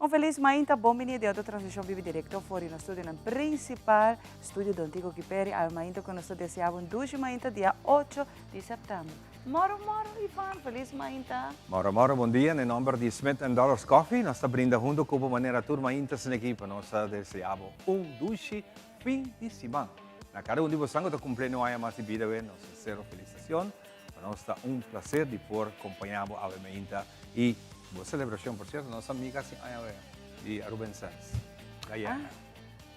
Un felis mainta, bon bini den otro transmishon bibi direkto for di nos studionan prinsipal, Studio Don Tico Kiperi. Awe mainta ku nos ta deseá bo un dushi mainta dia 8 di sèptèmber. Moro moro Ivan, felis mainta. Moro moro, bon dia. Na e nòmber di Smith and Dollars Coffee nos ta brinda hunto ku bo manera tur mainta esaki pa nos ta deseá bo un dushi fin di siman. Na kada un di bosan ku ta kumplé nu aña mas di bida awe nos sinsero felisitacion. Pa nos ta un placer di por compaña bo awe mainta y bo celebracion. Por cierto, nos amiga haci aña awe di Aruba Incense, Diana.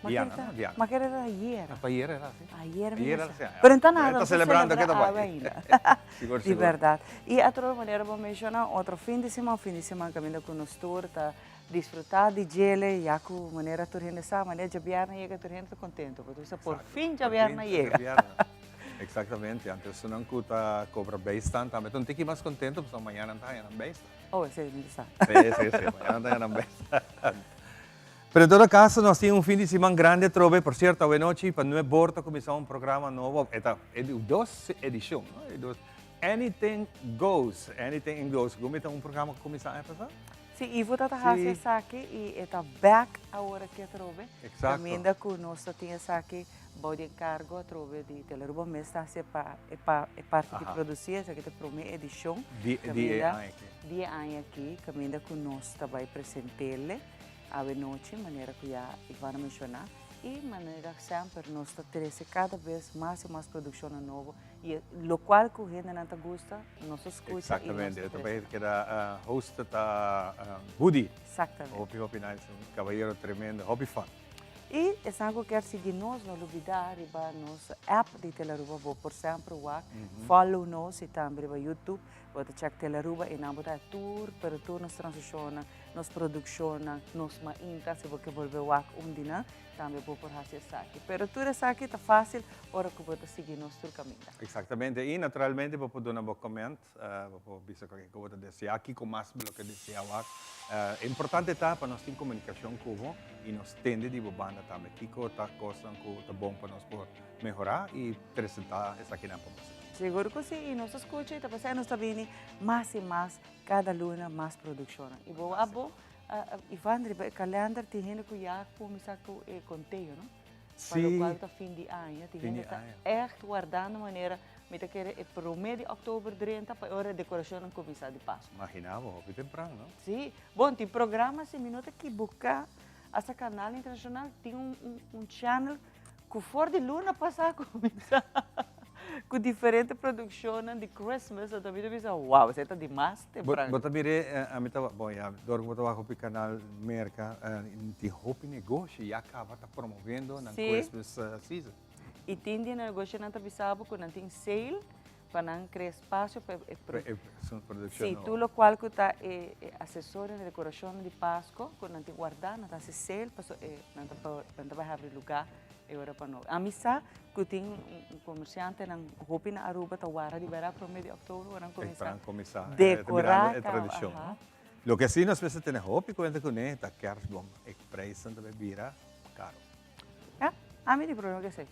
Diana, no? Diana. Ma kere era ayer. Pa ayer era si. Ayer mi Ayer era si. Pero enton nada, ta celebrando ke ta bai. Sigur, sigur. Di berdad. Y otro manera bo menciona, otro fin di siman, fin di siman caminda cu nos tur ta disfruta di djele, ya cu manera tur hende sa, manera djabièrnè yega tur hende ta contento, pasobra por fin djabièrnè yega. Exactamente, anto esunnan cu ta cobra bijstand tambe ta un tiki mas contento pasobra mañana nan ta haña nan bijstand. Oh, esey mi ta sa. Sí, sí, sí, mañana nan ta haña nan bijstand. Pero en todo caso nos tin un fin di siman grandi atrobe, por cierto awenochi pa nueb bor ta cuminsa un programa nobo, e ta e di dos edicion, no? E dos, Anything Goes, Anything Goes, gumi ta un programa cu cuminsa aña pasa? Sí, Ivo ta ta haci esaki y e ta back awor aki atrobe. Caminda cu nos ta tin esaki bou di encargo atrobe di Telearuba mes ta haci pa e pa e parti di produci, esaki ta e prome edicion. Di di e aña aki. Di e aña aki, caminda cu nos ta bay presentele awe nochi, manera cu ya Ivan a menciona, y manera semper nos ta trece cada bes mas y mas produccionnan nobo. Y locual cu hendenan ta gusta, nos ta scucha y nos ta Exactamente, e ta bay keda host ta Woody. Exactamente. Hopi hopi nice, un caballero tremendo, hopi fun. Y esnan cu kier sigui nos, no lubida riba nos app di Telearuba bo por semper wak, follow nos y tambe riba YouTube bo ta check Telearuba y nan bo ta tur, pero tur nos transmisionnan, nos produccionnan, nos mainta, si bo ke bolbe wak un di nan. Tambe bo por haci esaki. Pero tur esaki ta facil ora cu bo ta sigui nos tur caminda. Exactamente. Y naturalmente bo por duna bo comment, bo por bisa cualkier cu bo ta desea, kico mas bo lo ke desea wak. Importante ta pa nos tin comunicacion cu bo y nos tende di bo banda tambe kico ta cosnan cu ta bon pa nos por mehora y presenta esakinan pa boso. Sigur cu si. Y nos ta scucha y ta pasa nos ta bini mas y mas cada luna mas produccionnan. Y bo abo Ivan, riba e kalender tin hende ku ya kuminsá ku e konteo, no? Sí. Pa lokual ta fin di aña, tin Fin di hende ta aña. ègt wardando manera, mi ta kere e promé di òktober drenta pa e ora e dekorashonnan kuminsá di Pasku. Maginá bo, hopi tempran, no? Sí. Bon, tin programa si mi no ta kibuká, asta kanal internashonal tin un un un channel ku for di luna pasá kuminsá ku diferente produkshonnan di Christmas, anto mi ta bisa, wow, esei ta dimas tempran. Bo ta mir'é, ami ta, bon ya, dor ku bo ta wak hopi kanal Merka, tin hopi negoshi ya kaba ta promoviendo nan Christmas season. I tin di negoshinan ta bisa bo ku nan tin sale pa nan krea espasio pa e produkshon. Si, tur lokual ku ta e asesorio di dekorashon di Pasko ku nan tin wardá, nan ta hasi sale pasobra nan ta bai habri lugá e ora pa no. Ami sa ku tin un komersiantenan hopi na Aruba ta warda di bèrdat promé di òktober ora nan kuminsá dekorá e tradishon. Loke si nos mester tene hopi kuenta kuné ta kèrsboom, e preisnan ta bai bira karo. Ya, ami tin problema ku esei.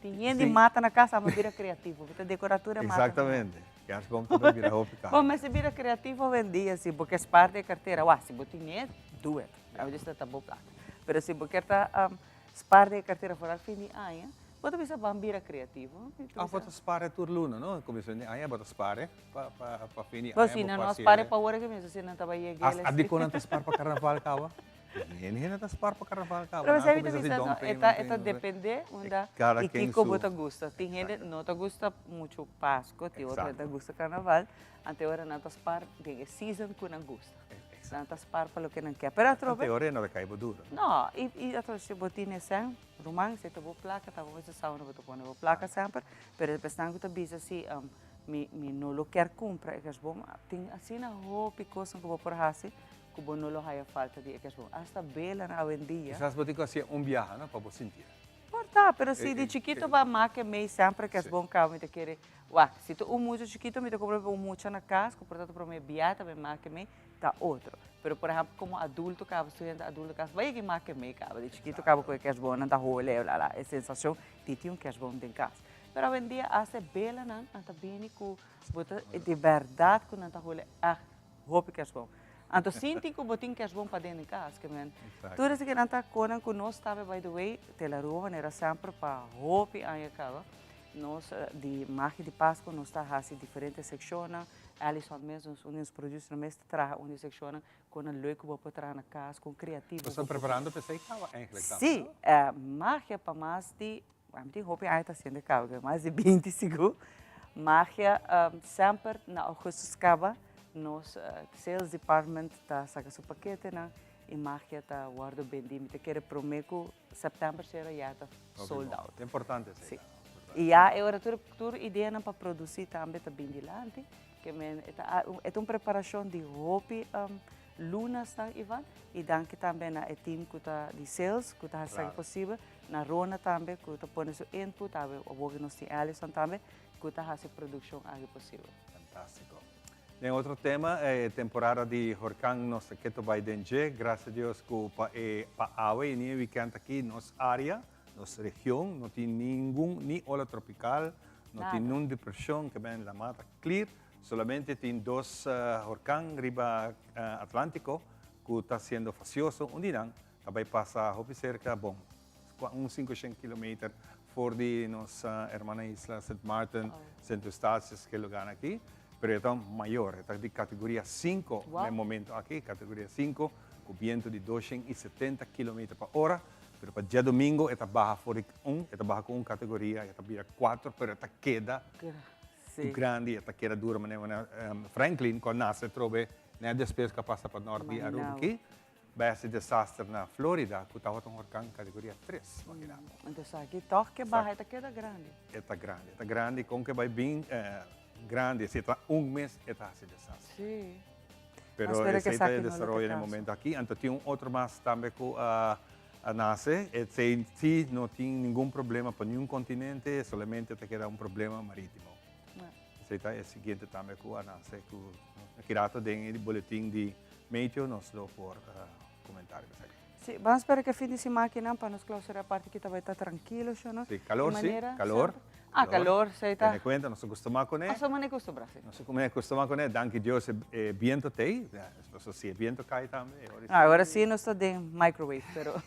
Tin hende mata na kas, ami bira kreativo. Mi ta dekorá tur e mata. Exactamente. Kerstboom ta bai bira hopi karo. Bo mester bira kreativo awendia si bo ke spaar den kartera. Wak, si bo tine, do it. Ami di esei ta bo plaka. Pero si bo kier ta spaar den e kartera foral fin di aña, bo ta bisa ban bira kreativo. Of bo ta spaar e tur luna, no? Kuminsamentu di aña bo ta spaar e pa fin di aña. Bo si nan no spaar e pa ora ke mi si nan ta bai yega. As dikon nan ta spaar pa karnaval kaba? Hende hende ta spar pa karnaval kaba. Pero esei mi ta bisa no, e ta e ta depende unda y kiko bo ta gusta. Tin hende no ta gusta mucho Pasco, tin otro hende ta gusta karnaval, ante ora nan ta spar den e season ku nan gusta. Nan ta spar pa loke nan ke. Pero atrobe. Ante ora e no ta kai bo duro. No, y y atrobe si bo tin e sèn, ruman, esei ta bo plaka, ta bo mester sa unda bo ta pone bo plaka semper, pero e esnan ku ta bisa si mi mi no lo kier kumpra e kersboom, tin asina hopi kosnan ku bo por hasi Ku bo no lo haya falta di e kersboom. Asta belanan awendia. Kisas bo tin ku hasié un biaha no pa bo sintié. Por ta, pero si di chikito bo a make mei semper kersboom kaba mi ta kere, wak, si ta un mucha chikito mi ta kumpra pa un mucha na kas ku por ta ta prome biaha ta bai make mei, ta otro. Pero por ehempel komo adulto kaba, studiante adulto kaba, bai yega i make mei kaba, di chikito kaba ku e kersboomnan ta hole, bla bla, e sensashon di tin un kersboom den kas. Pero awendia asta e belanan nan ta bini ku bo ta di bèrdat ku nan ta hole ègt hopi kersboom. Anto sinti ku bo tin kerstboom paden den kas, ke men. Tur esaki nan ta konan ku nos tambe by the way, Telaruba manera semper pa hopi aña kaba, nos di Magia di Pasco nos ta hasi diferente sekshonnan, Allison mes un di nos producernan mes ta traha un di e sekshonnan kon nan leuk ku bo por traha na kas, kon kreativo bo por. Bo sta preparando pa esei kaba eigenlijk tambe, no? Si, magia pa mas di Ami tin hopi aña ta haciendo e cabo, mas di 20 sigur. Magia semper na augustus caba, nos sales department ta saca su paketenan y magia ta wordo bendi. Mi ta kere prome cu september cera ya ta sold out. Ta importante esey. Si. Y ya e ora tur ideanan pa produci tambe ta bin dilanti. Ke men e ta e ta un preparacion di hopi lunasnan Ivan y danki tambe na e team cu ta di sales cu ta haci esaki posibel. Na Rona tambe cu ta pone su input, awe awor cu nos tin Allison tambe cu ta haci produccion aki posibel. Fantastico. Den otro tema, e temporada di horcan nos ta keto bay den dje. Gracia Dios cu pa e pa awe y ni e weekend aki nos area, nos region no tin ningun ni ola tropical, no tin Nada. nun depresion, ke men lama ta clear. Solamente tin dos horcan riba Atlantico cu ta siendo facioso. Un di nan Ta bai pasa hopi serka, bon, un sinkoshen kilometer for di nos hermana isla Sint Maarten, Sint Eustatius, ke lugarnan aki. Pero e ta mayor, e ta di kategoria sinku na e momento aki, kategoria sinku, ku bientu di doshen i setenta kilometer pa ora. Pero pa djadumingu e ta baha for di un, e ta baha ku un kategoria, e ta bira kuater, pero e ta keda grandi, e ta keda dura manera Franklin ku a nase atrobe nèt despues ku a pasa pa nort di Aruba aki. Bai hasi desaster na Florida ku tabata un horkan kategoria tres, imagina bo. Anto esaki tòg ke baha e ta keda grandi. E ta grandi, e ta grandi kon ke bai bin grandi, si e ta un mes e ta hasi desaster. Si. Pero esei ta e desaroyo na e momento aki. Anto tin un otro mas tambe ku a nase, esei si no tin ningun problema pa niun kontinente, solamente ta keda un problema maritimo. Esei ta e siguiente tambe ku a nase ku aki rato den e boletin di Meteo nos lo por comenta riba esaki. Sí, ban spera ke fin di siman akinan pa nos clausura e parti ki ta bai ta trankilo sho no. Sí, calor sí, calor. Ah, calor, esei ta. Tene cuenta, nos a custuma cune. Nos a mane custumbra, sí. Nos a mane custuma cune, danki Dios e biento t'ei, pasobra si e biento cai tambe, e ora sí. Ah, ora sí nos ta den microwave, pero,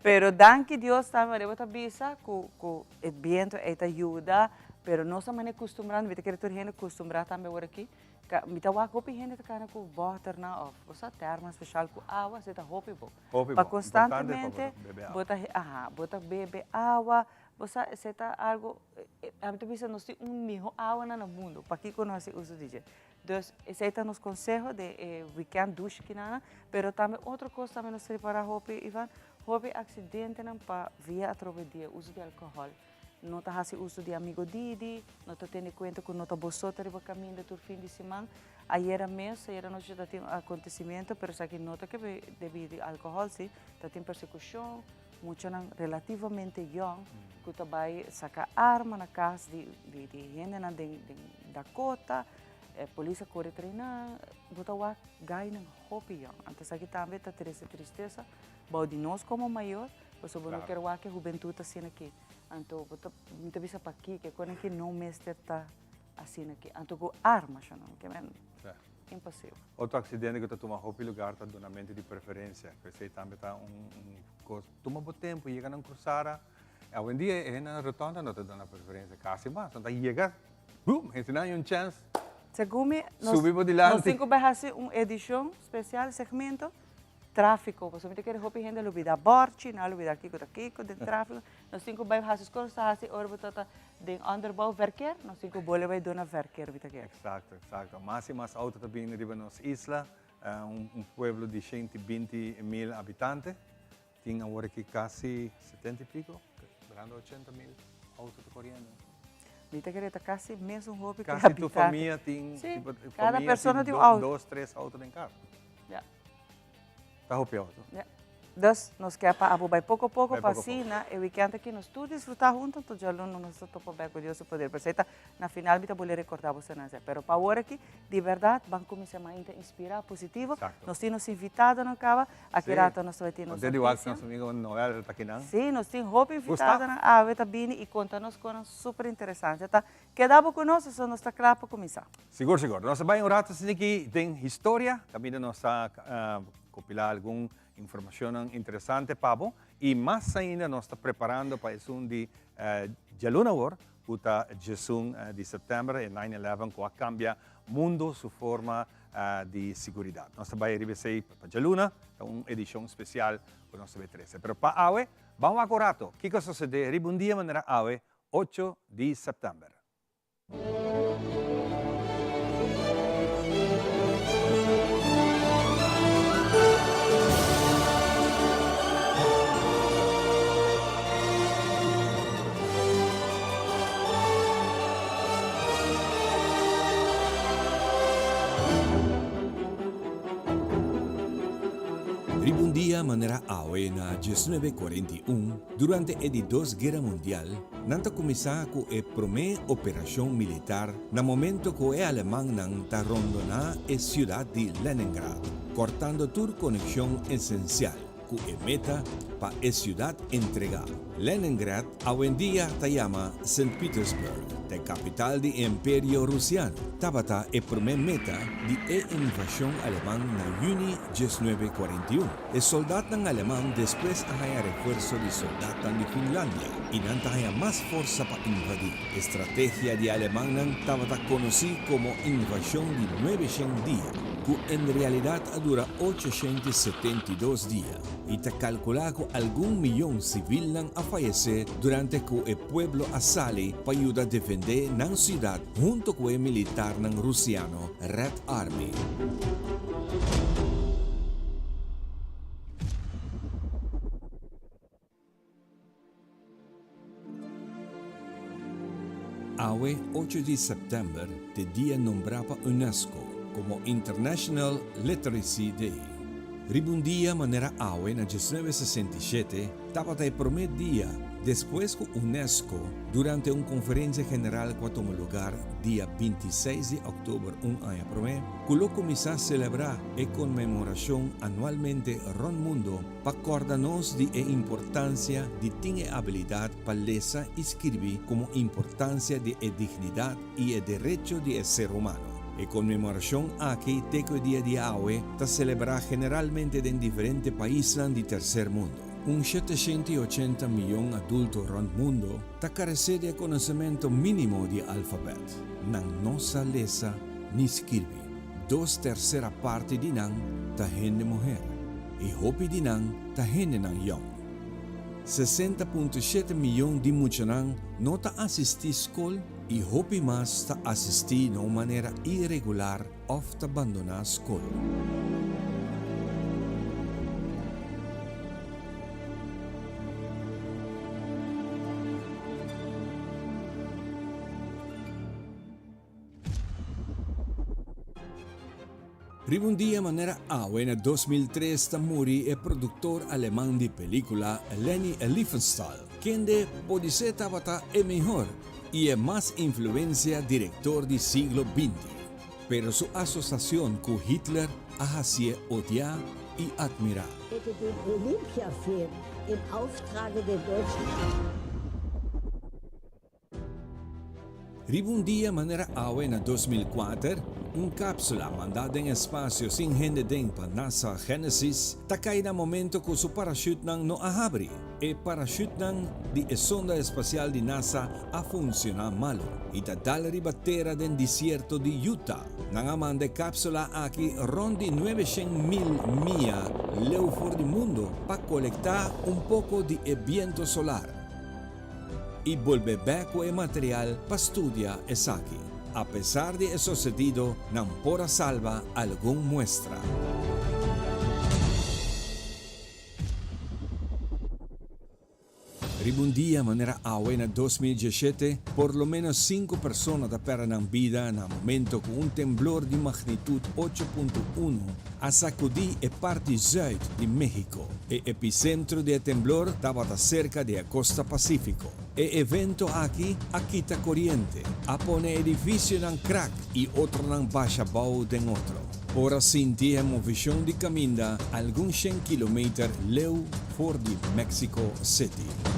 pero danki Dios tambe manera bo ta bisa cu, cu e biento ei ta yuda, pero nos a mane custumbrando, mi ta kere tur hende custumbra tambe ora aki. Mi ta wak hopi hende ta kana ku bòternan òf bo sa tèrmos speshal ku awa, esei ta hopi bon. Hopi bon. Pa konstantemente bo ta aha, bo ta bebe awa, bo sa esei ta algu, ami ta bisa nos tin un mihó awanan na mundu, pakiko no hasi uso di dje? Dus esei ta nos konseho den e wikènt dushi kinanan, pero tambe otro kos tambe nos ripará hopi Ivan, hopi aksidentenan pa via atrobe di e uso di alkohòl. No ta hasi uso di amigo Didi, no ta tene kuenta ku no ta bo so ta riba kaminda tur fin di siman. Ayera mes, ayera nochi ta tin un akontesimentu, pero esaki no ta kebe debí di alkohòl si, ta tin persekushon, muchanan relativamente yòn ku ta bai saka arma na kas di di hendenan den den Dakota, e polis a kore trae nan, bo ta wak gainan hopi yòn. Anto esaki tambe ta trese tristesa bou di nos komo mayor. Pasobra bo no kier wak e hubentud asina aki. Anto bo ta, mi ta bisa pakiko, e konan aki no mester ta asina aki. Anto ku arma sho no, ke men imposibel. Otro aksidente ku ta tuma hopi lugar ta dunamento di preferensia. Ku esei tambe ta un kos. Tuma bo tempu, yega na un krusada. Awendia e hende na rotonda no ta duna preferensia kasi mas. Nan ta yega, boom, hende nan un chèns. Segun mi, Subi bo dilanti. Nos tin ku bai hasi un edishon spesial, segmento, Tráfiko, pasobra mi ta kere hopi hende a lubida bòrchi, nan a lubida kiko ta kiko den tráfiko. Nos tin ku bai hasi skol, nos ta hasi ora bo ta ta den onderbouw verkeer, nos tin ku bole bai duna verkeer mi ta kere. Eksakto, eksakto. Mas i mas outo ta bini riba nos isla, un pueblo di 120 mil habitante, tin awor aki kasi 70 i piko, mirando 80 mil outo ta koriendo. Mi ta kere ta kasi mesun hopi ku habitante. Kasi tur famia tin, Sí, kada persona tin un outo. Dos, tres outo den kas. Ja. Ta hopi auto. Ja. Dus nos ke pa abo bai poko poko pa asina e weekend aki nos tur disfruta hunto anto djaluna nos ta topa bek ku Dios su poder. Pero esei ta na final mi ta bole recorda boso nan esei. Pero pa awor aki di berdad ban cuminsa mainta inspira positivo. Nos tin nos invitadonan caba. Aki rato nos ta bai tin nos noticia. Nos amigo Noel ta akinan. Si, nos tin hopi invitadonan awe ta bini y conta nos conan super interesante. Ta keda bo cu nos aso nos ta cla pa cuminsa. Sigur sigur. Nos ta bai un rato asina aki den historia caminda nos ta copila algun Informacionnan interesante pa bo y mas ainda nos ta preparando pa esun di djaluna awor cu ta djesun di september e nine eleven cu a cambia mundo su forma di siguridad. Nos ta bay riba esey pa djaluna, ta un edicion special cu nos ta bay trece. Pero pa awe, ban wak un rato kico a sucede riba un dia manera awe ocho di september. Riba un dia manera awe na 1941, durante e di dos Guera Mundial, Nan ta kuminsá ku e promé operashon militar na momento ku e alemannan ta rondoná e siudat di Leningrad, kòrtando tur konekshon esensial ku e meta pa e siudat entregá. Leningrad awendia ta yama Sint Petersburg, ta e kapital di e Imperio Rusiano. Tabata e promé meta di e invashon aleman na yüni 1941. E soldatnan aleman despues a haña refuerso di soldatnan di Finlandia i nan ta haña mas forsa pa invadí. E strategia di e alemannan tabata konosí komo Invashon di Nuebeshen Dia, ku en realidat a dura 872 dia, i ta kalkulá ku algun miyon sivilnan a fayesé durante ku e pueblo a sali pa yuda defendé nan siudat hunto ku e militarnan rusiano Red Army. Awe ocho di sèptèmber t'e dia nombrá pa UNESCO komo International Literacy Day. Riba un dia manera awe na 1967, Tabata e promé dia despues ku UNESCO durante un konferensia general ku a tuma lugar dia 26 di òktober un aña promé, ku lo kuminsá selebrá e konmemorashon anualmente rònt mundu pa kòrda nos di e importansia di tin e abilidat pa lesa i skirbi komo importansia di e dignidat i e derecho di e ser humano. E konmemorashon aki te ku e dia di awe ta selebrá generalmente den diferente paisnan di terser mundu. Un 780 miyon adulto rònt mundu ta karesé di e konosementu mínimo di alfabèt. Nan no sa lesa ni skirbi. Dos tersera parti di nan ta hende muher i hopi di nan ta hendenan yòn. 60.7 miyon di muchanan no ta asistí skol i hopi mas ta asistí na un manera iregular òf ta bandoná skol. Riba un dia manera awe na 2003 ta muri e produktor aleman di pelíkula Leni Riefenstahl, kende podisé tabata e mihor i e mas influensia direktor di siglo binti. Pero su asosiashon ku Hitler a hasié odiá i atmirá. Hätte den Olympia-Film im Auftrage der deutschen. Riba un dia manera awe na 2004, un kapsula mandá den espasio sin hende den pa NASA Genesis ta kai na momento ku su parashutnan no a habri. E parashutnan di e sonda espasial di NASA a funshoná malu i ta dal riba tera den desierto di Utah. Nan a manda e kapsula aki rònt di 900 mil mia leu for di mundu pa kolektá un poko di e biento solar. I bolbe bek ku e material pa studia esaki. Apesar di e sosedido, nan por a salba algun muestra. Riba un dia manera awe na 2017, por lo menos sinku persona ta pèrdè nan bida na momento ku un temblor di magnitut 8.1 a sakudí e parti zùit di México. E episentro di e temblor tabata serka di e kosta Pasífiko. E evento aki a kita koriente, a pone edifisionan krak i otronan basha bou den otro. Por a sinti e movishon di kaminda algun shen kilometer leu for di Mexico City.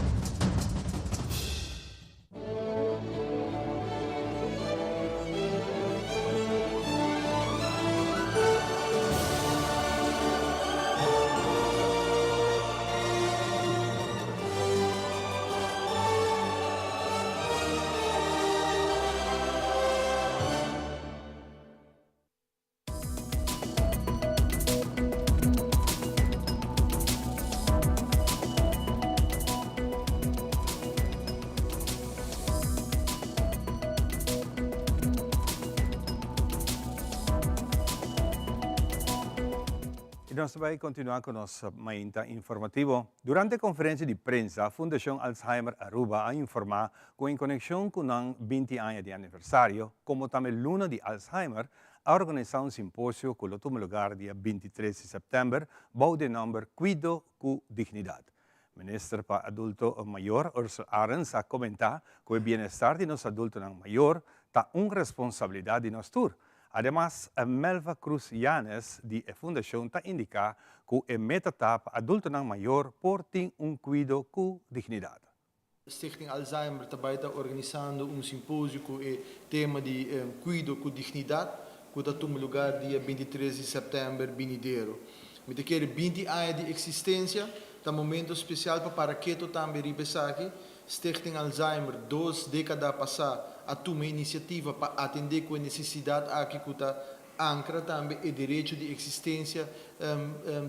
Y nos ta bay continua cu nos mainta informativo. Durante conferencia di prensa, Fundacion Alzheimer Aruba a informa cu en conexion cu nan 20 aña di aniversario, como tambe luna di Alzheimer, a organisá un simposio ku lo tuma lugar dia 23 di sèptèmber bou di e nòmber Kuido ku Dignidat. Minister pa Adulto Mayor Ursell Arends a komentá ku e bienestar di nos adultonan mayor ta un responsabilidat di nos tur. Ademas, Melva Cruz Yanes di e fundashon ta indiká ku e meta ta pa adultonan mayor por tin un kuido ku dignidat. Stichting Alzheimer ta bai ta organisando un simposio ku e tema di Kuido ku Dignidat ku ta tuma lugar dia 23 di sèptèmber binidero. Mi ta kere 20 aña di eksistensia ta momento spesial pa para keto tambe riba esaki. Stichting Alzheimer dos dékada pasá a tuma e inisiativa pa atendé ku e nesesidat aki ku ta Ankra tambe e derecho di eksistensia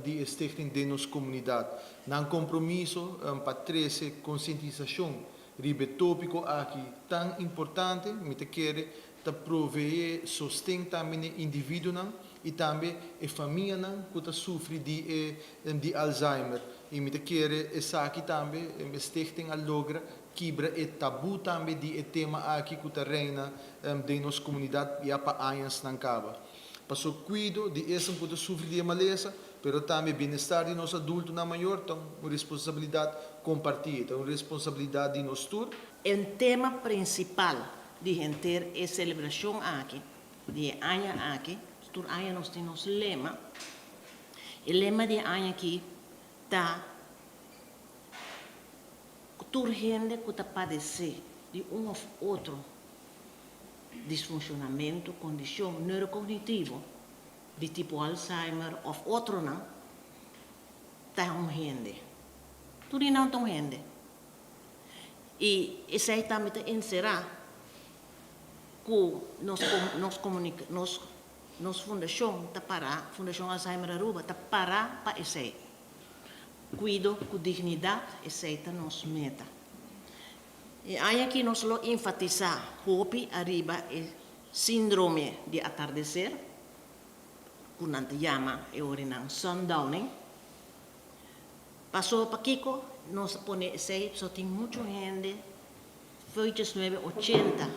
di e stichting den nos komunidat. Nan kompromiso pa trese konsientisashon riba e tópiko aki tan importante, mi ta kere ta proveé sosten tambe n'e individuonan i tambe e famianan ku ta sufri di e di Alzheimer. I mi ta kere esaki tambe e stichting a logra kibra e tabú tambe di e tema aki ku ta reina den nos komunidat ya pa añasnan kaba. Paso kuido di esun ku ta sufri di e malesa, pero tambe bienestar di nos adultonan mayor ta un responsabilidat kompartí, ta un responsabilidat di nos tur. E tema prinsipal di henter e selebrashon aki, di e aña aki, tur aña nos tin nos lema, e lema di e aña aki ta, Ku tur hende ku ta padesé di un òf otro disfunshonamentu, kondishon neurokognitivo di tipo Alzheimer òf otronan, ta un hende. Tur di nan ta un hende. I esei tambe ta enserá ku nos nos nos nos fundashon ta pará, Fundashon Alzheimer Aruba ta pará pa esei. Kuido ku dignidat, esei ta nos meta. E aña aki nos lo enfatisá hopi ariba e síndrome di atardeser, ku nan ta yama e orinan sundowning. Paso pakiko nos a pone esei? Pasobra tin muchu hende fo'i 1980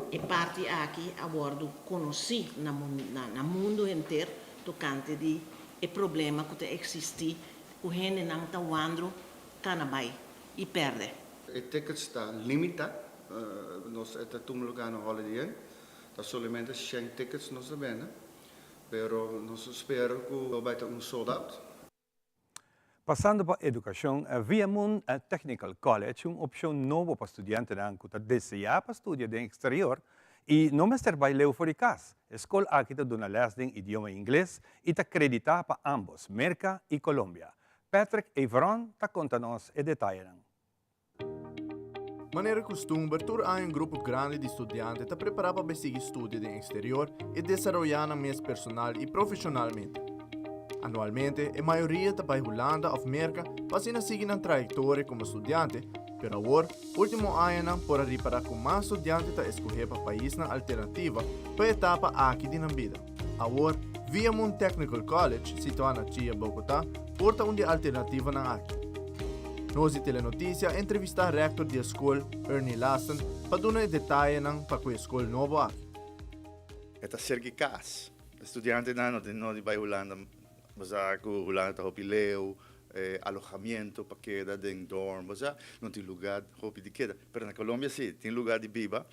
e parti aki a wòrdu konosí na na mundu henter tokante di e problema ku ta eksistí ku hendenan ta wandru kana bai i pèrdè. E tickets ta limita, nos e ta tuma lugar na Holiday Inn, ta solamente shen tickets nos ta bende, pero nos ta spera ku lo bai ta un sold out. Pasando pa edukashon, Viamun Technical College, un opshon nobo pa studiantenan ku ta deseá pa studia den eksterior i no mester bai leu for di kas. E skol aki ta duna lès den idioma ingles i ta kreditá pa ámbos Merka i Colombia. Patrick Everon ta konta nos e detayenan. Manera kustumber, tur aña un grupo grandi di studiante ta prepará pa bai sigui studia den eksterior i desaroyá nan mes personal i profeshonalmente. Anualmente, e mayoria ta bai Hulanda òf Merka pa asina sigui nan trayektoria komo studiante, pero awor, último añanan por a ripará ku mas studiante ta eskohé pa paisnan alternativa pa e etapa aki di nan bida. Awor, Viamun Technical College, situá na Chía, Bogotá, por ta un di e alternativanan aki. Nos di Telenoticia a entrevista rector di e scol, Ernie Lassen, pa duna e detayenan pa cu e scol nobo aki. E ta serki cas. Estudiantenan no tin nodi bai Hulanda. Bo sa cu Hulanda ta hopi leu, e alojamiento pa keda den dorm, bo sa, no tin lugar hopi di keda. Pero na Colombia si, tin lugar di biba,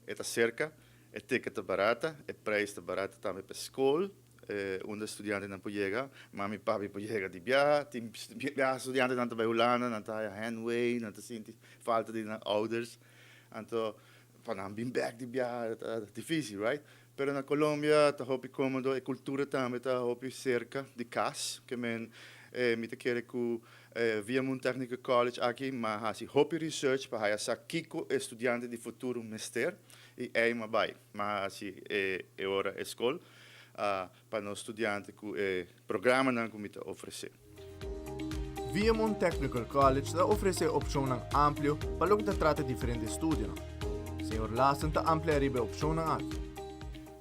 e ta cerca, e ticket ta barata, e prijs ta barata tambe pa e scol. Unda studiantenan por yega, mami papi por yega di biaha, tin biaha studiantenan ta bai Hulanda, nan ta haya heimwee, nan ta sinti falta di nan ouders, anto pa nan bin bek di biaha ta dificil, right? Pero na Colombia ta hopi comodo, e cultura tambe ta hopi cerca di cas, ke men mi ta kere cu Viamun Technical College aki m'a haci hopi research pa haya sa kico e studiante di futuro mester y ey m'a bai. M'a haci e ora e scol pa nos studiante cu e programanan cu mi ta ofrece. Viamon Technical College ta ofrece opcionnan amplio pa loke ta trata diferente estudionan. Señor Lassen ta amplia riba e opcionnan aki.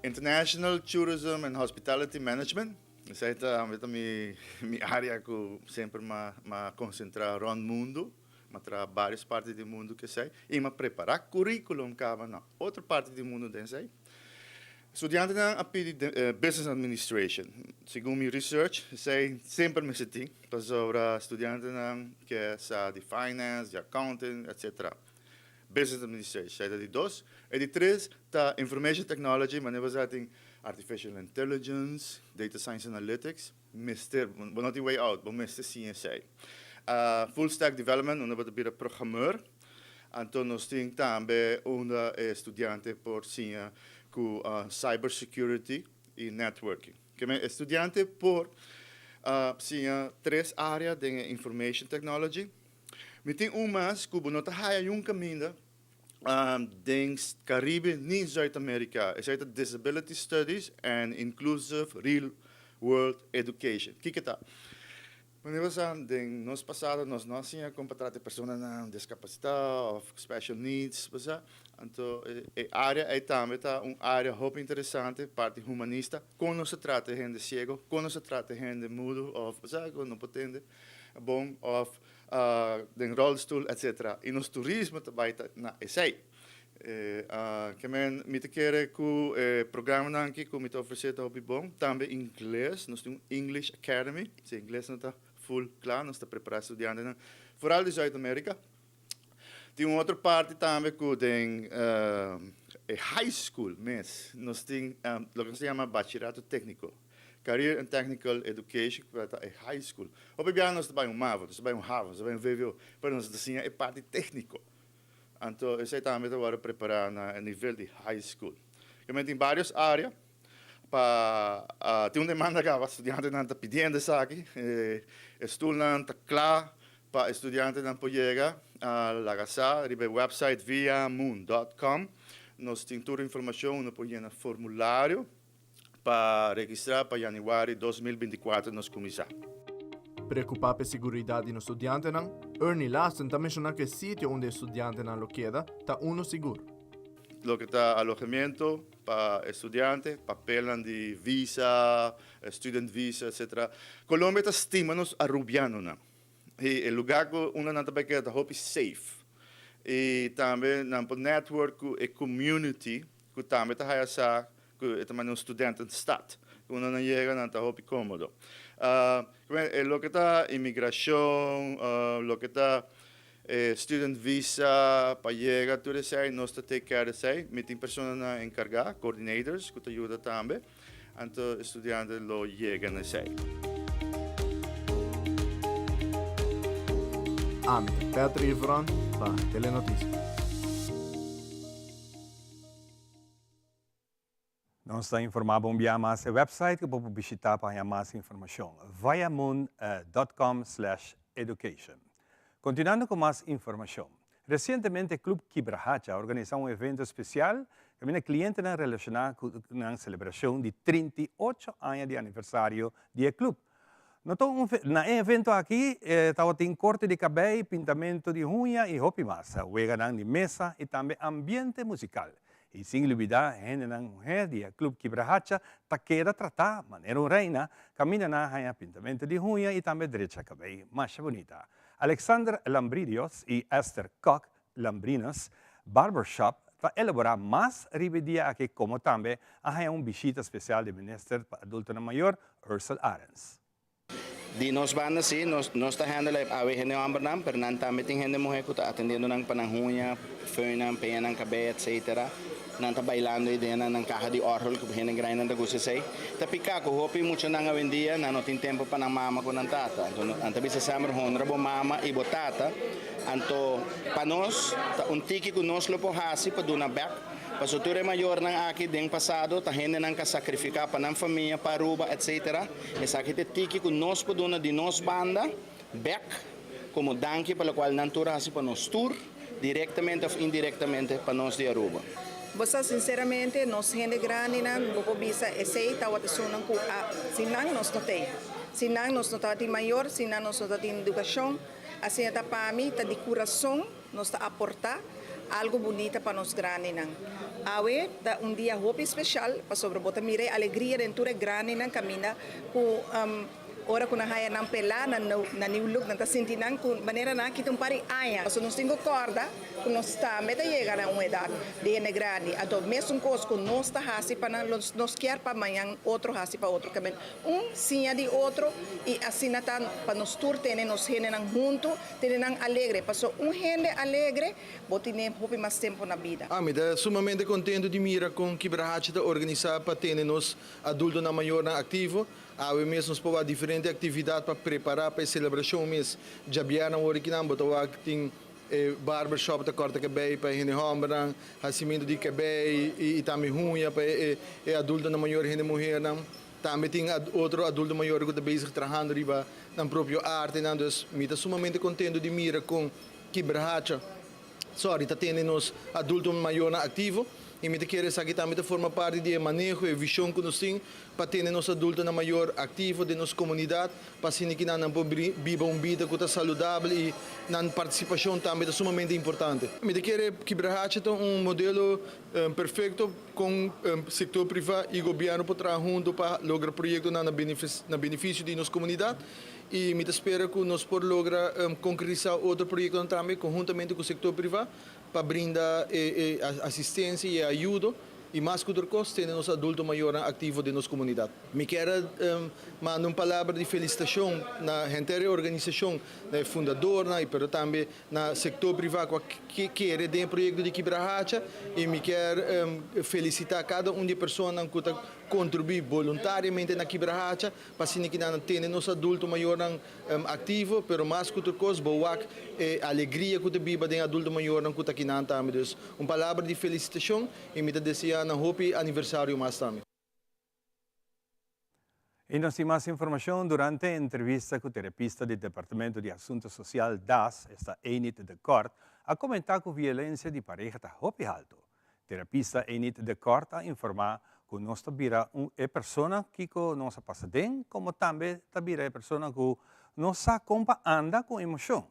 International Tourism and Hospitality Management, esey ta mi area cu semper m'a concentra rond mundo. M'a traha varios parti di mundu ku esei i m'a prepará curriculum kaba na otro parti di mundu den esei. Studiantenan a pidi Business Administration. Segun mi research, esei semper mester tin pasobra studiantenan ke sa di finance, di accounting, etcetera. Business Administration, esei ta di dos. E di tres ta Information Technology, manera bo sa tin Artificial Intelligence, Data Science Analytics. Mester, bo no tin way out, bo mester siña esei. Full stack development, unda bo ta bira programeur. Anto nos tin tambe unda e studiante por siña ku cyber security i networking. Ke men e studiante por siña tres area den e information technology. Mi tin un mas ku bo no ta haya yun kaminda den Caribe ni Zuid America. Esei ta Disability Studies and Inclusive Real World Education. Kiko ta? Manera bo sa, den nos pasado nos no a siña kon pa trata e personanan diskapasitá òf special needs, bo sa. Anto e área ei tambe ta un área hopi interesante, parti humanista, kon nos ta trata e hende siego, kon nos ta trata e hende mudo òf bo sa ku no por tende bon òf den rolstoel etcetera y nos turismo ta bay ta na esey. Ke men mi ta kere ku e programanan aki ku mi ta ofrece ta hopi bon, tambe ingles, nos tin un English Academy, si ingles no ta full kla nos ta prepara studiantenan foral di Zuid America. Tin un otro parti tambe ku den e high school mes nos tin loke nos ta yama bachillerato tecnico. Career and Technical Education ku ta e high school. Hopi biaha nos ta bai un mavo, nos ta bai un havo, nos ta bai un vwo, pero nos ta siña e parti tékniko. Anto esei tambe ta wòrdu prepará na e nivel di high school. Kende tin vários área pa tin un demanda kaba, studiantenan ta pidiendo esaki, e stulnan ta kla pa e studiantenan por yega. Laga sa riba e website viamoon dot com nos tin tur informashon, unda por yena formulario. Pa registrá pa yanüari 2024 nos kuminsá. Preokupá p'e siguridat di nos studiantenan, Ernie Lassen ta menshoná ku e sitio unda e studiantenan lo keda ta unu sigur. Loke ta alojamiento pa e studiante, papelnan di visa, student visa, etcetera. Colombia ta stima nos Arubianonan i e lugá ku unda nan ta bai keda ta hopi safe i tambe nan por network ku e community ku tambe ta haya sa ku e ta manda un studentenstad. Ku unda nan yega nan ta hopi kómodo. E loke ta imigrashon, loke ta e student visa pa yega tur esei nos ta take care esei. Mi tin personanan enkargá, coordinators, ku ta yuda tambe. Anto e studiante lo yega na esei. Ami ta Patrick Evron pa Telenoticia. Nos ta informá bo un bia mas e website ku bo por bishitá pa haña mas informashon, viamoon dot com slash education. Kontinuando ku mas informashon, resientemente Club Kibrahacha a organisá un evento spesial kaminda klientenan relashoná ku nan selebrashon di 38 aña di aniversario di e club. No ta un na e evento aki tabatin korte di kabei, pintamento di huña i hopi mas, weganan di mesa i tambe ambiente musikal. I sin lubidá hendenan muhé di e Club Kibrahacha ta keda tratá manera un reina, kaminda nan haña pintamento di huña i tambe drecha kabei masha bunita. Alexander Lambridios y Esther Kock Lambrinus Barbershop ta elabora mas riba e dia aki como tambe a haya un bishita special di Minister pa Adultonan Mayor, Ursell Arends. Di nos banda si, nos nos ta handle e awe hende hombernan, pero nan tambe tin hende muhe cu ta atendiendo nan pa nan huña, föhn nan, peña nan cabey, etc. Nan ta bailando ei den nan caha di orgel cu hende grandinan ta gusta esey. Ta pica cu hopi muchanan awendia nan no tin tempo pa nan mama cu nan tata. Anto nan ta bisa semper honra bo mama y bo tata. Anto pa nos ta un tiki cu nos lo por haci pa duna bek. Paso tur e mayornan aki den pasado ta hendenan cu a sacrifica pa nan famia, pa Aruba, etc. Esaki ta e tiki ku nos por duna di nos banda bek komo danki pa lokual nan tur a hasi pa nos tur, direktamente òf indirektamente pa nos di Aruba. Bo sa sinceramente nos hende grandinan bo por bisa esey tawata esunnan cu a sin nan nos no tey sin nan nos no tabatin mayor sin nan nos no tabatin educacion asina ta pa mi ta di curason nos ta aporta algo bunita pa nos grandinan. Awe ta un dia hopi special pasobra bo ta mira e alegria den tur e grandinan caminda cu ora cu nan haya nan pela na na new look nan ta sinti nan cu manera nan a kita un par di aña. Pasobra nos tin cu corda cu nos tambe ta yega na un edad di hende grandi anto mesun cos cu nos ta haci pa nan nos kier pa mañan otro haci pa otro. Un siña di otro y asina ta pa nos tur tene nos hendenan hunto, tene nan alegre. Paso un hende alegre bo tine hopi mas tempo na bida. Ami ta sumamente contento di mira con Kibrahachi ta organisa pa tene nos adultonan mayornan activo. Awe mes nos por wak diferente actividad pa prepara pa e celebracion mes. Djabièrnè awor kinan bo ta wak tin e barbershop ta corta cabey pa e hende hombernan, hacimento di cabey y tambe huña pa e adultonan mayor y hende muhernan. Tambe tin otro adulto mayor ku ta bezig trahando riba nan propio artenan. Dus mi ta sumamente kontento di mira kon Kibrahacha, sorry, ta tene nos adulto mayornan aktivo. I mi ta kere esaki tambe ta forma parti di e maneho, e vishon ku nos tin pa tene nos adultonan mayor aktivo den nos komunidat pa asina ki nan nan por biba un bida ku ta saludabel i nan partisipashon tambe ta sumamente importante. Mi ta kere Kibrahacha ta un modelo perfekto Kon sektor privá i gobièrnu por traha huntu pa logra proyektonan na benefisio di nos komunidat i mi ta spera ku nos por logra konkretisá otro proyektonan tambe konhuntamente ku sektor privá pa brinda e asistensia i e ayudo i mas ku tur kos tene nos adulto mayornan aktivo den nos komunidat. Mi kier a manda un palabra di felisitashon na henter e organisashon, na e fundadornan i pero tambe na sector priva cu a kere den e proyecto di Kibrahacha y mi kier felicita cada un di e personanan cu ta contribui boluntariamente na Kibrahacha pa asina ki nan a tene nos adulto mayornan activo pero mas cu tur cos bo wak e alegria cu ta biba den adulto mayornan cu ta kinan tambe. Dus un palabra di felicitacion y mi ta desea nan hopi aniversario mas tambe. I nos tin mas informashon durante e entrevista ku terapista di Departamento di Asunto Sosial, das, esta Enid de Kort, a komentá ku violensia di pareha ta hopi haltu. Terapista Enid de Kort a informá ku nos ta bira un e persona kiko nos a pasa den komo tambe ta bira e persona ku no sa kon pa anda ku emoshon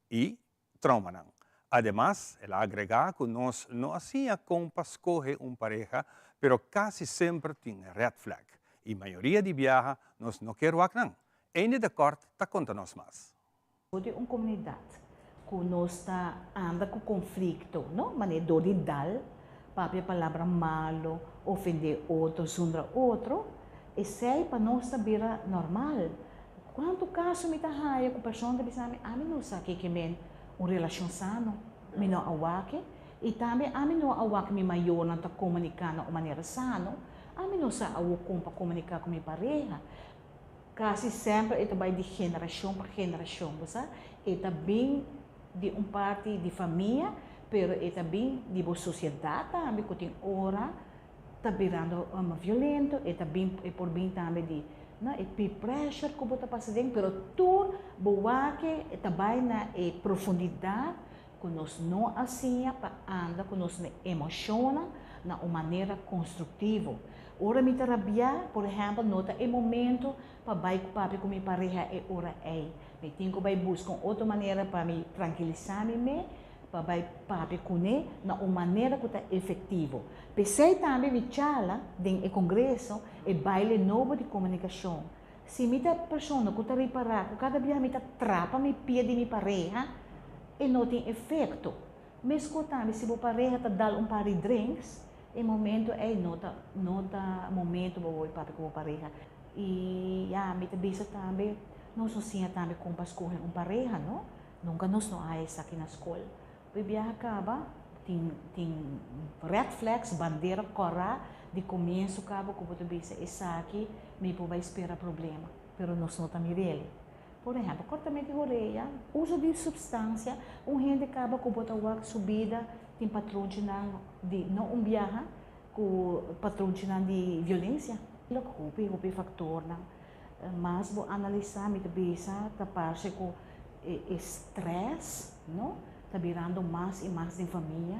i traumanan. Ademas, el a agregá ku nos no a siña kon pa skohe un pareha, pero kasi semper tin red flag, i mayoria di biaha nos no ke ruak nan. Einde de Kort ta konta nos mas. Di un komunidat ku nos ta anda ku konflikto, no? Manera dor di dal, papia palabra malo, ofendé otro, zundra otro, esei pa nos ta bira normal. Kuantu kaso mi ta haya ku persona ta bisa mi, ami no sa ke ke men un relashon sano, mi no a wak e, i tambe ami no a wak mi mayornan ta komuniká na un manera sano, ami no sa awor kon pa komuniká ku mi pareha. Kasi semper e ta bai di generashon pa generashon, bo sa, e ta bin di un parti di famia, pero e ta bin di bo sosiedat tambe ku tin ora ta birando violento, e ta bin, e por bin tambe di no e peer pressure ku bo ta pasa den, pero tur bo wak e ta bai na e profundidat ku nos no a siña pa anda ku nos emoshonnan na un manera konstruktivo. Ora mi ta rabiá, por ehèmpel, no ta e momento pa bai papia ku mi pareha e ora ei. Mi tin ku bai buska un otro manera pa mi trankilisá mi mes, pa bai papia kuné na un manera ku ta efektivo. P'esei tambe mi charla den e kongreso e baile nobo di komunikashon. Si mi ta persona ku ta ripará ku kada biaha mi ta trapa mi pia di mi pareha, e no tin efekto. Meskos tambe si bo pareha ta dal un par di drinks, e momento ei no ta no ta momento pa bo bai papia ku bo pareha. I ya, mi ta bisa tambe, nos no siña tambe kon pa skohe un pareha, no? Nunka nos no haya esaki na skol. Hopi biaha kaba, tin tin red flags, bandera kòrá di komienso kaba ku bo ta bisa esaki mi por bai spera problema, pero nos no ta mir'el. Por ehèmpel, kòrtamento di horea, uso di supstansia, un hende kaba ku bo ta wak su bida tin patronchinan di no un biaha ku patronchinan di violensia. Lok hopi hopi faktornan. Mas bo analisá mi ta bisa ta parse ku e strès no ta birando mas i mas den famia,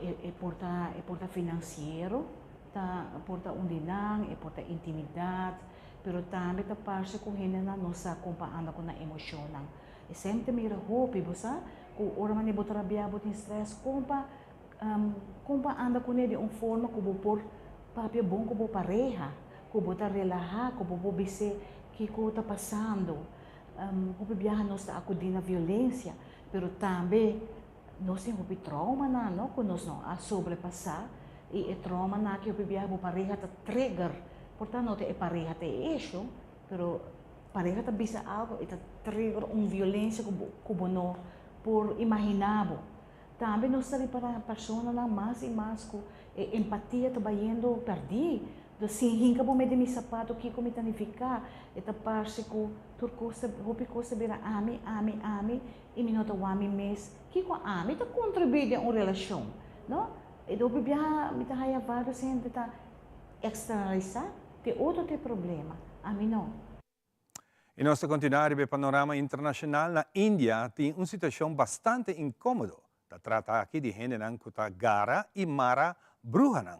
e por ta e por ta finansiero, ta por ta un di nan, e por ta intimidat, pero tambe ta parse ku hendenan no sa kon pa anda ku nan emoshonnan. E semper ta mira hopi, bo sa ku ora manera bo ta rabia bo tin strès kon pa Kon pa anda kuné di un forma ku bo por papia bon ku bo pareha, ku bo ta relahá, ku bo por bis'é kiko ta pasando. Hopi biaha nos ta akudí na violensia, pero tambe nos tin hopi traumanan, no, ku nos no a sobrepasá i e traumanan aki hopi biaha bo pareha ta trigger. Por ta no ta e pareha ta e issue, pero pareha ta bisa algu i ta trigger un violensia ku bo no por imaginá bo. Tambe nos ta ripará personanan mas i mas ku e empatia ta bayendo pèrdí. Dus sin hinka bo mete mi sapato kiko mi ta nifiká? E ta parse ku tur kos ta, hopi kos ta bira ami, ami, ami i mi no ta wak mi mes kiko ami ta kontribuí den un relashon, no? E hopi biaha mi ta haya vários hende ta eksternalisá te otro ta e problema, ami no. I nos ta kontinuá riba e panorama internashonal. Na India tin un situashon bastante inkómodo. Ta trata aki di hendenan ku ta gara i mara bruhanan.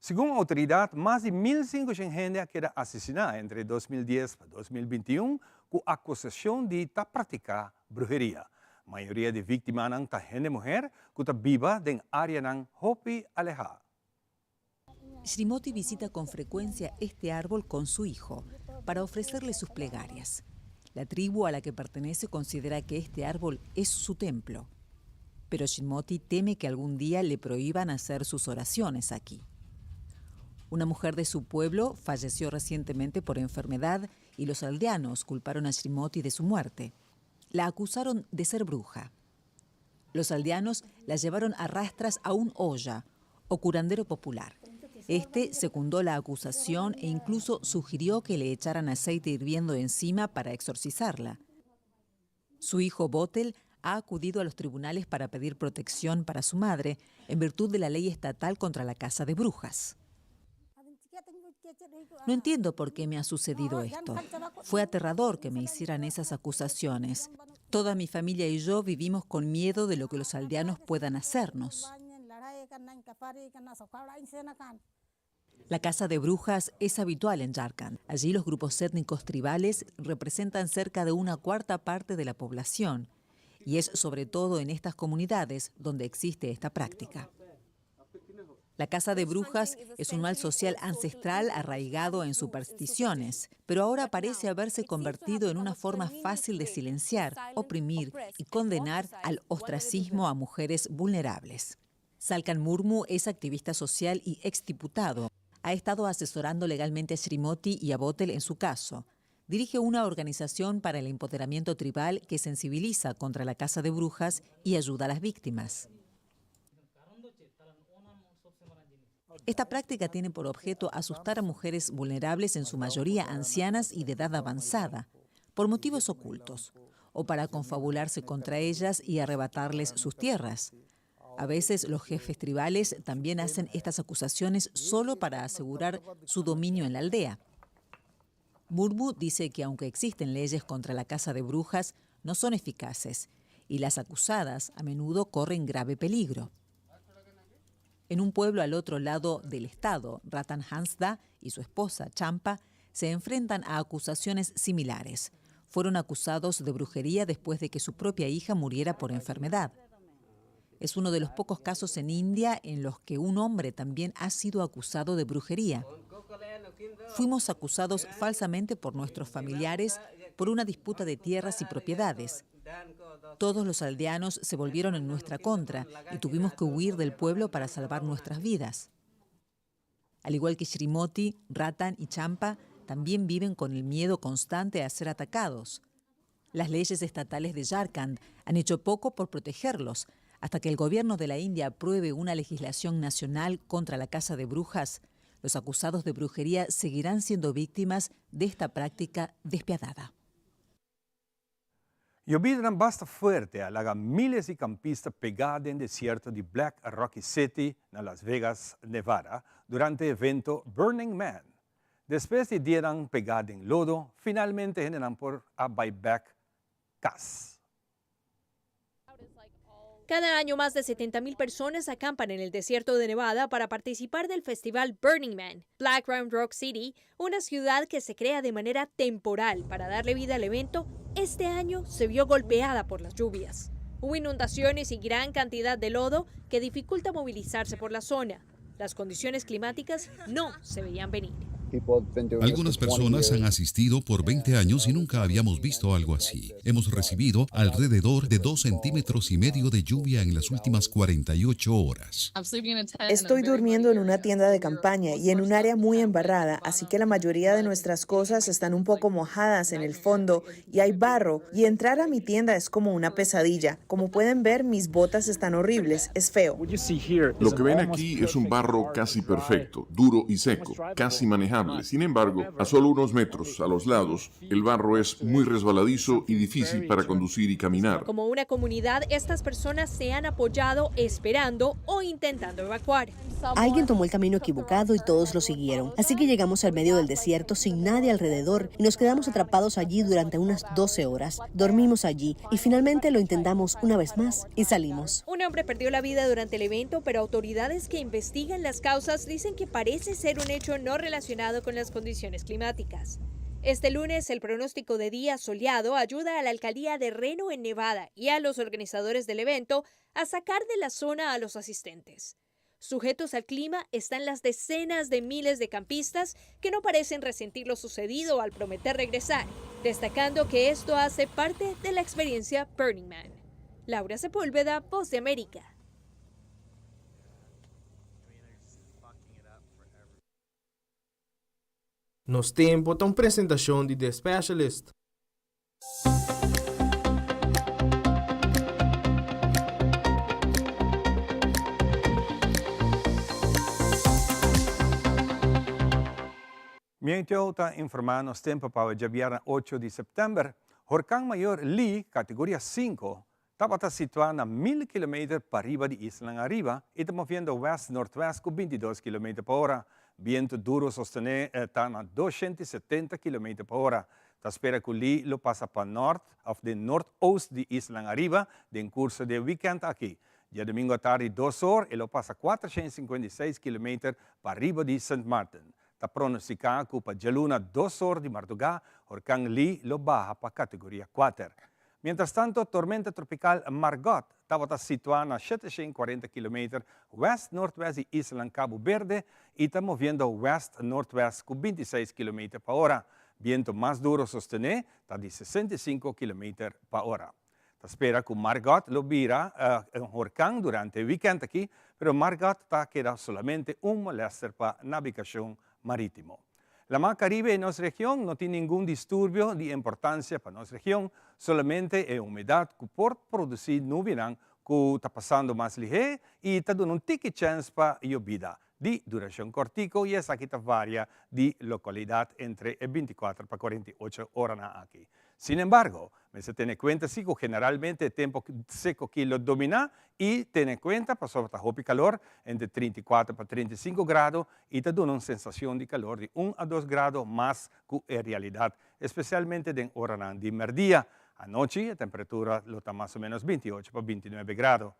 Segun outoridat, mas di 1500 hende a keda asesiná entre 2010 pa 2021 ku akusashon di ta praktiká bruheria. Mayoria di víktimanan ta hende muher ku ta biba den áreanan hopi alehá. Srimoti visita con frecuencia este árbol con su hijo para ofrecerle sus plegarias. La tribu a la que pertenece considera que este árbol es su templo. Pero Srimoti teme que algún día le prohíban hacer sus oraciones aquí. Una mujer de su pueblo falleció recientemente por enfermedad y los aldeanos culparon a Srimoti de su muerte. La acusaron de ser bruja. Los aldeanos la llevaron a rastras a un olla o curandero popular. Este secundó la acusación e incluso sugirió que le echaran aceite hirviendo encima para exorcizarla. Su hijo Botel ha acudido a los tribunales para pedir protección para su madre en virtud de la ley estatal contra la caza de brujas. No entiendo por qué me ha sucedido esto. Fue aterrador que me hicieran esas acusaciones. Toda mi familia y yo vivimos con miedo de lo que los aldeanos puedan hacernos. La caza de brujas es habitual en Jharkhand. Allí los grupos étnicos tribales representan cerca de una cuarta parte de la población y es sobre todo en estas comunidades donde existe esta práctica. La caza de brujas es un mal social ancestral arraigado en supersticiones, pero ahora parece haberse convertido en una forma fácil de silenciar, oprimir y condenar al ostracismo a mujeres vulnerables. Salkan Murmu es activista social y exdiputado. Ha estado asesorando legalmente a Srimoti y a Botel en su caso. Dirige una organización para el empoderamiento tribal que sensibiliza contra la caza de brujas y ayuda a las víctimas. Esta práctica tiene por objeto asustar a mujeres vulnerables, en su mayoría ancianas y de edad avanzada, por motivos ocultos, o para confabularse contra ellas y arrebatarles sus tierras. A veces los jefes tribales también hacen estas acusaciones solo para asegurar su dominio en la aldea. Murmu dice que aunque existen leyes contra la caza de brujas, no son eficaces y las acusadas a menudo corren grave peligro. En un pueblo al otro lado del estado, Ratan Hansda y su esposa Champa se enfrentan a acusaciones similares. Fueron acusados de brujería después de que su propia hija muriera por enfermedad. Es uno de los pocos casos en India en los que un hombre también ha sido acusado de brujería. Fuimos acusados falsamente por nuestros familiares por una disputa de tierras y propiedades. Todos los aldeanos se volvieron en nuestra contra y tuvimos que huir del pueblo para salvar nuestras vidas. Al igual que Shrimoti, Ratan y Champa, también viven con el miedo constante a ser atacados. Las leyes estatales de Jharkhand han hecho poco por protegerlos. Hasta que el gobierno de la India apruebe una legislación nacional contra la caza de brujas, los acusados de brujería seguirán siendo víctimas de esta práctica despiadada. Yobidanan basta fuerte a laga miles di campista pega den desierto di Black Rocky City na Las Vegas, Nevada, durante evento Burning Man. Despues di dianan pega den lodo, finalmente hendenan por a bay bek cas. Cada año más de 70.000 personas acampan en el desierto de Nevada para participar del festival Burning Man. Black Round Rock City, una ciudad que se crea de manera temporal para darle vida al evento, este año se vio golpeada por las lluvias. Hubo inundaciones y gran cantidad de lodo que dificulta movilizarse por la zona. Las condiciones climáticas no se veían venir. Algunas personas han asistido por 20 años y nunca habíamos visto algo así. Hemos recibido alrededor de 2 centímetros y medio de lluvia en las últimas 48 horas. Estoy durmiendo en una tienda de campaña y en un área muy embarrada, así que la mayoría de nuestras cosas están un poco mojadas en el fondo y hay barro, y entrar a mi tienda es como una pesadilla. Como pueden ver, mis botas están horribles, es feo. Lo que ven aquí es un barro casi perfecto, duro y seco, casi manejable. Sin embargo, a solo unos metros a los lados, el barro es muy resbaladizo y difícil para conducir y caminar. Como una comunidad, estas personas se han apoyado esperando o intentando evacuar. Alguien tomó el camino equivocado y todos lo siguieron. Así que llegamos al medio del desierto sin nadie alrededor y nos quedamos atrapados allí durante unas 12 horas. Dormimos allí y finalmente lo intentamos una vez más y salimos. Un hombre perdió la vida durante el evento, pero autoridades que investigan las causas dicen que parece ser un hecho no relacionado con las condiciones climáticas. Este lunes, el pronóstico de día soleado ayuda a la alcaldía de Reno en Nevada y a los organizadores del evento a sacar de la zona a los asistentes. Sujetos al clima están las decenas de miles de campistas que no parecen resentir lo sucedido al prometer regresar, destacando que esto hace parte de la experiencia Burning Man. Laura Sepúlveda, Voz de América. Nos Tempo ta un presentacion di The Specialist. Mientio ta informa Nos Tempo pa awe djabièrnè ocho di sèptèmber, Horkan Mayor Lee, kategoria sinku, Tabata situá na mil kilometer pariba di islanan ariba i ta moviendo west-noordwest ku bintidos kilometer pa ora. Bientu duru sostené ta na 270 kilometer pa ora. Ta spera ku Lee lo pasa pa nort òf den noordoost di islanan ariba den kurso di e wikènt aki. Diadomingo atardi dos or e lo pasa 456 kilometer pariba di Sint Maarten. Ta pronostiká ku pa djaluna dos or di mardugá horkan Lee lo baha pa kategoria kuater. Mientrastanto, tormenta tropikal Margot tabata situá na 740 kilometer west-noordwest di islanan Cabo Berde i ta moviendo west-noordwest ku 26 kilometer pa ora. Bientu mas duro sostené ta di 65 kilometer pa ora. Ta spera ku Margot lo bira un horkan durante e wikènt aki, pero Margot ta keda solamente un molèster pa nabigashon marítimo. Laman Caribe i nos region no tin ningun disturbio di importancia pa nos region, solamente e humedad cu por produci nubianan cu ta pasando mas lihé i ta duna un tiki chens pa yobida di duracion cortico i esaki ta varia di localidad entre e 24 pa 48 oranan aki. Sin embargo, mester tene cuenta si cu generalmente e tempo seco ki lo domina y tene cuenta pasobra ta hopi calor, entre 34 pa 35 grado, y ta duna un sensacion di calor di un a dos grado mas cu e realidad, especialmente den oranan di merdia. Anochi e temperatura lo ta mas o menos 28 pa 29 grado.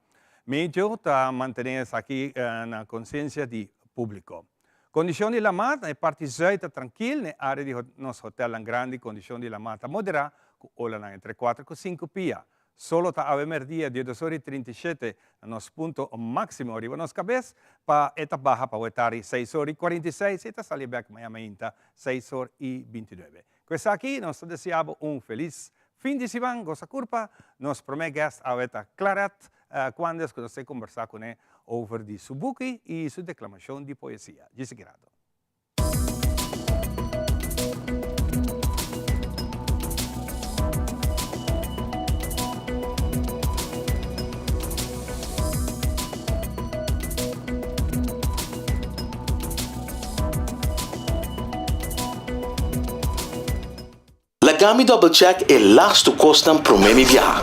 Meteo ta mantene esaki na conciencia di publico. Kondishon di lamá na e parti zùit ta trankil, na e área di nos hotèlnan grandi kondishon di lamá ta moderá ku olanan entre kuater ku sinku pia. Solo ta awe merdia 12 or y 37 na nos punto maximo riba nos cabes pa e ta baha pa awe tardi 6 or y 46 y ta sali bek maña mainta 6 or y 29. Cu esaki nos ta desea bo un feliz fin di siman, gosa curpa. Nos prome guest awe ta Claret Cuandes cu nos ta combersa cune over di su buki y su declamacion di poesia. Djis aki rato. Laga mi double check e lastu kosnan promé mi biaha.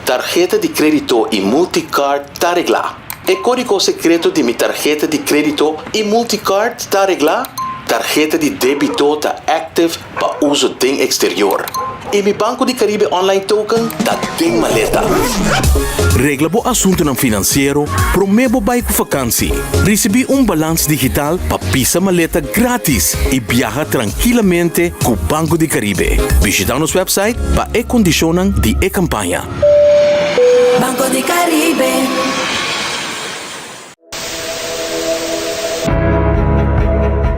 Tarheta di krédito i multicard ta reglá. E kódigo sekreto di mi tarheta di krédito i multicard ta reglá. Tarheta di débito ta active pa uso den eksterior. I mi Banco di Caribe Online Token ta den maleta. Regla bo asuntunan finansiero promé bo bai ku fakansi. Risibí un balans digital pa pisa maleta grátis i biaha trankilamente ku Banco di Caribe. Bishitá nos wèpsait pa e kondishonnan di e kampaña. Banco di Caribe.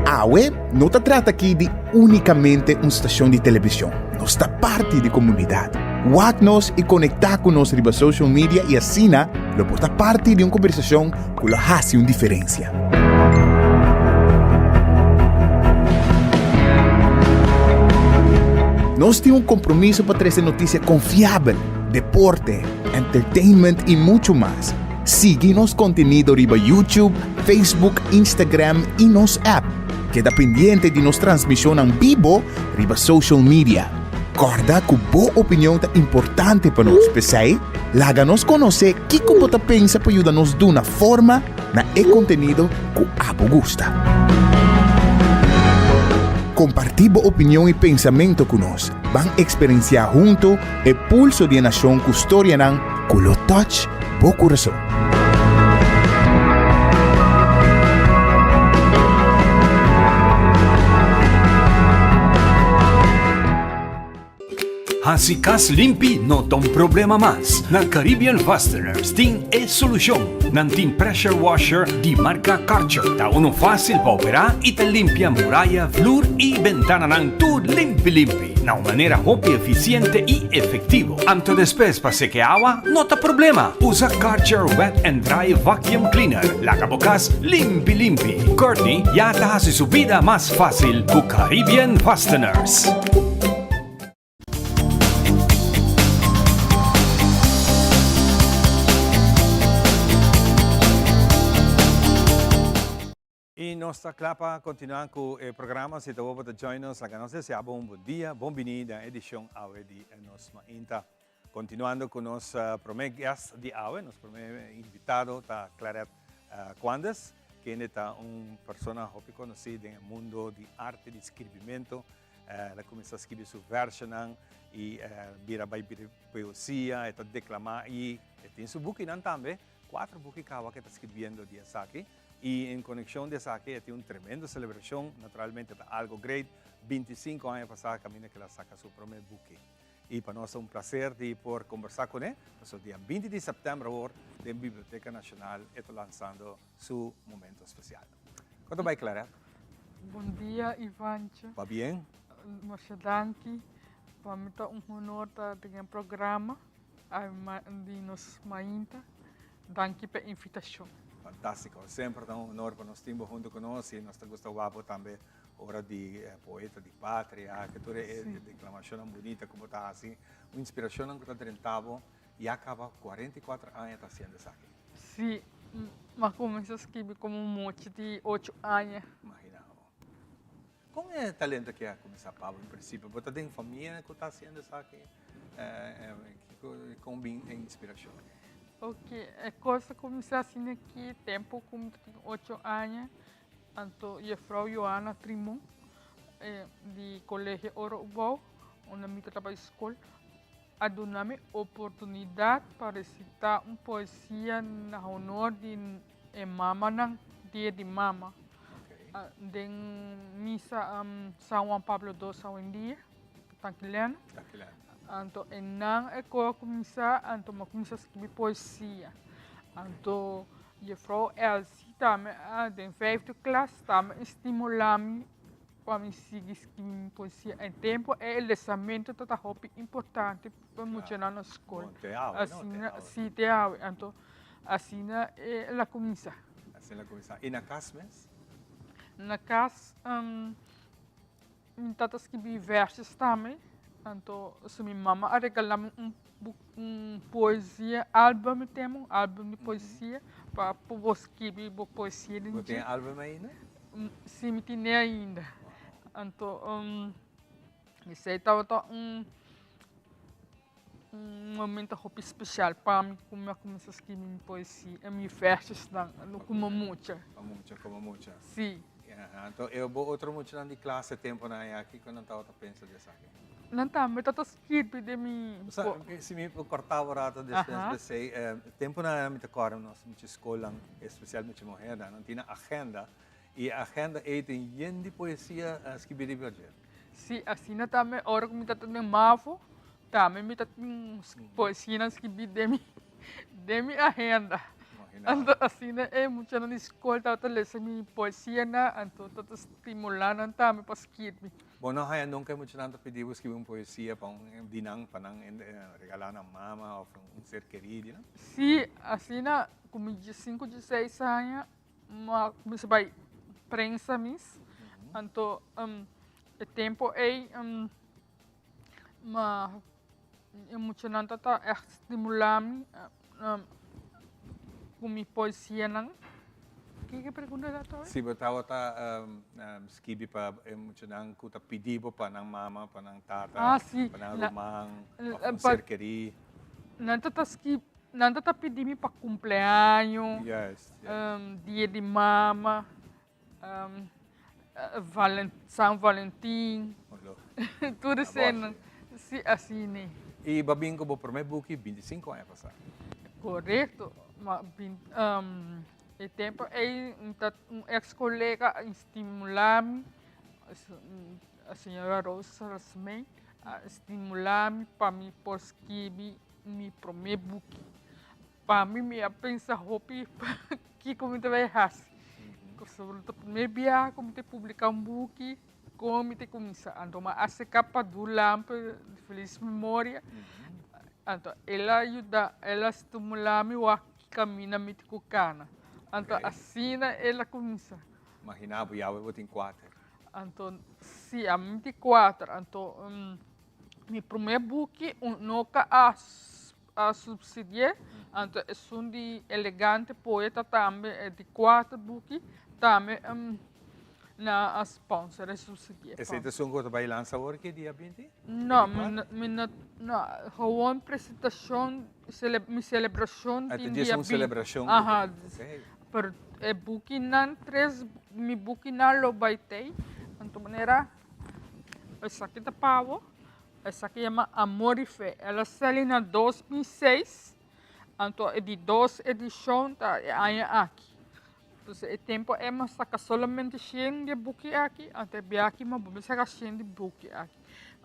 Awe no ta trata aki di únikamente un stashon di televishon, nos ta parti di komunidat. Wak nos i konektá ku nos riba social media i asina lo por ta parti di un kombersashon ku lo hasi un diferensia. Nos tin un kompromiso pa trese notisia konfiabel, deporte, entertainment i muchu mas. Sigui nos kontenido riba YouTube, Facebook, Instagram i nos app. Keda pendiente di nos transmishonnan bibo riba social media. Kòrda ku bo opinion ta importante pa nos, p'esei laga nos konosé kiko bo ta pensa pa yuda nos duna forma na e kontenido ku abo gusta. Kompartí bo opinion i pensamentu ku nos. Ban eksperensiá huntu e pulso di e nashon ku storianan ku lo touch bo kurason. Hasi kas limpi no ta un problema mas. Na Caribbean Fasteners tin e solushon. Nan tin pressure washer di marka Karcher. Ta unu fásil pa operá i ta limpia muraya, flur i bentananan tur limpi limpi. Na un manera hopi efisiente i efektivo. Anto despues pa seke awa no ta problema. Usa Karcher Wet and Dry Vacuum Cleaner. Laga bo kas limpi limpi. Courtney ya ta hasi su bida mas fásil ku Caribbean Fasteners. Y nos ta cla pa continua cu e programa. Si ta bo ta join nos, laga nos desea bo un bon dia, bon bini den edicion awe di Nos Mainta. Continuando cu nos prome guest di awe, nos prome invitado ta Claret Quandes, kende ta un persona hopi conoci den e mundo di arte di skirbimento. El a cuminsa skibi su versionan y bira bay poesia, e ta declama y e tin su bukinan tambe, cuatro buki caba cu e ta skirbiendo di esaki. Y en conexion di esaki e tin un tremendo celebracion, naturalmente ta algo great, 25 aña pasa caminda cu el a saca su prome buki. Y pa nos ta un placer di por conversa cu ne, pasobra dia 20 di september awor den Biblioteca Nacional e ta lanzando su momento special. Con ta bay Claret? Bon dia Ivancho. Ba bien? Masha danki. Pa mi ta un honor ta den e programa di nos mainta. Danki pa e invitashon. Fantástiko. Semper ta un honor pa nos tin bo huntu ku nos i nos ta gusta wak bo tambe ora di poeta di patria, ke tur e deklamashonnan bunita ku bo ta hasi, un inspirashonnan ku ta drenta bo ya kaba 44 aña ta hasiendo esaki. Sí, m'a kuminsá skibi komo mucha di ocho aña. Imagina bo. Kon e talento aki a kuminsá pa bo en prinsipio? Bo ta den famia ku ta hasiendo esaki? Kiko kon bin e inspirashon? Ok, e kos a kuminsá asina aki tempu ku mi tatin ocho aña, anto jefrou Johanna Trimon di Kolegio Oro Ubou, unda mi ta bai skol, a duna mi oportunidat pa resitá un poesia na honor di e mamanan, Dia di Mama, den misa San Juan Pablo dos awendia, Tankilena. Anto einan e kos a kuminsá, anto mi a kuminsá skibi poesia. Anto juffrouw Elsie tambe den vijfde klas tambe a stimulá mi pa mi sigui skibi mi poesia. E tempu ei e lesamentu tabata hopi importante pa muchanan na skol. Asina, si te awe. Anto asina el a kuminsá. Asina el a kuminsá. I na kas mes? Na kas Mi tata skibi versos tambe, anto so mi mama a regala mi un buk un poesia album mi tem un album di poesia pa por bo skibi bo poesia den Bo dje. tin e album ainda? Si mi tine ainda. Anto esei tabata un un momento hopi special pa mi ku mi a kuminsá skibi mi poesia mi versosnan komo mucha. Pa mucha, komo mucha. Si. Anto e bo otro muchanan di klas e temponan ei aki ku nan tabata pensa di esaki? Nan tambe tabata skirbi den mi. Sa, si mi por kòrta bo rato despues p'esei, temponan ei mi ta kòrda nos mucha skolnan, espesial mucha muhernan, nan tin nan agenda i e agenda ei tin yen di poesia skibí riba dje. Si, asina tambe ora ku mi tabata den mavo, tambe mi ta tin poesianan skibí den mi den mi agenda. Anto asina e muchanan di skol tabata lesa mi poesianan, anto tabata stimulá nan tambe pa skirbi. Bo no haña nunka e muchanan ta pidi bo skirbi un poesia pa un di nan, pa nan regalá nan mama òf un ser kerí di nan? Si, asina ku mi diesinku, dieseis aña Mi a kuminsá bai prensa mis, anto e tempu ei ma e muchanan ta ta ègt stimulá mi ku mi poesianan. Kiko e pregunta ta awe? Si bo tabata skibi pa e muchanan ku ta pidi bo pa nan mama, pa nan tata, pa nan ruman òf un ser kerí. Nan ta ta skibi Nan ta ta pidi mi pa cumpleaño, dia di mama, San Valentin, tur eseinan. Si, asina. I bo a bin ku bo promé buki bintisinko aña pasá. Korekto. Ma e tempu ei un eks kolega a stimulá mi, señora Rosa Rasmijn, a stimulá mi pa mi por skibi Mi prome buki. Pa mi, mi a pensa hopi kiko mi ta bai hasi. Pasobra ta prome biaha ku mi ta publiká un buki, kon mi ta kuminsá. Anto mi a aserká Padu Lampe di felis memoria. Anto el a yuda, el a stimulá mi wak ki kaminda mi tin ku kana. Anto asina el a kuminsá. Maginá bo, yawe bo tin kuater. Anto, si, ami tin kuater. Anto. Mi promé buki un noka a a subsidi'é, anto esun di Elegante Poeta tambe e di kuater buki tambe nan a sponsor e subsidi'é. Esei ta esun ku bo ta bai lansa awor ki dia binti? No, mi no mi no no gewoon presentashon mi selebrashon tin dia binti. Aha, pero e bukinan tres mi bukinan lo bai tei, anto manera. Esaki ta pavo. Esaki yama Amor y Fe. El a sali na 2006, anto e di dos edishon ta e aña aki. Entonces e tempo ei mi a saka solamente shen di e buki aki, anto e bia aki mi a bolbe saka shen di buki aki.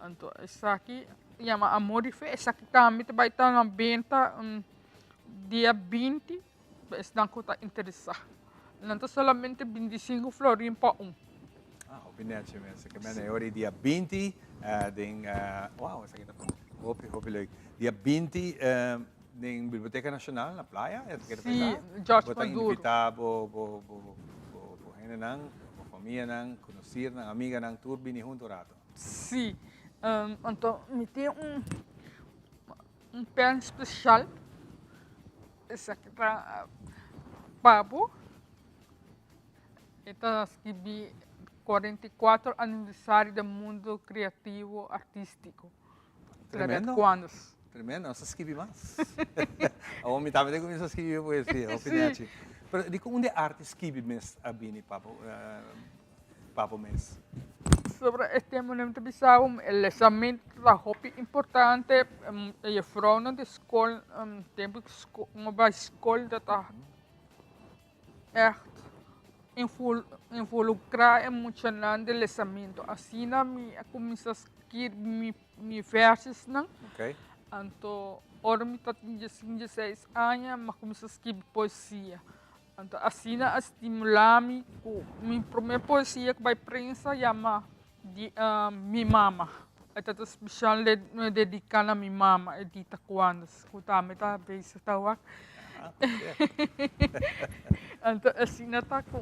Anto esaki yama Amor y Fe. Esaki tambe ta bai ta na benta dia 20 Pa esnan ku ta interesá. Nan ta solamente 25 florin pa un. Ah, hopi nechi mes. Ke mende e ora di dia 20 den, wow, esaki ta hopi, hopi leuk. Dia 20 den Biblioteka Nashonal na Playa, esaki ta Sí, George Bo ta Maduro. invitá bo, bo, bo, bo, bo hendenan, bo famianan, konosirnan, amiganan, tur bini huntu un rato. Sí, anto mi tin un, un pen spesial. Esaki ta pa bo. E ta skibi 44 aniversario den mundo creativo artistico. Tremendo. Tremendo, nos ta skibi mas. Awor mi tambe ta cuminsa skibi poesia, hopi nechi. Pero dikon un di arte skibi mes a bini pa bo, pa bo mes? Sobre e tema mi ta bisa bo e lesamento ta hopi importante. E juffrouwnan di skol tempu ku no bai skol ta ta ègt involukrá e muchanan den lesamento. Asina mi a kuminsá. skirbi mi mi versesnan. Anto ora mi ta tin diesinco, dieseis aña mi a cuminsa skirbi poesia. Anto asina a stimula mi cu mi prome poesia cu bay prensa yama di Mi Mama. E ta ta special dedica na mi mama Edita Cuandes cu tambe ta bezig ta wak. Anto asina ta cu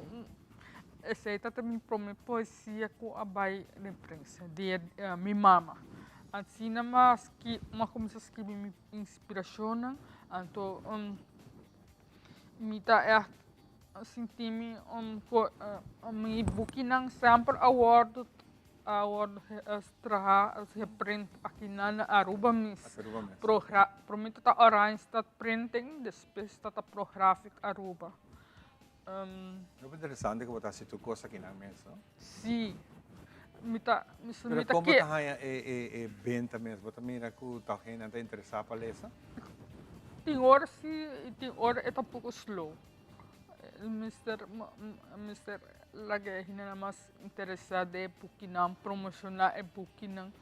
esey ta ta mi prome poesia cu a bay den prensa di Mi Mama. Asina mi a cuminsa skibi mi inspiracionnan anto. Mi ta ègt sinti mi mi bukinan semper a wòrdu a wòrdu traha geprint akinan na Aruba mes. Promé ta ta Oranjestad Printing despues ta ta Prographic Aruba. Hopi interesante ku bo ta hasi tur kos akinan mes no? Si. Mi ta mi ta Pero kon bo ta haña e benta mes? Bo ta mira ku tòg hendenan ta interesá pa lesa? Tin ora si i tin ora e ta un poko slow. Mester mester laga e hendenan mas interesá den e bukinan, promoshoná e bukinan.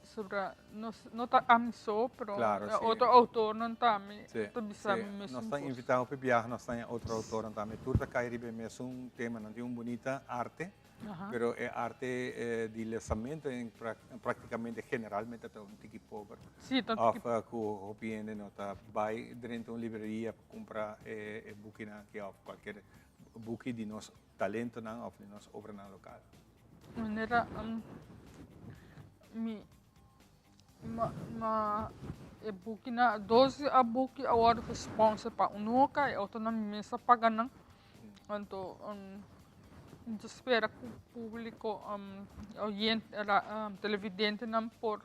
Sobra nos no ta ami so pero otro autornan tambe ta bisa mi mesun Nos ta invita hopi biaha nos ta haña otro autornan tambe tur ta kai riba e mesun tema nan tin un bunita arte pero e arte di lesamento practicamente generalmente ta un tiki pober of ku hopi hende no ta bai drenta un libreria pa kumpra e bukinan aki of cualkier buki di nos talentonan of di nos obranan lokal. Manera mi ma e bukinan dos a buki a wòrdu gesponsor pa Unoca e otronan mi mes a paga nan anto mi ta spera ku públiko oyente televidentenan por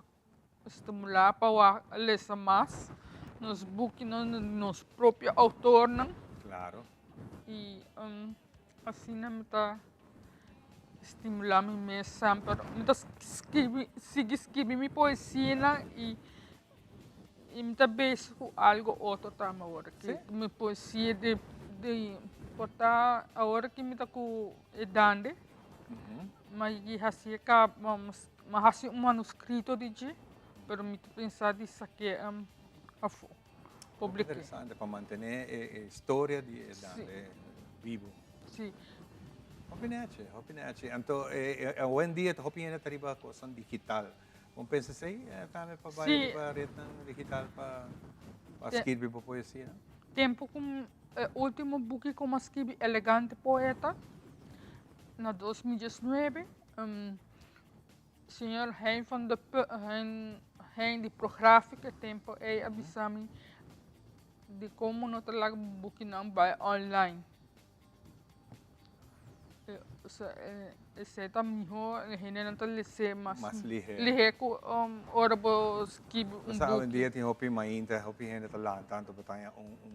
stimulá pa wak lesa mas nos bukinan di nos propio outornan. Claro. I asina mi ta stimulá mi mes semper. Mi ta skibi, sigui skibi mi poesianan i i mi ta bezig ku algo otro tambe awor aki. Mi poesia di di por ta awor aki mi ta ku e dande, ma i hasié kaba. Mi a hasi un manuskrito di dje, pero mi ta pensa di sak'é afó, publik'é. Interesante, pa mantené e historia di e Dande bibu. Sí. Hopi nechi, hopi nechi. Anto awendia ta hopi hende ta riba kosnan digital. Bo pensa esei tambe pa bai riba retnan digital pa skirbi bo poesia? Tempu ku e ultimo buki ku mi a skirbi, Elegante Poeta, na 2019. Señor Hein van de Pu, Hein, Hein di Prographic e tempo ei a bisa mi di como no ta laga bukinan bai online. Esei ta miho, e hendenan ta les'é mas Mas lihe. lihe ku ora bo skibi un Bo sa buki. awendia tin hopi mainta, hopi hende ta lanta anto bo ta haña un un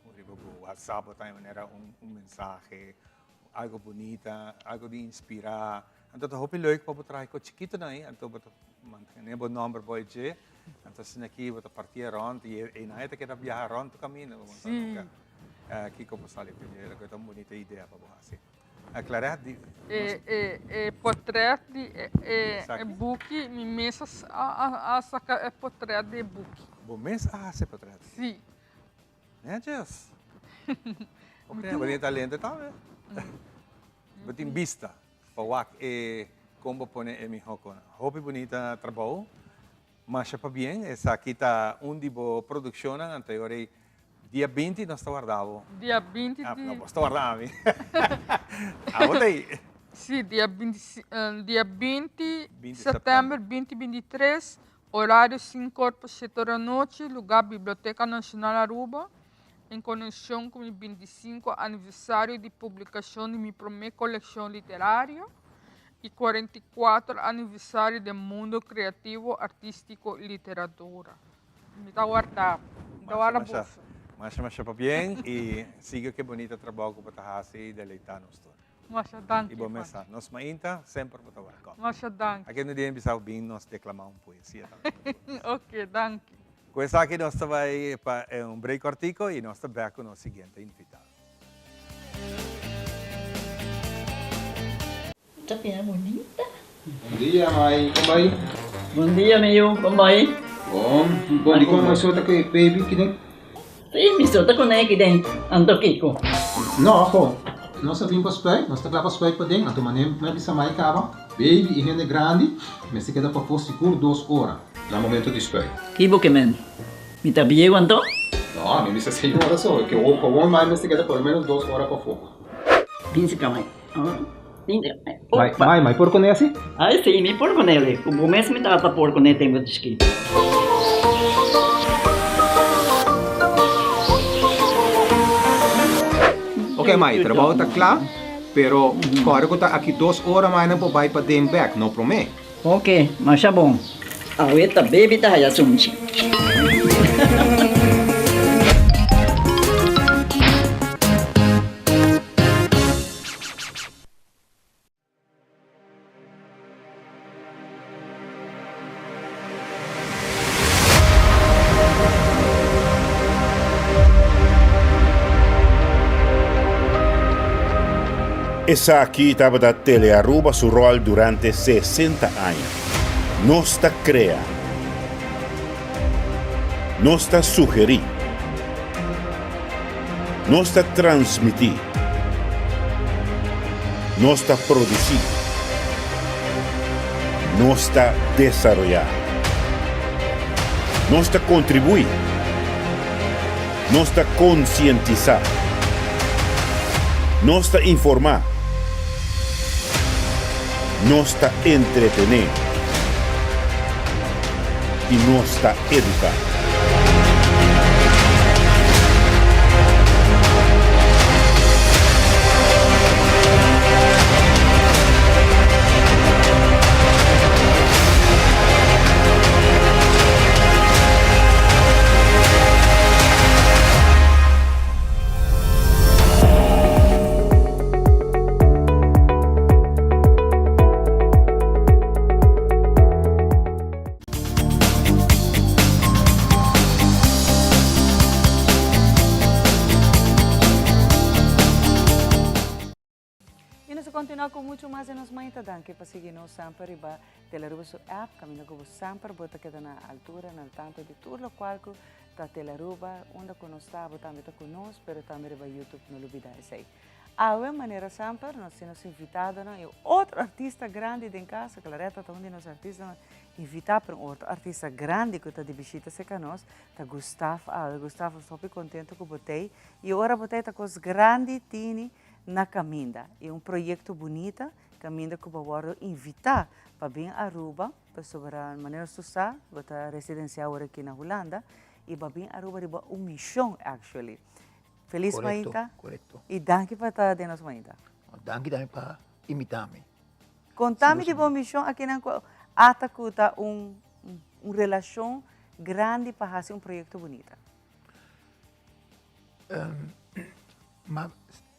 un riba bo WhatsApp bo ta haña manera un un mensahe Algo bunita, algo di inspirá. Anto ta hopi leuk pa bo traha ku chikitonan ei, anto bo ta mantené bo nòmber bo e dje. Anto asina aki bo ta partié rònt i einan e ta keda biaha rònt tur kaminda bo sa nunka kiko por sali ku dje. Loke ta un bunita idea pa bo hasi. Clarette di E e e portret di e e buki mi mes a saka e portret di e buki. Bo mes a hasi e portret? Si. Netjes. Ok, bo tin talento tambe. Bo tin bista pa wak e kon bo pone e mihó kon. Hopi bunita trabou. Masha pabien, esaki ta un di bo produkshonnan, anto e ora ei dia binti nos ta warda bo. Dia binti Ah, di. no, bo ta warda ami. Abo ta ei. Si, dia binti, dia 20 sèptèmber 20 23 Horario 5 or pa 7 or anochi, lugar Biblioteca Nacional Aruba, en conexion cu mi 25 aniversario di publicacion di mi prome coleccion literario y 44 aniversario den mundo creativo, artistico y literatura. Mi ta warda, mi ta warda boso. Masha masha pabien y sigue cu e bonita trabao cu bo ta haci y deleita nos tur. Masha danki I bo mes Juan. sa, nos mainta semper bo ta welkom. Masha danki. Aki no dia bisa bo bin nos declama un poesia tambe. Ok, danki. Cu esaki nos ta bay pa un break cortico y nos ta bek cu nos siguiente invitado. Ta bira bunita. Bon dia, mai. Kon bai? Bon dia, mi yu. Kon bai? Bon. Bon, dikon mai so ta ku e baby kiden? Sí, mi so ta kuné kiden. Anto kiko? No, ho. Nos a bin pa spuit. Nos ta kla pa spuit paden. Anto manera mi a bisa mai kaba, baby i hende grandi mester keda pafó sigur dos ora na momento di spuit. Ki bo ke men? Mi ta bieu anto? No, mi bisa seis ora so. Ke awor mai mester keda por lo menos dos ora pafó. Bin si ka mai. Mai, mai, mai por kuné asi? Ai si, mi por kuné li. Ku bo mes mi tata por kuné tempu di chikito. Ok mai, trabou ta kla, pero kòrda ku ta aki dos ora mai nan por bai paden bèk, no promé. Ok, masha bon. Awe ta baby ta haya sunchi. Esaki tabata Telearuba su rol durante 60 aña. Nos ta crea. Nos ta sugeri. Nos ta transmití. Nos ta produsí. Nos ta desaroyá. Nos ta kontribuí. Nos ta konsientisá. Nos ta informá. Nos ta entretené. I nos ta eduká. Y nos ta continua cu mucho mas den nos mainta. Danki pa sigui nos semper riba Telaruba su app. Caminda cu bo semper bo ta keda na altura, na altanto di tur locual cu ta Telaruba. Unda cu nos ta, bo tambe ta cu nos, pero tambe riba YouTube, no lubida esey. Awe, manera semper, nos tin nos invitadonan y otro artista grandi den casa. Claretta ta un di nos artistanan invita, pero un otro artista grandi cu ta di bishita cerca nos ta Gustav awe. Gustav, nos ta hopi contento cu bo t'ey. Y ora bo t'ey ta cos grandi tini na caminda. Y un proyecto bunita caminda cu bo a wordo invita pa bin Aruba, pasobra manera nos tur sa, bo ta residencia awor aki na Hulanda, y bo a bin Aruba riba un mision actually. Feliz Correcto, mainta. correcto. Y danki pa ta den nos mainta. Danki tambe pa invita mi. Conta mi di bo mision akinan cu ata cu ta un un relacion grandi pa haci un proyecto bunita. Ma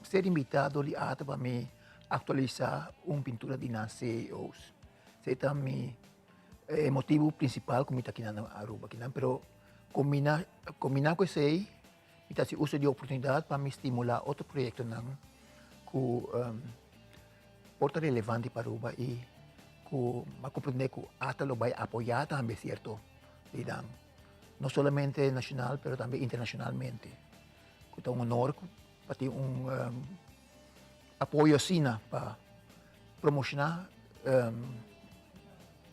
ser invita dor di ata pa mi actualisa un pintura di nan CEO's. Esey ta mi E motibu prinsipal ku mi ta kinan na Aruba kinan, pero kombina kombina ku esei mi ta hasi uso di e oportunidat pa mi stimulá otro proyektonan ku por ta relevante pa Aruba i ku mi a komprendé ku ata lo bai apoyá tambe sierto lidan, no solamente nashonal pero tambe internashonalmente, ku ta un honor pa tin un apoyo asina pa promoshoná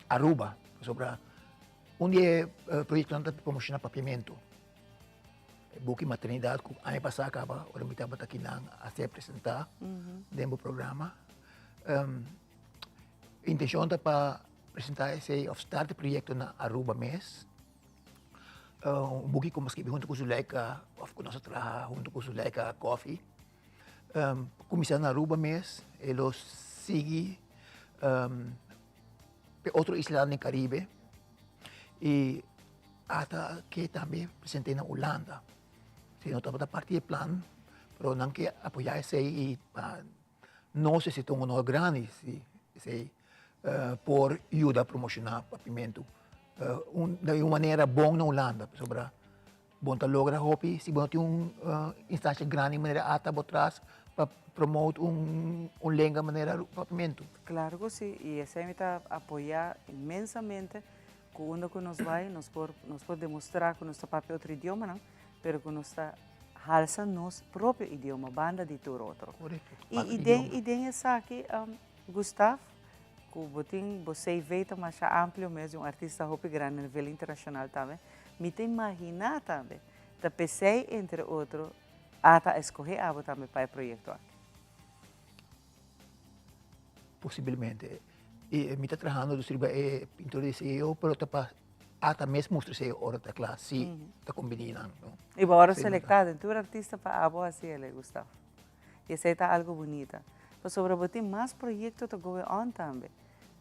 Aruba, pasobra un di e proyektonan ta promoshoná Papiamentu. E buki Maternidat ku aña pasá kaba ora mi tabata akinan a ser presentá den bo programa. Intenshon ta pa presentá esei òf start e proyekto na Aruba mes. Un buki ku mi a skibi huntu ku Zuleika òf ku nos a traha huntu ku Zuleika Coffie. Kuminsá na Aruba mes, e lo sigui p'e otro islanan den Karibe i ata ke tambe present'é na Hulanda. Si no tabata parti di e plan, pero nan ke apoyá esei i pa nos esei ta un honor grandi si esei por yuda promoshoná Papiamentu di un manera bon na Hulanda pasobra Bo no ta logra hopi si bo no tin un instancia grandi manera ata bo tras. Pa promote un un lenga manera Papiamentu. Claro cu si, y esey mi ta apoya inmensamente cu unda cu nos bay nos por nos por demostra cu nos ta papia otro idiomanan, pero cu nos ta halsa nos propio idioma banda di tur otro. Correcto. Y y den y den esaki Gustav, cu bo tin bo CV ta masha amplio mes di un artista hopi grandi a nivel internacional tambe, mi ta imagina tambe ta pesey entre otro Ata a escoge abo tambe pa e proyecto aki? Posiblemente. E mi ta trahando dus riba e pintura di CEO, pero ta pa ata mes mustra esei ora ta kla, si ta kombini nan, no. I bo ora selektá den tur artista pa abo hasi el, Gustavo. I esei ta algo bunita. Pasobra bo tin mas proyecto ta going on tambe.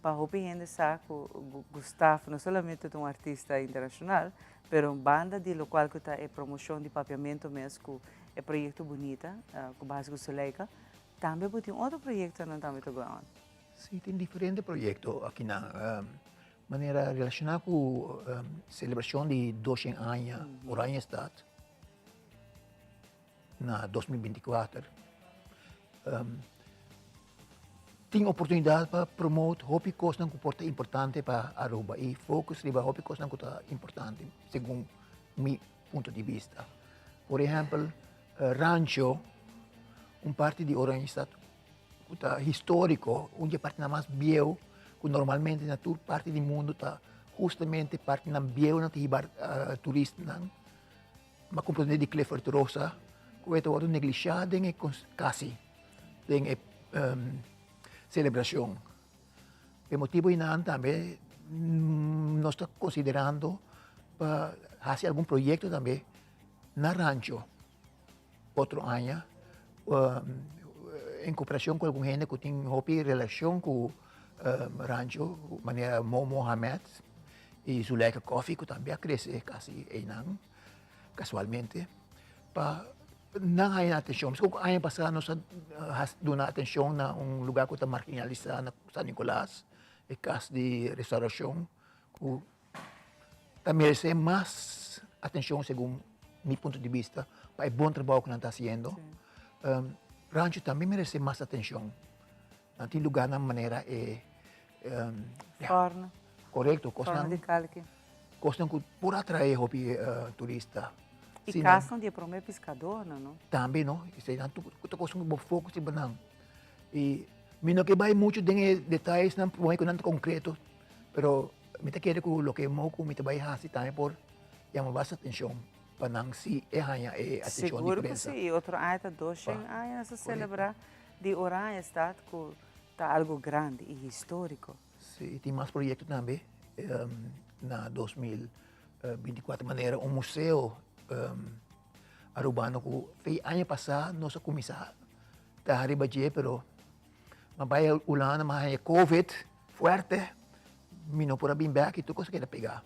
Pa hopi hende sa ku Gustavo no solamente ta un artista internashonal, pero banda di lokual ku ta e promoshon di Papiamentu mes ku e proyekto bunita ku base ku Zuleika, tambe bo tin otro proyektonan tambe ta going on. Si, tin diferente proyekto akinan, manera relashoná ku selebrashon di doshen aña Oranjestad na 2024. Tin oportunidad pa promote hopi cosnan cu por ta importante pa Aruba y focus riba hopi cosnan cu ta importante segun mi punto di bista. Por ehempel, Rancho, un parti di Oranjestad cu ta historico, un di e partinan mas bieu cu normalmente na tur parti di mundo ta hustamente partinan bieu nan ta hiba turistanan. M'a comprende di Clifford Rosa cu e ta wordo neglisha den e casi den e celebracion. P'e motibo einan tambe nos ta considerando pa haci algun proyecto tambe na rancho otro aña en cooperacion cu algun hende cu tin hopi relacion cu rancho manera Mo Mohamed y Zuleika Coffie cu tambe a crece casi einan casualmente pa nan haya atencion. Pasobra cu aña pasa nos a duna atencion na un lugar cu ta marginalisa na San Nicolas, e cas di restauracion cu ta merece mas atencion segun mi punto di bista pa e bon trabao cu nan ta haciendo. Rancho tambe merece mas atencion. Nan tin lugarnan manera e Forno. Correcto, cosnan. Forno di kalki. Cosnan cu por atrae hopi turista. Y casnan di e prome piscadornan, no? Tambe, no? Esei nan tur ta cosnan cu bo focus riba nan. Y mi no ke bay mucho den e detayesnan prome cu nan ta concreto, pero mi ta kere cu loke mo cu mi ta bay haci tambe por yama basta atencion pa nan si e haña e atencion di prensa. Sigur cu si, y otro aña ta doshen aña nos ta celebra di Oranjestad cu Ta algo grandi y historico. Si, tin mas proyecto tambe na 2024 manera un museo Arubano cu fe aña pasa nos a cuminsa traha riba dje pero m'a bay Hulanda m'a haya covid fuerte mi no por a bin bek y tur cos a keda pega.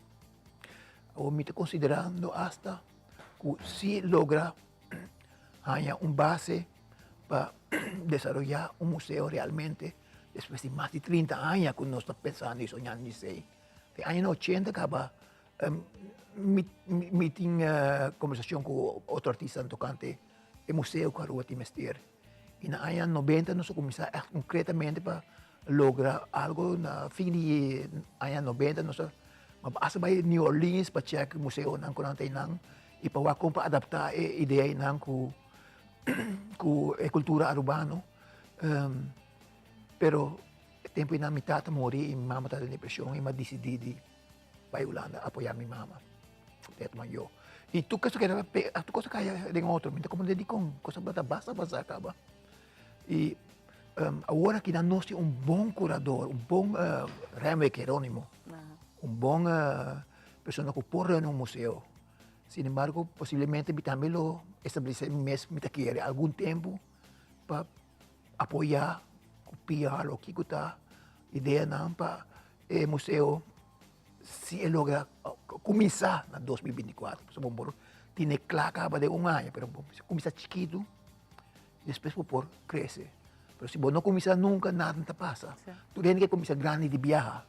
Awor mi ta considerando hasta cu si logra haña un base pa desaroyá un museo realmente despues di mas di 30 aña ku nos ta pensando i soñando di esei. Den añanan ochenta kaba mi mi tin kombersashon ku otro artistanan tokante e museo ku Aruba tin mester. I na aña nobenta nos a kuminsá ègt konkretamente pa logra algo na fin di aña nobenta nos a hasta bai New Orleans pa chèk museonan ku nan ta einan i pa wak kon pa adaptá e idea einan ku ku e kultura arubano. Pero e tempu einan mi tata muri i mi mama tabata den depreshon i mi a disidí di bai Hulanda apoyá mi mama ku ta e mayó. I tur kos a keda tur kos a kaya den otro mi ta komprendé dikon kos a bata basta basa kaba. I awor aki nan nos tin un bon kurador un bon Renwick Heronimo un bon persona ku por run un museo. Sin embargo posiblemente mi tambe lo establesé mi mes mi ta kere algun tempu pa apoyá ku PR o kiko ta ideanan pa e museo si e logra kuminsá na 2024 pasobra bo por tene kla kaba den un aña pero bo mester kuminsá chikitu despues bo por krese pero si bo no kuminsá nunka nada no ta pasa tur hende ke kuminsá grandi di biaha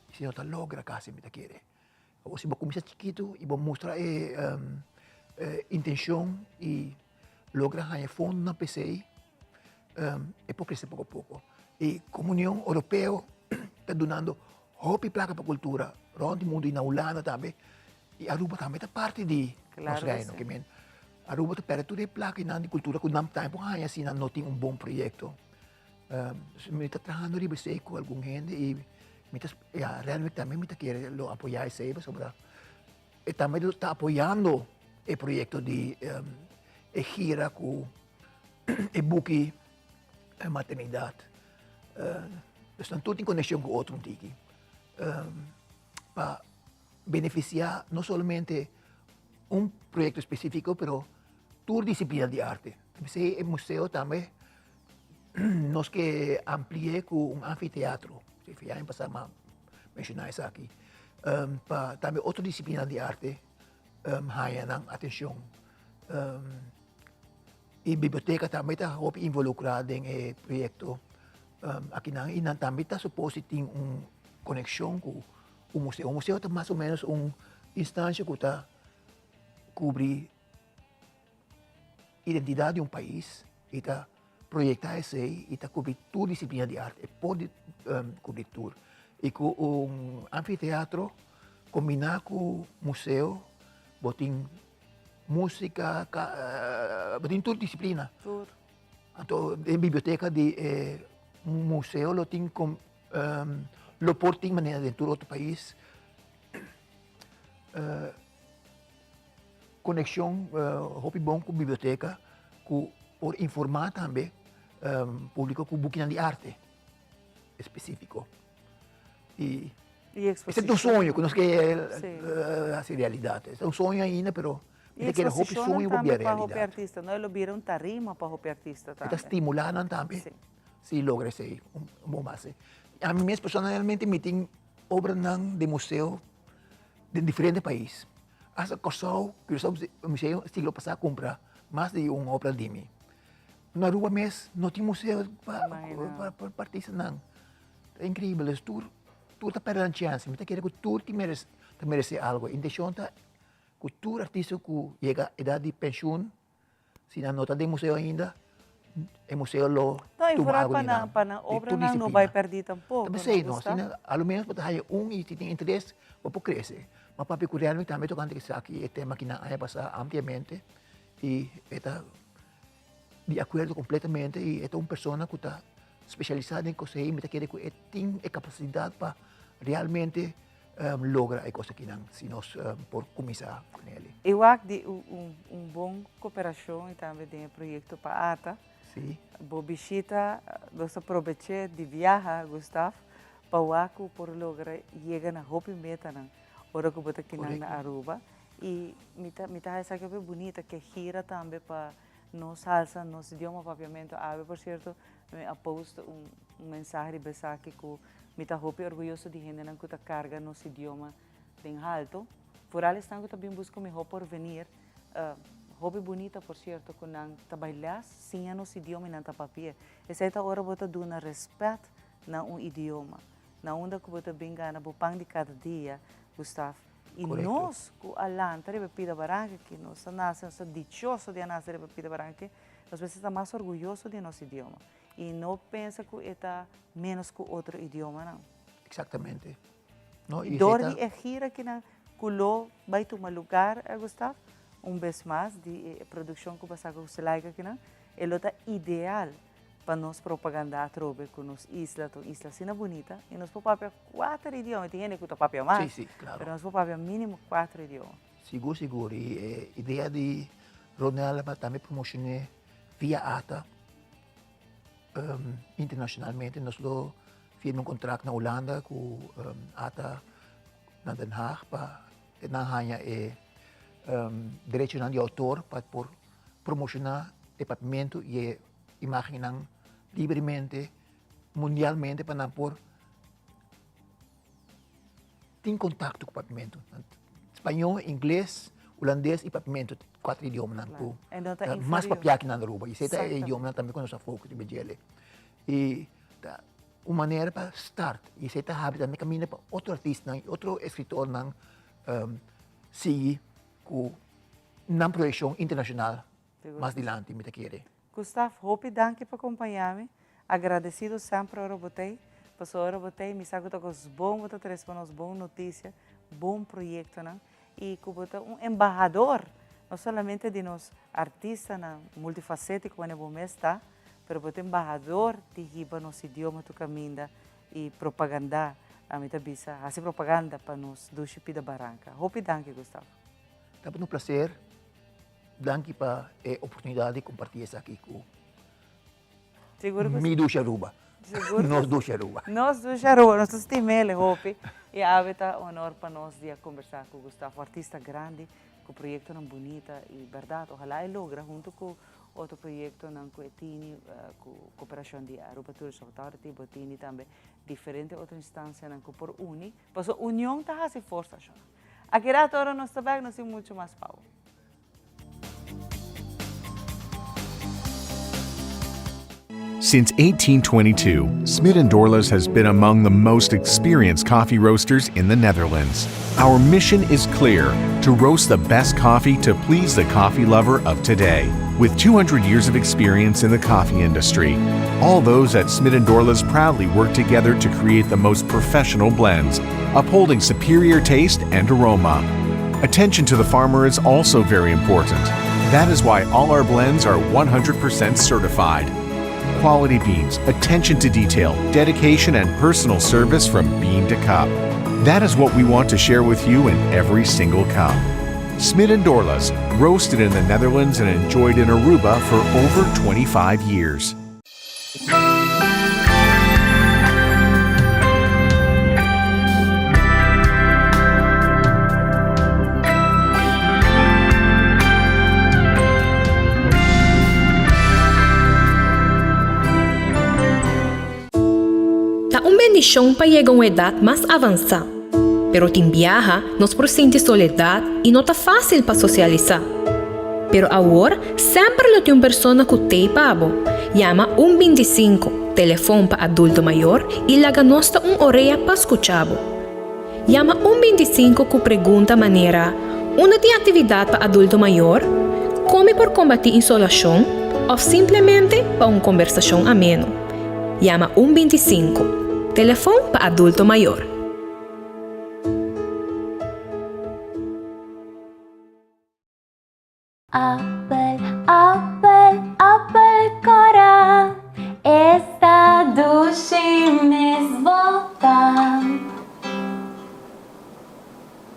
i si no ta logra kasi mi ta kere Awor si bo kuminsá chikitu i bo mustra e intenshon i logra haña fondonan p'esei. E por krese poko poko. E komo Union Europeo ta dunando hopi plaka pa kultura rònt di mundu i na Hulanda tambe i Aruba tambe ta parti di nos reino. Ke men Aruba ta pèrdè tur e plakanan di kultura ku nan tambe por haña si nan no tin un bon proyekto. Mi ta trahando riba esei ku algun hende i mi ta ya realmente tambe mi ta kere lo apoyá esei pasobra e tambe ta apoyando e proyekto di e gira ku e buki maternidat. Dus nan tur tin konekshon ku otro un tiki pa benefisiá no solamente un proyekto spesífiko pero tur disiplina di arte. P'esei e museo tambe nos ke ampli'é ku un anfiteatro, si aña pasá mi a menshoná esaki, pa tambe otro disiplina di arte haña nan atenshon. E biblioteka tambe ta hopi involukrá den e proyekto akinan i nan tambe ta supos di tin un konekshon ku un museo. Un museo ta mas o ménos un instansia ku ta kubri identidat di un pais i ta proyektá esei i ta kubri tur disiplina di arte, e por kubri tur. I ku un anfiteatro kombiná ku museo bo tin Músika, bo tin tur disiplina. Tur. Anto den biblioteka di e museo lo tin lo por tin manera den tur otro pais konekshon hopi bon ku biblioteka ku por informá tambe públiko ku bukinan di arte espesífiko. Y Y Ese ta un soño ku nos ke hasi realidat. Ese ta un soño ainda, pero mi ta kere hopi soño por bira tambe pa hopi realidat. artista, no? E lo bira un tarima pa hopi artista E ta tambe. stimulá nan tambe si logra esei un bon base. Ami mes personalmente mi tin obranan den museo den diferente pais. Asta Kòrsou, Curaçao Museo siglo pasá kumpra mas di un obra di mi. Na Aruba mes no tin museo pa pa artistanan. Ta increíbel, dus tur tur ta perde nan chance. Mi ta kere ku tur tin merece ta merece algo. Intencion ta ku tur artista ku yega edad di pensioen, si nan no ta den museo ainda, e museo lo No, y tuma vooral algo pa di nan nan, pa nan di tur obranan no bai disciplina. perdi Ta tampoco, no pesey no, gusta? asina a lo menos bo ta haya un y si tin interes bo por crece. Ma papia ku realmente tambe tocante esaki e tema ki nan aña pasa ampliamente y e ta di akuerdo kompletamente i e ta un persona ku ta spesialisá den kos ei, mi ta kere ku e tin e kapasidat pa realmente logra e kos akinan si nos por kuminsá ku el. E wak di un bon koperashon i tambe den e proyekto pa ata. Si. Bo bishita, nos ta probech'é di biaha, Gustav, pa wak ku por logra yega na hopi metanan ora ku bo ta kinan na Aruba. I mi ta mi ta haña esaki hopi bunita ke gira tambe pa nos halsa nos idioma papiamento. Awe por sierto mi a post un un mensahe riba esaki ku mi ta hopi orguyoso di hendenan ku ta karga nos idioma den halto. Vooral esnan ku ta bin buska un mihó porvenir. Hopi bunita por sierto ku nan ta bai les, siña nos idioma i nan ta papia. Esei ta ora bo ta duna rèspèt na un idioma. Na unda ku bo ta bin gana bo pan di kada dia, Gustav. I nos ku a lanta riba e pida baranka aki, nos a nase, nos ta dichoso di a nase riba e pida baranka aki, nos mester ta mas orguyoso di nos idioma i no pensa ku e ta ménos ku otro idiomanan. Eksaktamente. No, i Dor di e gira akinan ku lo bai tuma lugar, Gustav, un bes mas di e produkshon ku pasa ku Selaika akinan, e lo ta ideal pa nos propaganda atrobe ku nos isla ta un isla asina bunita i nos por papia kuater idioma, tin hende ku ta papia mas, Sí, sí, klaro. pero nos por papia mínimo kuater idioma. Sigur, sigur. I e idea di Ronel pa tambe promoshoné via ata internashonalmente. Nos lo firma un kontrakt na Hulanda ku ata na Den Haag pa nan haña e derechonan di outor pa por promoshoná e papiamentu i e imágennan libremente mundialmente pa nan por tin kontakto ku papiamentu. Spañó, ingles, hulandes i papiamentu, kuater idiomanan ku ta mas papiá aki na Aruba. I esei ta e idiomanan tambe ku nos a focus riba djele. I ta un manera pa start i esei ta habri tambe kaminda pa otro artistanan i otro eskritornan sigui ku nan proyekshon internashonal mas dilanti mi ta kere. Gustav, hopi danki pa kompañá mi. Agradesido semper ora bo t'ei, pasobra ora bo t'ei mi sa ku ta kos bon bo ta trese pa nos, bon notisia, bon proyektonan i ku bo ta un embahador no solamente di nos artistanan multifasétiko manera bo mes ta, pero bo ta embahador di hiba nos idioma tur kaminda i propagandá, ami ta bisa, hasi propaganda pa nos dushi pida baranka. Hopi danki Gustavo. Tabata un placer. Danki pa e oportunidad di comparti esaki cu Sigur cu mi dushi Aruba. Sigur cu Nos dushi Aruba. Nos dushi Aruba. Nos ta stim'el hopi. Y awe ta honor pa nos di a combersa cu Gustavo, artista grandi, cu proyectonan bunita y berdad ojalá e logra hunto cu otro proyectonan cu e tini cu cooperacion di Aruba Tourist Authority, bo tini tambe diferente otro instancianan cu por uni, pasobra union ta haci forsa shona. Aki rato ora nos ta bek nos tin mucho mas pa bo. Since 1822, Smit & Dorlas has been among the most experienced coffee roasters in the Netherlands. Our mission is clear, to roast the best coffee to please the coffee lover of today. With 200 years of experience in the coffee industry, all those at Smit & Dorlas proudly work together to create the most professional blends, upholding superior taste and aroma. Attention to the farmer is also very important. That is why all our blends are 100% certified. Quality beans, attention to detail, dedication, and personal service from bean to cup. That is what we want to share with you in every single cup. Smit and Dorlas, roasted in the Netherlands and enjoyed in Aruba for over 25 years. Ta un bendishon pa yega un edat mas avansá. Pero tin biaha nos por sinti soledat i no ta fásil pa sosialisá. Pero awor semper lo tin un persona ku t'ei pa bo. Yama un bintisinku, telefon pa adulto mayor, i laga nos ta un orea pa skucha bo. Yama un bintisinku ku pregunta manera, Unda tin aktividat pa adulto mayor? Kon mi por kombatí insolashon? Òf simplemente pa un kombersashon ameno. Yama un bintisinku, telefon pa adulto mayor. Appel, appel, appel cora, Esta dushi mes bota.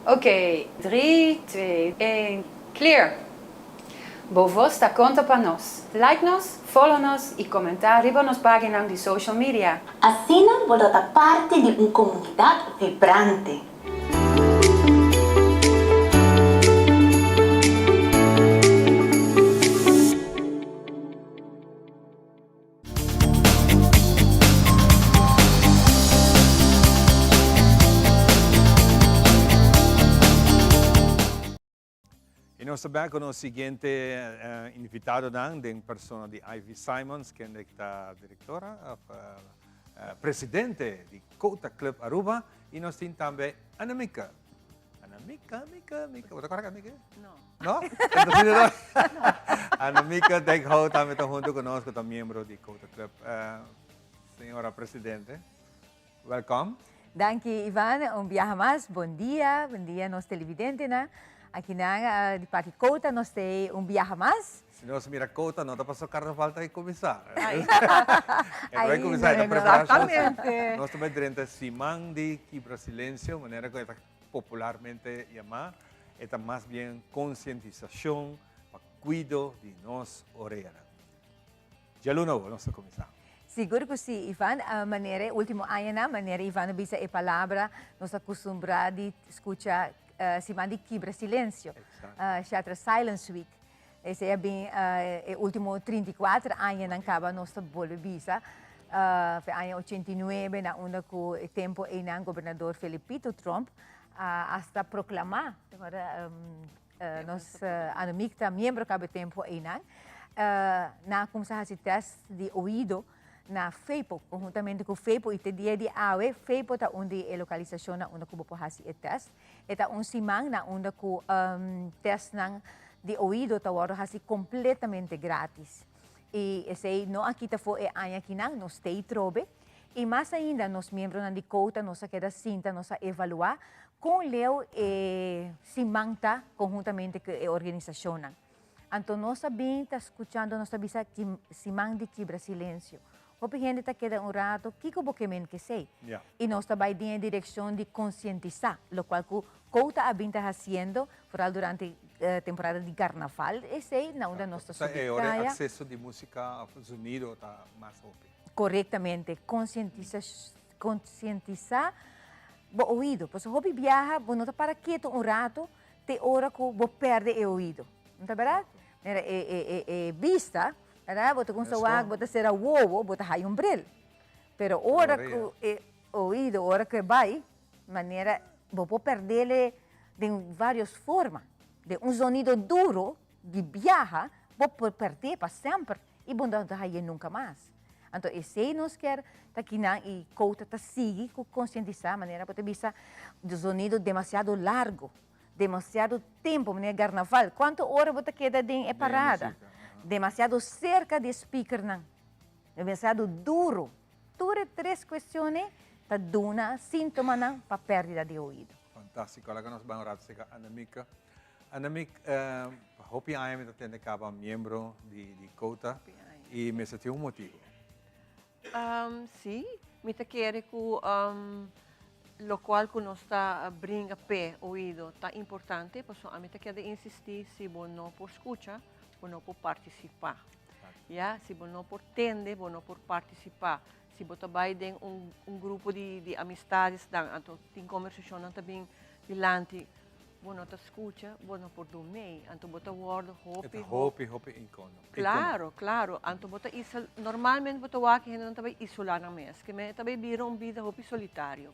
Ok, drie, twee, een, clear! Bo voz ta conta pa nos. Like nos, follow nos y comenta riba nos paginan di social media. Asina bo lo ta parti di un comunidad vibrante. Y nos ta bek cu nos siguiente invitadonan den persona di Ivy Simons, kende ta directora of presidente di Cota Club Aruba. Y nos tin tambe Annemieke. Annemieke, Mieke, Mieke. Bo ta corda Annemieke? No. No? No. Annemieke Dijkhout tambe ta hunto cu nos, cu ta miembro di Cota Club. Señora Presidente, welcome. Danki Ivan, un biaha mas, bon dia, bon dia nos televidentenan. Akinan di parti Cota nos ta ei un biaha mas. Si nos mira Cota no ta paso carnaval ta cuminsa. E ta bay cuminsa, e ta preparacion. Nos ta bay drenta siman di kibra silencio, manera cu e ta popularmente yama. E ta mas bien concientisacion pa cuido di nos oreanan. Djaluna awor nos ta cuminsa. Sigur cu si, Ivan. Manera e ultimo añanan, manera Ivan a bisa e palabra, nos a custumbra di scucha siman di kibra silencio, Shatter Silence Week. Esei a bin e ultimo 34 añanan caba nos ta bolbe bisa. Fe aña 89 na unda cu e tempo eynan gobernador Felipito Tromp a hasta proclama, nos Annemiek ta miembro caba e tempo eynan, nan a cuminsa haci test di oido na FEPO, conhuntamente cu FEPO y te dia di awe FEPO ta un di e localisacionnan unda cu bo por haci e test. E ta un siman na unda cu testnan di oido ta wordo haci completamente gratis. I esei no a kita for e aña akinan, nos tei trobe. I mas ainda nos miembronan di Kouta nos a keda sinta, nos a evaluá kon leu e siman ta konhuntamente ku e organisashonnan. Anto nos a bin ta skuchando, nos ta bisa siman di kibra silensio. Hopi hende ta keda un rato, kiko bo ke men kesei? I nos ta bai den e direkshon di konsientisá, lokual ku Kouta a bin ta hasiendo, foral durante temporada di karnaval esei, na unda nos ta subi kaya. Ora e akseso di músika òf zonido ta mas hopi. Korektamente, konsientisá bo oido. Pasobra hopi biaha bo no ta para ketu un rato te ora ku bo pèrdè e oido. No ta bèrdat? Mira e bista, bèrdat? Bo ta kumsa wak, bo ta sera wowo, bo ta haya un bril. Pero ora ku e oido, ora ku e bai, Manera bo por perdele den varios forma. Den un zonido duro di biaha bo por perdé pa semper y bo no ta haye nunca mas. Anto esey nos kier ta kinan y Kouta ta sigui cu concientisa manera bo ta bisa di zonido demasiado largo, demasiado tempo manera garnaval. Cuanto ora bo ta keda den e parada? Demasiado cerca di e speakernan, demasiado duro. Tur e tres cuestion'e ta duna sintomanan pa perdida di oido. Fantastico. Laga nos bai un rato cerca Annemiek. Annemiek, pa hopi aña mi ta tende caba miembro di di Cota y mester tin un motibo. Si, mi ta kere cu locual cu nos ta bringa p'e oido ta importante, pasobra ami ta keda insisti si bo no por scucha, bo no por participa. Ya, si bo no por tende, bo no por partisipá. Si bo ta bai den un un grupo di di amistadesnan, anto tin kombersashonnan ta bin dilanti, bo no ta skucha, bo no por dun mei. Anto bo ta wòrdu hopi, E ta hopi, hopi inkono. Klaro, klaro. Anto bo ta isol, normalmente bo ta wak e hendenan ta bai isolá nan mes. Ke men e ta bai bira un bida hopi solitario.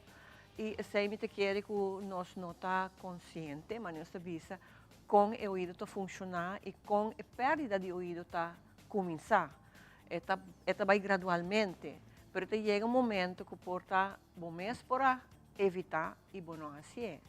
I esei mi ta kere ku nos no ta konsiente, ma nos ta bisa kon e oido ta funshoná i kon e pèrdida di oido ta kuminsá. E ta e ta bai gradualmente, pero ta yega un momento ku por ta bo mes por a evitá i bo no hasié.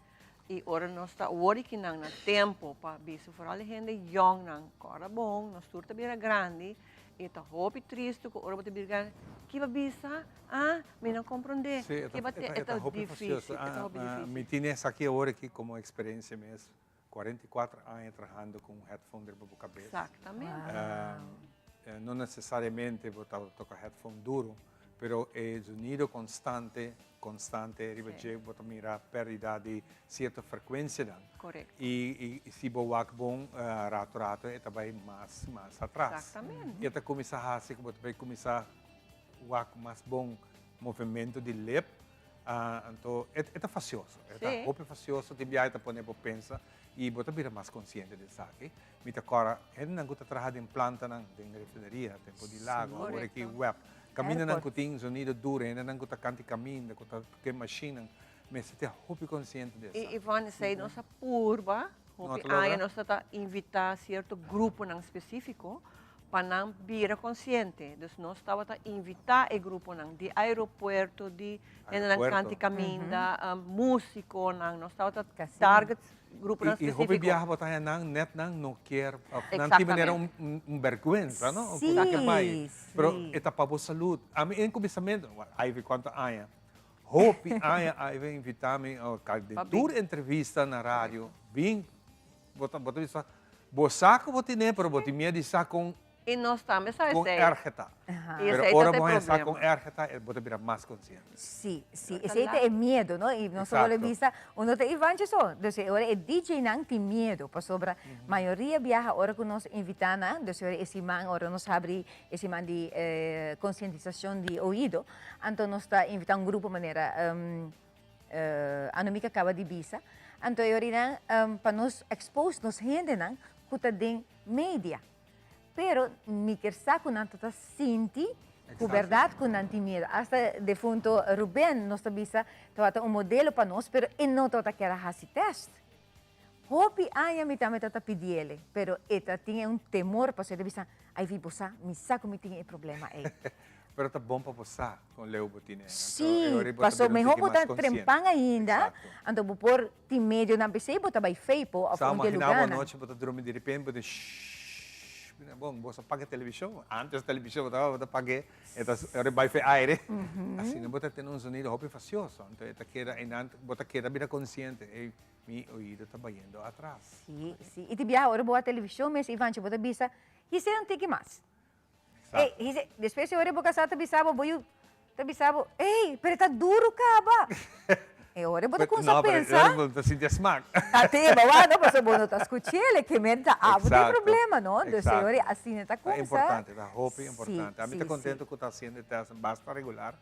I ora nos ta awor di kinan na tempu pa bisa foral e hende yòngnan, kòrda bon, nos tur ta bira grandi i ta hopi tristu ku ora bo ta bira grandi, ki bo a bisa? Ah, mi no komprondé. Sí, e Ki bo ta te? e E ta ta hopi difísil, fastioso. e ta hopi difísil. Mi tene esaki awor aki komo eksperensia mes. 44 aña trahando cu un headphone riba bo cabes. Exactamente. No necesariamente bo ta toca headphone duro, pero e zonido constante, constante riba dje bo ta mira perdida di cierto frecuencianan. Correcto. Y si bo wak bon rato rato e ta bay mas mas atras. Exactamente. E ta cuminsa haci cu bo ta bay cuminsa wak mas bon movimento di lip. Anto e ta fasioso, e ta hopi fasioso, tin biaha e ta pone bo pensa i bo ta bira mas konsiente di esaki. Mi ta kòrda hendenan ku ta traha den plantanan, den refineria, tempu di lago, awor aki web, kamindanan ku tin zonido duro, hendenan ku ta kanti kaminda, ku ta ke mashinnan, mester ta hopi konsiente di esaki. I Ivonne, esei nos a purba, hopi aña nos ta ta invitá sierto gruponan spesífiko pa nan bira konsiente. Dus nos tabata invitá e gruponan di aeropuerto, di hendenan kanti kaminda, músikonan, nos tabata target gruponan I hopi spesífiko. biaha bo ta haña nan nèt nan no kier, nan tin manera un bèrgwensa, no? Ku nan ke bai. Pero e ta pa bo salud. Ami en kuminsamentu, Ivy kuantu aña, hopi aña Ivy a invitá mi den tur entrevista na radio, bin Bo ta bo ta bisa, bo sa ku bo tine, pero bo tin miedu di sa kon I nos tambe sa kon esei. erg e ta. I Pero esei ora ta bo e haña sa kon problema. erg e ta, bo ta bira mas konsiente. Sí, sí, esei ta e miedu, no? I nos ta wòrdu bisa, uno ta Ivancho so. Dus e ora e DJ-nan tin miedu, pasobra mayoria biaha ora ku nos invitá nan, dus e ora e siman, ora nos habri e siman di konsientisashon di oido, anto nos ta invitá un grupo manera Anomika kaba di bisa. Anto e orinan pa nos expose nos hendenan ku ta den media. Pero mi kier sa ku nan ta ta sinti ku bèrdat ku nan tin miedu. Asta defunto Ruben nos ta bisa tabata un modelo pa nos pero e no tabata kier a hasi tèst. Hopi aña mi tambe tabata pidiele pero e ta tin e un temor pasobra e ta bisa Ivy bo sa mi sa ku mi tin e problema ei. Pero ta bon pa bo sa kon leu bo tin e. Sí, paso mehor bo ta trempan ainda, anto bo por tin medionan p'esei bo ta bai Feipo of Sa un di e imagina bo lugarnan. anochi bo ta drumi di repente bo tin shhh. Bon, bo sa paga televishon. Antes televishon bo tabata pag'é, e ta ora e bai fe aire. Asina bo ta tene un zonido hopi fasioso. Anto e ta keda einan, bo ta keda bira konsiente, ey, mi oido ta bayendo atras. Sí, sí. I tin biaha ora bo wak televishon mes, Ivancho, bo ta bisa, Hise un tiki mas. Ey, hise, despues e ora bo kasá ta bisa bo, bo yu ta bisa bo, ey, pero e ta duru kaba. E ora bo ta kumsa pensa. No, pero e ora bo ta sinti e smak. Ta te, bo wak no, pasobra bo no ta skuch'el, e ke men ta abo tin problema, no? Dus e ora asina ta kumsa. Ta importante, ta hopi importante. Ami ta kontento ku ta hasiendo e tèst basta regular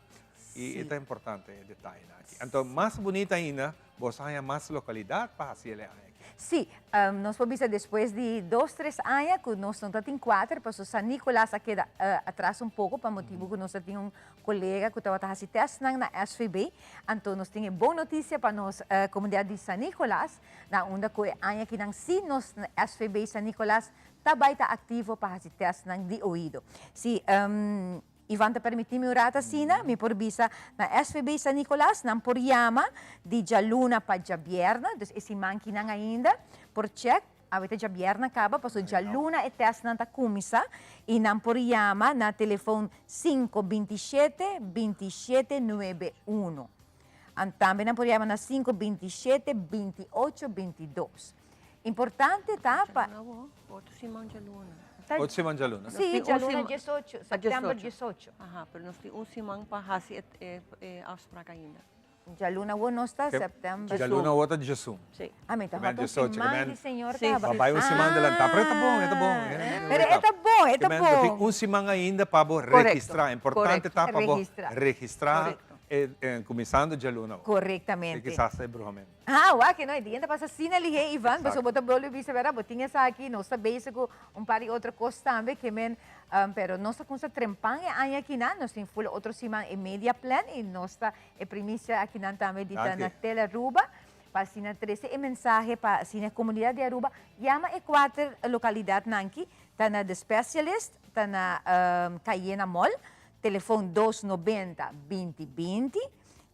i e ta importante e detayenan aki. Anto mas bunita ainda, Bo sa haña mas lokalidat pa hasi el e aña aki? Sí, nos por bisa despues di dos, tres aña ku nos no ta tin kuater, pasobra San Nicolas a keda atras un poko pa motibu ku nos ta tin un kolega ku tabata hasi tèstnan na SVB. Anto nos tin e bon notisia pa nos komunidat di San Nicolas, na unda ku e aña akinan sí nos SVB San Nicolas ta bai ta aktivo pa hasi tèstnan di oido. Sí. Ivan ta permití mi un rato asina, mi por bisa na SVB San Nicolas nan por yama di djaluna pa djabièrnè, dus e siman kinan ainda por chèk, awe ta djabièrnè kaba, pasobra djaluna e tèstnan ta kuminsá i nan por yama na telefon sinku 27 27 nuebe unu. An tambe nan por yama na sinku 27 28 22. Importante ta pa. Otro siman djaluna. Otro siman djaluna? Sí, djaluna diesocho, september diesocho. Aha, pero nos tin un siman pa hasi e afspraak ainda. Djaluna awor nos ta september. Djaluna awor ta diesun. Sí. Ah, mi ta hot un siman di señor kaba. Pa bai un siman delantá, pero e ta bon, e ta bon. Pero e ta bon, e ta bon. Bo tin un siman ainda pa bo registrá. Importante ta pa bo registrá kuminsando djaluna awor. Korektamente. Kisas ta e bruhamentu. Ah, wak no, e dia ta pasa asina lihé, Ivan, pasobra bo ta bolbe bisa bera, bo tin esaki, nos ta bezig ku un par di otro kos tambe, ke men, pero nos ta kumsa trempan e aña akinan, nos tin ful otro siman e media plan i nos ta e primisia akinan tambe di ta na Telearuba, pa asina trese e mensahe pa asina e komunidat di Aruba yama e kuater lokalidatnan aki, ta na The Specialist, ta na Cayena Mall, telefon dos nobenta binti binti.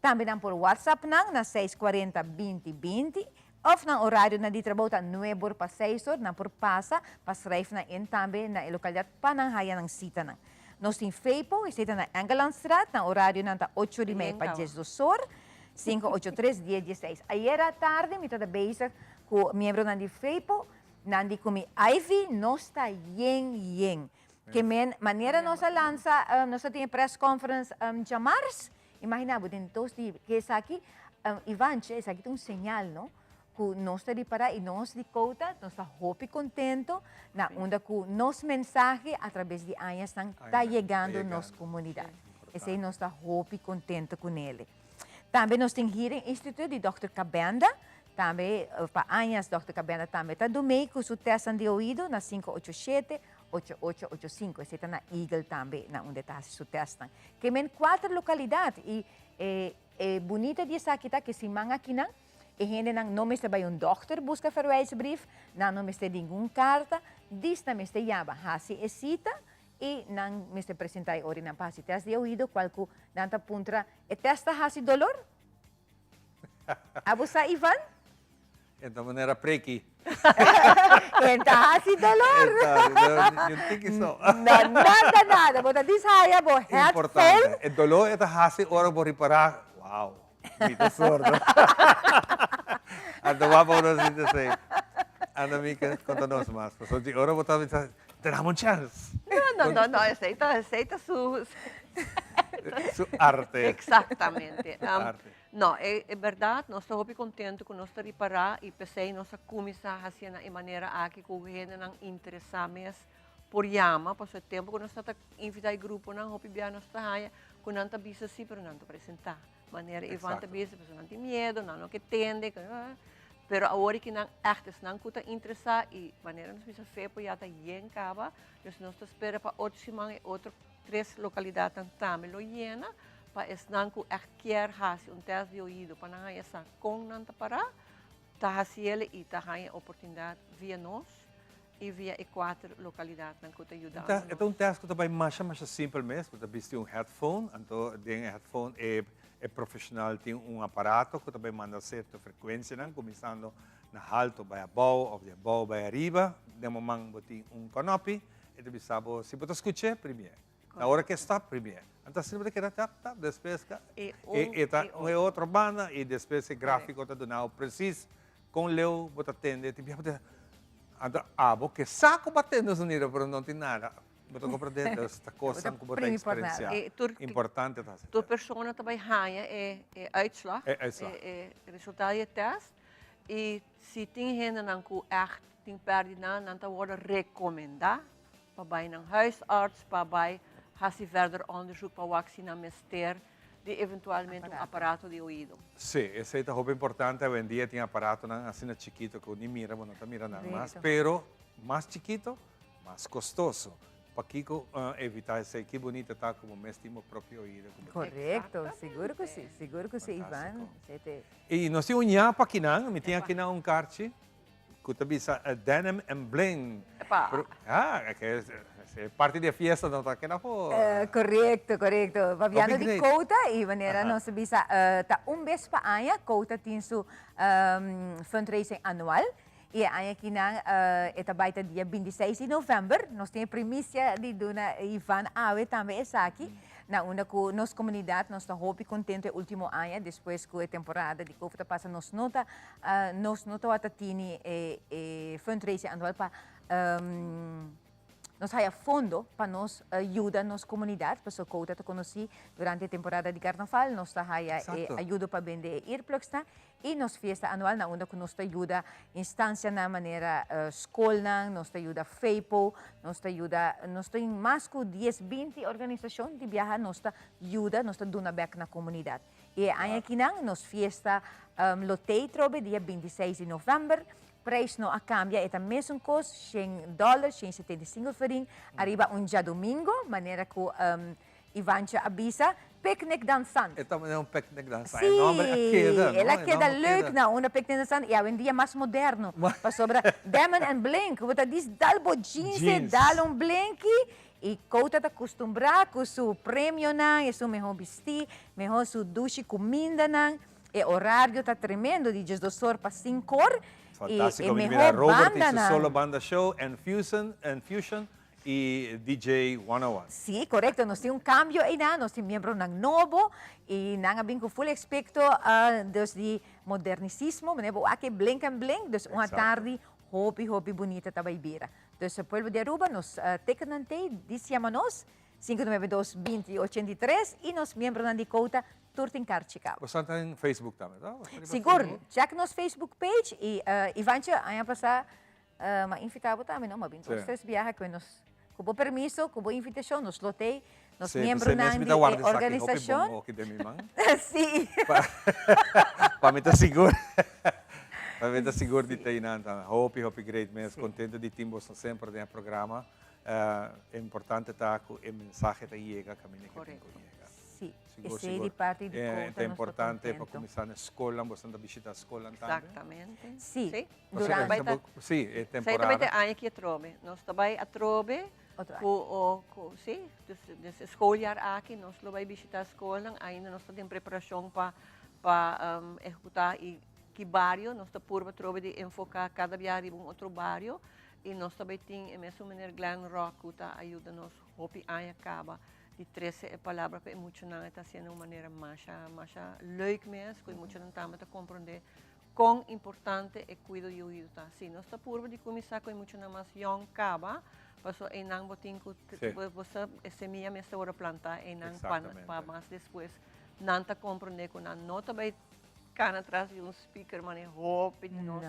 Tambe nan por WhatsApp nan na seis kuarenta binti binti òf nan orarionan di trabou ta nuebe or pa seis or, nan por pasa pa schrijf nan in tambe na e lokalidat pa nan haya nan sitanan. Nos tin Fepo, esei ta na Engelandstraat, nan orarionan ta ocho or i mei pa diesdos or, sinku ocho tres dies diesseis. Ayera tardi mi tabata bezig ku miembronan di Fepo, nan di ku mi Ivy nos ta yen yen. Ke men manera nos a lansa, nos a tin e press conference djamars, imagina bo den dos di ke esaki, Ivanche, esaki ta un señal no, ku nos ta ripará i nos di Kouta nos ta hopi kontento na unda ku nos mensahe a trabes di añasnan ta yegando nos komunidat. Esei nos ta hopi kontento kunele. Tambe nos tin Hearing Institute di Dòkter Cabenda, tambe pa añas Dòkter Cabenda tambe ta dumei ku su tèstnan di oido na sinku ocho shete, ocho ocho ocho sinku. Esei ta na Eagle tambe na unda e ta hasi su tèstnan. Ke men kuater lokalidat i e e bunita di esaki ta ke siman akinan e hendenan no mester bai un dòkter buska verwijsbrief, nan no mester ningun karta, dis nan mester yama hasi e sita i nan mester presentá e ora i nan pa hasi tèst di oido kual ku nan ta puntra e tèst ta hasi dolor? Abo sa Ivan? E ta manera preki. E ta hasi dolor. E ta hasi dolor, ni un tiki so. No, nada, nada. Bo ta dishaya bo headphone. Importante. E dolor e ta hasi ora bo ripará, wow, mi ta sordo. Anto wak pa bo no sinti esei. Anda Mika, konta nos mas. Pasobra di ora bo ta bisa, te dam un chèns. No, no, no, no, esei ta, esei ta su. Su arte. Exactamente. Su arte. No, e e bèrdat nos ta hopi kontentu ku nos ta ripará i p'esei nos a kuminsá hasié na e manera aki ku hendenan interesá mes por yama, pasobra e tempu ku nos ta ta invitá e gruponan hopi bia nos ta haña ku nan ta bisa sí pero nan ta presentá. Manera Ivan ta bisa pasobra nan tin miedu, nan no ke tende, pero awor ki nan ègt esnan ku ta interesá i manera nos bisa Fepo ya ta yen kaba, dus nos ta spera pa otro siman e otro tres lokalidatnan tambe lo yena pa esnan ku ègt kier hasi un tèst di oido pa nan haña sa kon nan ta pará, ta hasiel i ta haña oportunidat via nos i via e kuater lokalidatnan ku ta yudando nos. E ta un tèst ku ta bai masha masha simpel mes, bo ta bisti un headphone, anto den e headphone e e profeshonal tin un aparato ku ta bai manda sierto frekuensianan kuminsando na halto bai abou òf di abou bai ariba, den bo man bo tin un kònòpi. E ta bisa bo si bo ta skuch'é primié. Na ora ku e stòp primié. Anto asina bo ta keda tap tap despues ka e e ta un e otro banda i despues e gráfiko ta duna bo presis kon leu bo ta tende. Tin bia bo ta anto abo ke sa ku bo a tende un sonido pero no tin nada. Bo ta komprendé? Dus ta kosnan ku bo ta eksperensiá. Importante ta hasi. Tur persona ta bai haña e uitslag, e resultado di e tèst. I si tin hendenan ku ègt tin pèrdida, nan ta wòrdu rekomendá pa bai nan huisarts, pa bai hasi verder onderzoek pa wak si nan mester di eventualmente un aparato di oido. Sí, esei ta hopi importante. Awendia tin aparatonan asina chikito ku ni mira bo no ta mira nan mas, pero mas chikito, mas kostoso. Pakiko evita esei? Ki bunita ta ku bo mes tin bo propio oido ku bo tin. Korekto, sigur ku si, sigur ku si Ivan. I nos tin un ñapa akinan, mi tin akinan un karchi ku ta bisa Denim and Bling. Epa! Ah, e parti di e fiesta no ta keda afó. Korekto, korekto. Papiando di kouta i manera nos ta bisa ta un bes pa aña kouta tin su fundraising anual. I e aña akinan e ta bai ta dia bintiseis di novèmber. Nos tin e primisia di duna Ivan awe tambe esaki, na unda ku nos komunidat nos ta hopi kontentu e último aña despues ku e temporada di covid a pasa nos no ta nos no tabata tini e fundraising anual pa Nos haya fondo pa nos yuda nos comunidad, pasobra Cota ta conoci durante e temporada di Carnaval, nos ta haya e ayudo pa bende e earplugsnan y nos fiesta anual na unda cu nos ta yuda instancianan manera scolnan, nos ta yuda FEPO, nos ta yuda, nos tin mas cu dies, binti organisacion di biaha nos ta yuda, nos ta duna bek na comunidad. Y e aña akinan nos fiesta lo tey trobe dia bintiseis di november. Prijs no a cambia, e ta mesun cos, shen dollar, shen setenta i sinku florin, ariba un djadomingo, manera cu Ivancha a bisa, picnic dansant. E ta manera un picnic dansant, e nomber a keda, no? El a keda leuk na unda picnic dansant y awendia mas moderno, pasobra Demen en Blink, bo ta dis dal bo jeans e dal un blinki y Kouta ta custumbra cu su premionan, e su mehor bisti, mehor su dushi cumindanan. E orario ta tremendo di diesdos or pa sinkor y Fantástico, e mi mira mehor Robert y su bandanan. solo banda show, Enfusion, Enfusion y DJ 101. Sí, correcto. Nos tin un cambio einan, nos tin miembronan nobo y nan a bin cu full expecto dus di modernicismo, manera bo wak e blink en blink, dus un atardi hopi hopi bunita ta bay bira. Dus pueblo di Aruba nos tekennan tey, dis yama nos, 592 20 83 y nos miembronan di Cota Tur tin karchi kaba. Bo sa ta den Facebook tambe, to? Bo sta riba Sigur, Facebook? check nos Facebook page y Ivancho aña pasá m'a invitá bo tambe, no? M'a bin dos, tres biaha ku nos, ku bo permiso, ku bo invitashon, nos lo t'ei, nos Sí, miembronan mi di ta e warda esaki hopi bon organisashon. oki den mi man. Sí. Pa mi ta sigur, pa mi ta sigur di t'ei nan tambe. Hopi, hopi great mes. Kontento di tin boso semper den e programa. E importante ta ku e mensahe ta yega kaminda ke tin ku yega. Sí, Sigur, esei sigur. di parti di Eh, Kouta ta nos ta importante pa contento. kuminsá na skolnan, boso ta bishitá skolnan tambe? Exactamente. Sí, Sí. Pasobra durante. esa bo- Sí, e Sei ta bai temporada. te aña ki atrobe. Nos ta bai atrobe Otro ku o ku sí, dus dus e schooljaar aki nos lo bai bishitá skolnan, ainda nos ta den preparashon pa pa ehekutá i ki bario, nos ta purba atrobe di enfoká kada bia riba un otro bario i nos ta bai tin e mesun meneer Glenn Rock ku ta a yuda nos hopi aña kaba di trese e palabra pa e muchanan e ta hasié na un manera masha masha leuk mes ku e muchanan tambe ta komprondé kon importante e kuido di oido ta. Si nos ta purba di kuminsá ku e muchanan mas yòn kaba pasobra einan bo tin ku bo sa e semia mester wòrdu plantá einan pa pa mas despues nan ta komprondé ku nan no ta bai kana tras di un speaker manera hopi di nos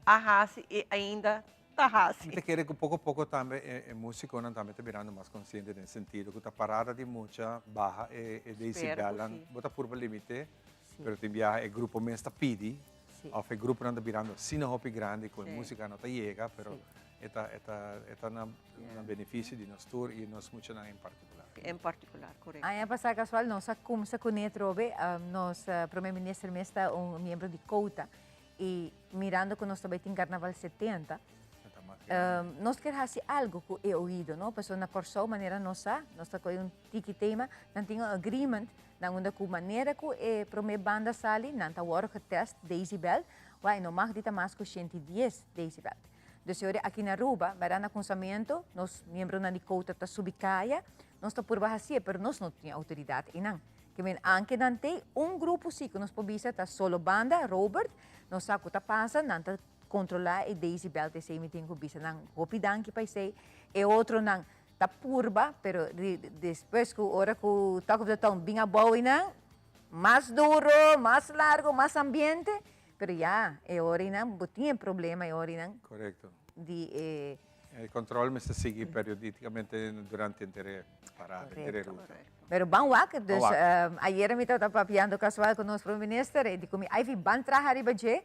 a hasi i ainda ta hasi. Mi ta kere ku poko poko tambe e musikonan tambe ta birando mas konsiente den sentido ku ta parada di mucha baha e decibelnan. Bo ta purba limite, pero tin biaha e grupo mes ta pidi òf e gruponan ta birando asina hopi grandi ku e musika no ta yega, pero e ta e ta e ta na benefisio di nos tur i nos muchanan en partikular. En partikular, korekto. Aña pasá kasual nos a kumsa kuné atrobe, nos prome minister mes ta un miembro di Kouta Y mirando cu nos ta bay tin Carnaval 70, nos kier haci algo cu e oido, no? Pasobra na Corsou, manera nos sa, nos ta coge un tiki tema, nan tin un agreement na unda cu manera cu e prome banda sali, nan ta worde getest decibel, wai no mag di ta mas cu 110 decibel. Dus e ora aki na Aruba, bera na kunsamentu, nos miembronan di Kouta ta subi kaya, nos ta purba hasié, pero nos no tin outoridat einan. Ke men anke nan tei un grupo si ku nos por bisa ta solo banda, Robert, nos sa ku ta pasa, nan ta kontrolá e Daisy Belt esei mi tin ku bisa nan hopi danki pa esei. E otronan ta purba, pero despues ku ora ku Talk of the Town bin abou einan, mas duro, mas largo, mas ambiente, pero ya e ora einan bo tin e problema e ora einan Korekto. di e. E control mester sigui periodicamente durante henter e parada, henter e ruta. Pero ban wak, dus ayera mi tabata papiando casual cu nos Prome Minister e di cu mi, Ivy, ban traha riba dje,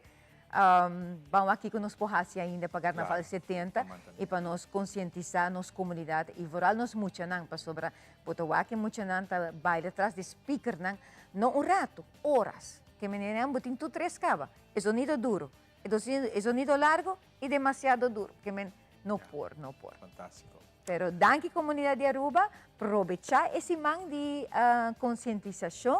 ban wak kico nos por haci ainda pa Carnaval 70 y pa nos concientisa nos comunidad y vooral nos muchanan, pasobra bo ta wak e muchanan ta baila tras di speakernan, no un rato, horas, ke manera bo tin tur tres caba, e zonido duro, E zonido largo y demasiado duro. Ke men no por, no por. Fantástico. Pero danki comunidad di Aruba, probecha e siman di concientisacion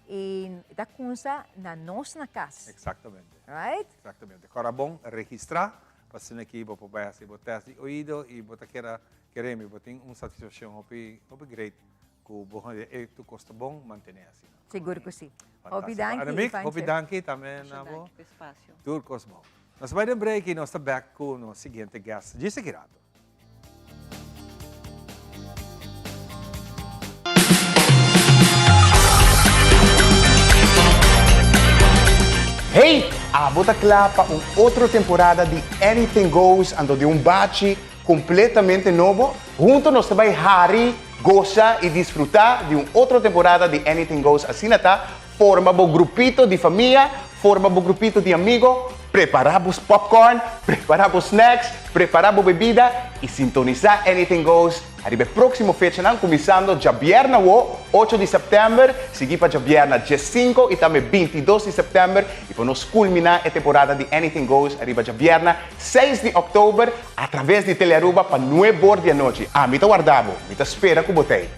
y ta cunsa na nos na cas. Exactamente. Right? Exactamente. Cora bon registra pa asina ki bo por bay haci bo test di oido y bo ta kera kere mi bo tin un satisfaccion hopi hopi great cu bo e tu cos ta bon mantene asina. Sigur cu si. Hopi danki, Annemiek, Ivanche. hopi danki tambe na bo. Danki pa e spacio. Tur cos bon. Nos bai den break y nos ta back cu nos siguiente guest djis aki rato. Hey! Abo ta kla pa un otro temporada di Anything Goes anto di un bachi completamente nobo? Hunto nos ta bai hari, gosa y disfruta di un otro temporada di Anything Goes asina ta, forma bo grupito di famia, forma bo grupito di amigo, prepara bo popcorn, prepara bo snacks, prepara bo bebida y sintonisa Anything Goes ariba e proximo fechanan cuminsando djabierna awo ocho di september, sigui pa djabierna diescinco y tambe bintidos di september y pa nos culmina e temporada di Anything Goes ariba djabierna seis di october Atraves di Telearuba pa nuebor di anochi. Ami ta warda bo. Mi ta spera ku bo t'ei.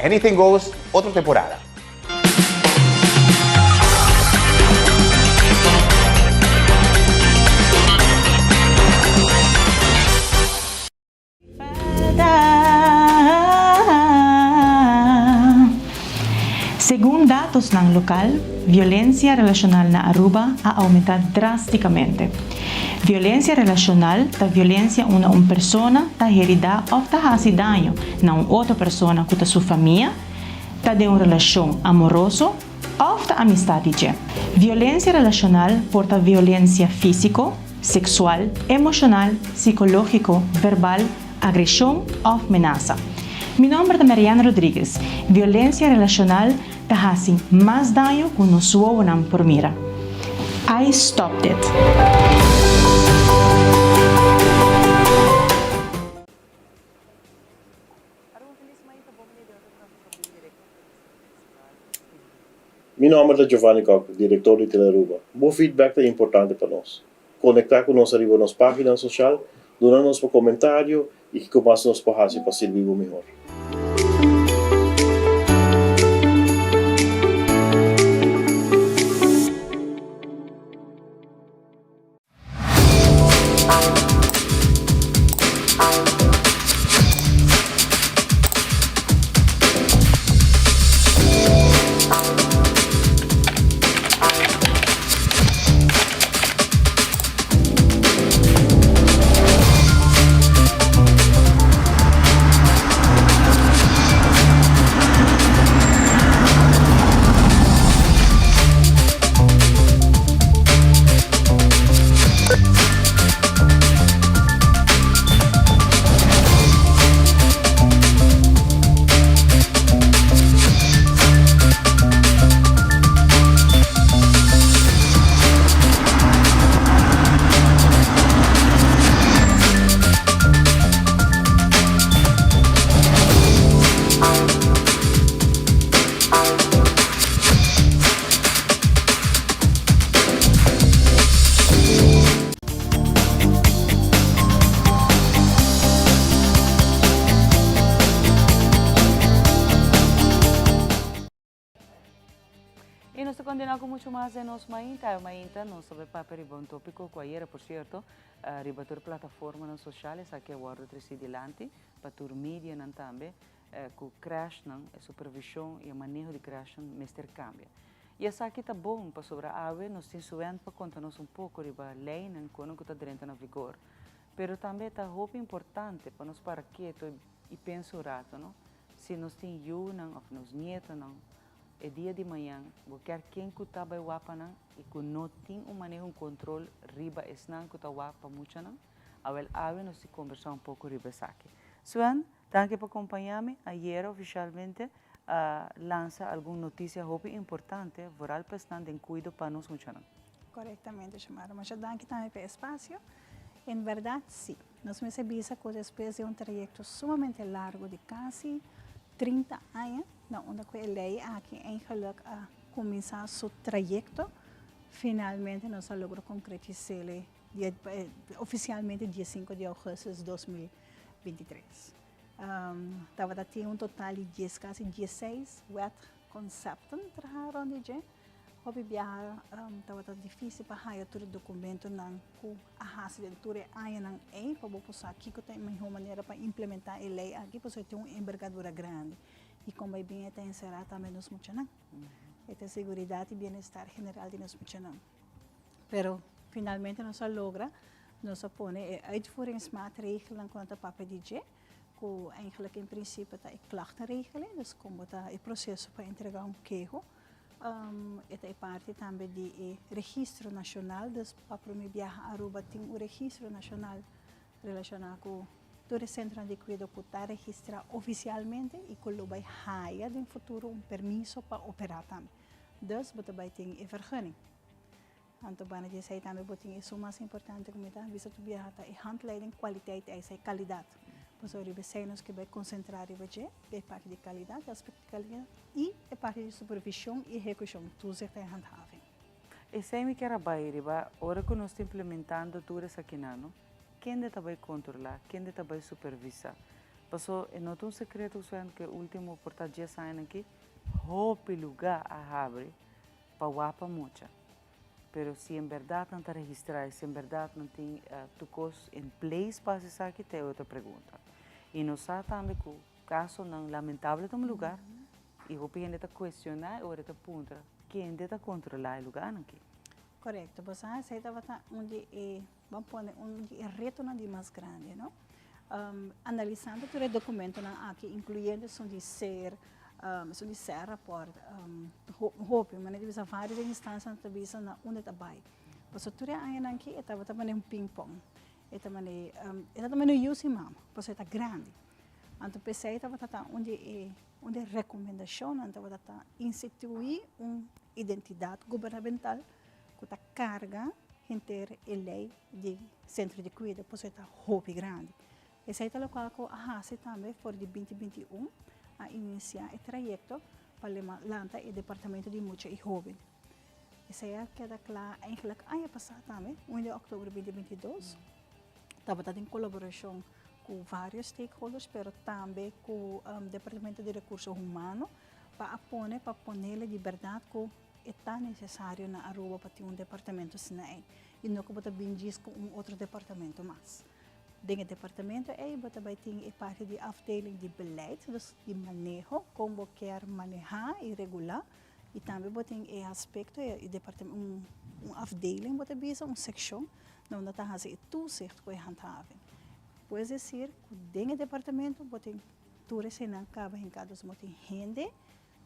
Anything Goes, otro temporada. Segun datosnan lokal, violensia relashonal na Aruba a oumentá drástikamente. Violensia relashonal ta violensia unda un persona ta heridá òf ta hasi daño na un otro persona ku ta su famia, ta den un relashon amoroso òf ta amistat di dje. Violensia relashonal por ta violensia físiko, seksual, emoshonal, sikológiko, verbal, agreshon òf menasa. Mi nòmber ta Marianne Rodriguez. Violensia relashonal ta hasi mas daño ku nos wowonan por mira. I stopped it. Mi nomber ta Giovanni Kock, director di Telearuba. Bo feedback ta importante pa nos. Conecta cu nos ariba nos pagina social, duna nos bo comentario y kico mas nos por haci pa sirbi bo mihor. Y nos ta continua cu mucho mas den nos mainta. E mainta nos ta bay papia riba un topico cu ayera, por cierto. Riba tur plataformanan social esaki a wordo treci dilanti pa tur medianan tambe cu crashnan, e supervision y e maneho di crashnan mester cambia. Y esaki ta bon pasobra awe nos tin suent pa conta nos un poco riba leynan cu cu ta drenta na vigor. Pero tambe ta hopi importante pa nos para keto y pensa un rato, no? Si nos tin yunan of nos nietonan, e dia di mañan bo kier ken cu ta bay wak pa nan y cu no tin un maneho, un control riba esnan cu ta wak pa muchanan? Awel awe nos tin conversa un poco riba esaki. Sven, danki pa compaña mi. Ayera oficialmente a lansa algun noticia hopi importante vooral pa esnan den cuido pa nos muchanan. Corectamente, Xiomara. Masha danki tambe pa e espacio. En berdad, si. Nos mester bisa cu despues di un trayecto sumamente largo di casi 30 aña, na unda cu e ley aki eigenlijk a cuminsa su trayecto, finalmente nos a logra concretisele oficialmente dia 5 di augustus 2023. Tabata tin un total di dies, casi 16 wetconcepten traha rond di dje. Hopi biaha tabata difícil pa haya tur e documentonan cu a haci den tur e añanan ey pa bo por sa kico ta e mihor manera pa implementa e ley aki pasobra e tin un enbergadura grandi y con bay bin e ta encera tambe nos muchanan. E ta seguridad y bienestar general di nos muchanan. Pero finalmente nos a logra, nos a pone e uitvoeringsmaatregelennan cu nan ta papia di dje, cu eigenlijk in principe ta e klachtenregeling, dus con bo ta e proceso pa entrega un keho. E ta e parti tambe di e registro nacional, dus pa prome biaha Aruba tin un registro nacional relaciona cu tur e centronan di cuido cu ta registra oficialmente y cu lo bay haya den futuro un permiso pa opera tambe. Dus bo ta bay tin e vergunning. Anto banda di esey tambe bo tin esun mas importante cu mi ta bisa tur biaha ta e handleiding kwaliteit eisa, e calidad. Pasobra riba esey nos ke bay concentra riba dje, e parti di calidad, e aspecto di calidad y e parti di supervision y ehecucion, toezicht en handhaving. Esey mi kier a bay riba ora cu nos ta implementando tur esakinan, no? Kende ta bay controla? Kende ta bay supervisa? Paso e no ta un secreto cu e ultimo por ta dies añanan aki hopi luga a habri pa wak pa mucha. Pero si en berdad nan ta registra y si en berdad nan tin tur cos in place pa haci esaki ta e otro pregunta. Y nos sa tambe cu casonan lamentable tuma lugar y hopi hende ta cuestiona y ora ta puntra kende ta controla e lugarnan aki. Corecto. Bo sa esey tabata un di e, ban pone un di e retonan di mas grandi, no? Analisando tur e documentonan aki, incluyendo esun di ser, esun di ser rapport, hopi, manera di bisa varios instancianan ta bisa na unda ta bay. Pasobra tur e añanan aki e tabata manera un ping pong. E ta manera, e ta manera un yusi mama, pasobra e ta grandi. Anto p'esey tabata ta un di e, un di e recomendacionnan tabata ta institui un identidad gubernamental cu ta carga henter e ley di centro di cuido pasobra e ta hopi grandi. Esey ta locual cu a haci tambe for di 2021 a inicia e trayecto pa lanta e departamento di mucha y hoben. Esey a keda cla eigenlijk aña pasa tambe, 1 di october 2022, tabata den colaboracion cu varios stakeholders pero tambe cu departamento di recurso humano pa a pone pa ponele di berdad cu E ta necesario na Aruba pa tin un departamento asina ei y no cu bo ta bin djis cu un otro departamento mas. Den e departamento ei bo ta bay tin e parti di afdeling di beleid, dus di maneho, con bo kier maneha y regula y tambe bo tin e aspecto, e departamento, un un afdeling bo ta bisa, un seccion na unda ta haci e toezicht cu e handhaving. Pues decir cu den e departamento bo tin tur eseinan caba hinca, dus bo tin hende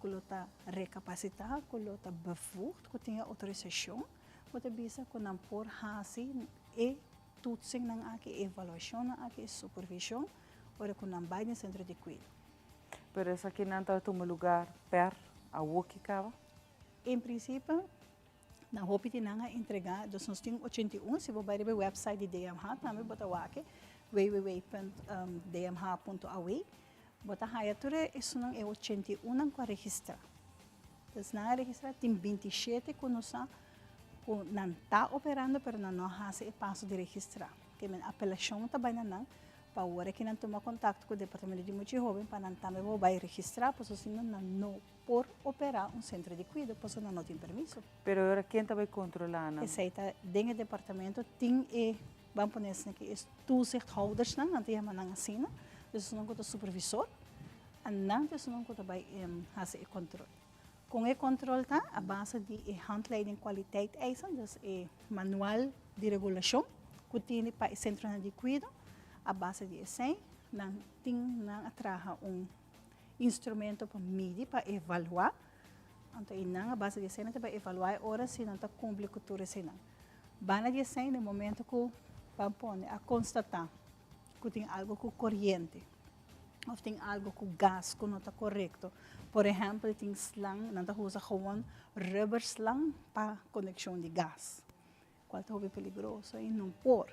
ku lo ta rekapasitá, ku lo ta bevoegd, ku tin e outorisashon, bo ta bisa ku nan por hasi e toetsingnan aki, e evaluashonnan aki, e supervishon, ora ku nan bai den sentro di kuido. Pero esakinan ta tuma lugar per awoki kaba? En prinsipio, nan hopi di nan a entregá, dus nos tin 81, si bo bai riba e wèpsait di DMH tambe bo ta wak e, www.dmh.aw, Bo ta haya tur e esunnan e 81 nan ku a registrá. Dus nan a registrá tin 27 ku nos sa ku nan ta operando pero nan no a hasi e paso di registrá. Ke men apelashon ta bai na nan pa awor aki nan tuma kontakto ku Departamento di Mucha i Hoben pa nan tambe por bai registrá pasobra si no nan no por operá un sentro di kuido pasobra nan no tin permiso. Pero ora ken ta bai kontrolá nan? Esei ta den e departamento tin e. Ban pone asina ki e toezichthoudersnan, nan ta yama nan asina, dus esunnan ku ta supervisor, nan ta esunnan ku ta bai hasi e kontrol. Kon e kontrol ta? A base di e handleiding kwaliteit eisen, dus e manual di regulashon ku tini pa e sentronan di kuido, a base di esei nan tin nan a traha un instrumento pa midi, pa evaluá. Anto e nan a base di esei nan ta bai evaluá e ora si nan ta kumpli ku tur eseinan. Banda di esei na e momento ku ban pone a konstatá ku tin algu ku koriente òf tin algu ku gas ku no ta korekto. Por ehèmpel tin slang, nan ta usa gewoon rubber slang pa konekshon di gas, kual ta hopi peligroso i no por.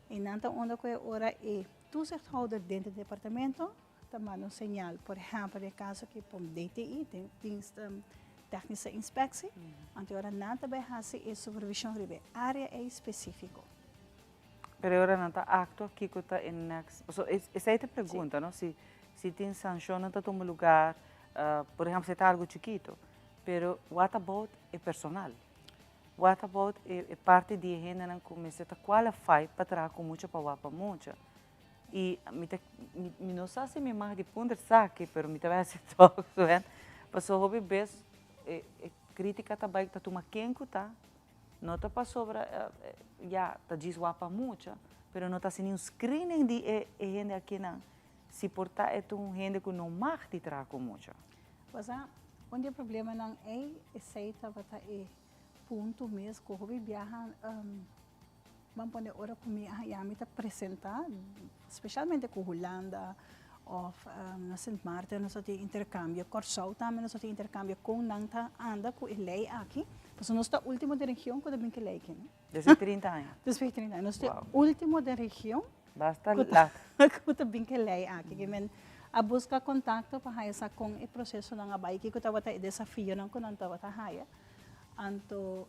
I nan ta unda ku e ora e toezichthouder den e departamento ta manda un señal. Por ehèmpel den e kaso aki pon DTI, Dienst Technische Inspectie, anto e ora nan ta bai hasi e supervishon riba e área ei spesífiko. Pero e ora nan ta actua, kico ta e next? Paso esey ta e pregunta, no? Si si tin sancionnan ta tuma lugar, por ehempel si ta algo chikito, pero what about e personal? What about e parti di e hendenan cu mester ta qualified pa traha cu mucha pa wak pa mucha? Y mi ta, mi no sa si mi mag di puntra esaki, pero mi ta bay haci toch, paso hopi bes e critica ta bay ta tuma ken cu ta No ta pasobra ya ta djis wak pa mucha, pero no ta hasi niun screening di e hende akinan si por ta e ta un hende ku no mag di traha ku mucha. Pasá, un di e problemanan ei, esei tabata e punto mes ku hopi biaha ban pone ora ku mi a haña mi ta presentá, spesialmente ku Hulanda òf na Sint Maarten nos a tin interkambio, Kòrsou tambe nos a tin interkambio kon nan ta anda ku e lei aki, pasobra nos ta último den region ku ta bin ku e lei aki no. Desde 30 aña? Despues di 30 aña, nos ta e último den region Basta lat. ku ta bin ku e lei aki. Ke men a buska kontakto pa haña sa kon e prosesonan a bai, kiko tabata e desafionan ku nan tabata haya. Anto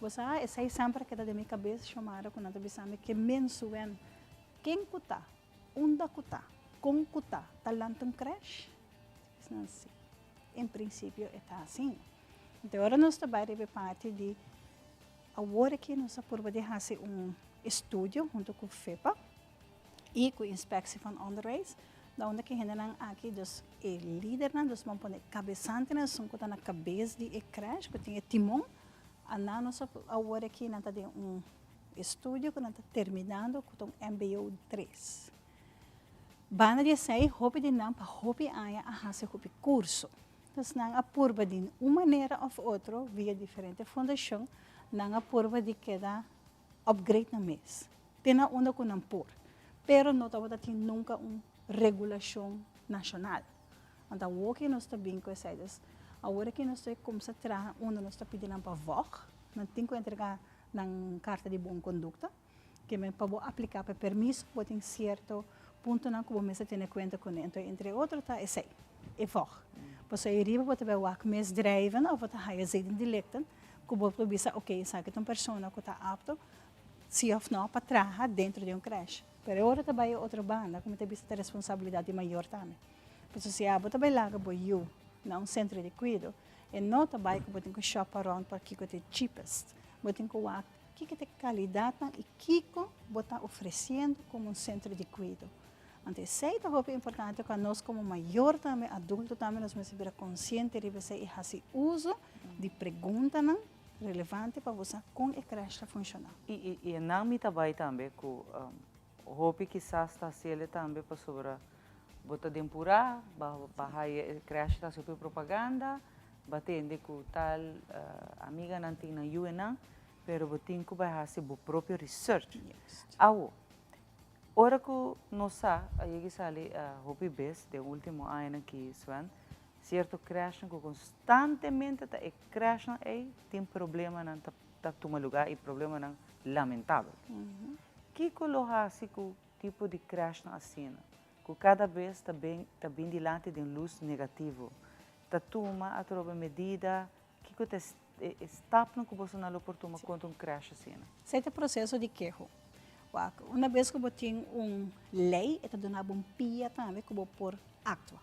bo sa esei semper a keda den mi kabes, Xiomara, ku nan ta bisa mi ke men suen ken ku ta Unda ku ta, kon ku ta, ta lanta un crèsh? Esnan si. En prinsipio e ta asina. Anto ora nos ta bai riba e parti di awor aki nos a purba di hasi un estudio hunto ku FEPA i ku Inspectie van Onderwijs, na unda ku e hendenan aki, dus e lidernan, dus bo pone kabesantenan, esun ku ta na kabes di e crèsh, ku tin e timon, a nan nos awor aki nan ta den un Estudio ku nan ta terminando ku ta un mbo tres. Banda di esei hopi di nan pa hopi aña a hasi hopi kurso. Dus nan a purba di un manera òf otro via diferente fundashon nan a purba di keda upgrade nan mes te na unda ku nan por. Pero no tabata tin nunka un regulashon nashonal. Anto awor ke nos ta bin ku esei dus awor ke nos ta kumsa traha unda nos ta pidi nan pa vòg nan tin ku entrega nan karta di bon kondukta, ke men pa bo apliká pa e permiso bo tin sierto puntonan ku bo mester tene kuenta kuné. Enton entre otro ta esei, e vòg. Pasobra ei riba bo ta bai wak misdrijven òf bo ta haya zedendelikten ku bo por bisa oke esaki ta un persona ku ta apto si òf nò pa traha dentro di un krèsh. Pero e ora ta bai e otro banda ku mi ta bisa ta responsabilidat di mayor tambe. Pasobra si abo ta bai laga bo yu na un sentro di kuido E no ta bai ku bo tin ku shop around pa kiko ta e cheapest. Bo tin ku wak kiko ta e kalidatnan i kiko bo ta ofresiendo komo un sentro di kuido. Anto esei ta hopi importante ku anos komo mayor tambe, adulto tambe, nos mester bira konsiente riba esei i hasi uso di preguntanan relevante pa bo sa kon e krèsh ta funshoná. I e nan mi ta bai tambe ku hopi kisas ta hasiel tambe pasobra Bo ta den purá, ba haya e crèche ta hasi hopi propaganda, ba tende ku tal amiganan tin nan yuenan, pero bo tin ku bai hasi bo propio research. Awo, ora ku nos sa, a yega sali hopi bes den ultimo añanan ki Sven, sierto crèchenan ku konstantemente ta e crèchenan ei tin problemanan ta tuma lugá i problemanan lamentabel. Kiko lo hasi ku Tipo di crashnan asina, cu cada bes ta ben ta bin dilanti den luz negativo. Ta tuma atrobe medida, kico ta e e stapnan cu bosonan lo por tuma contra un crash asina? Esei ta proceso di keho. Wak, una bes cu bo tin un ley, e ta duna bo un pia tambe cu bo por actua.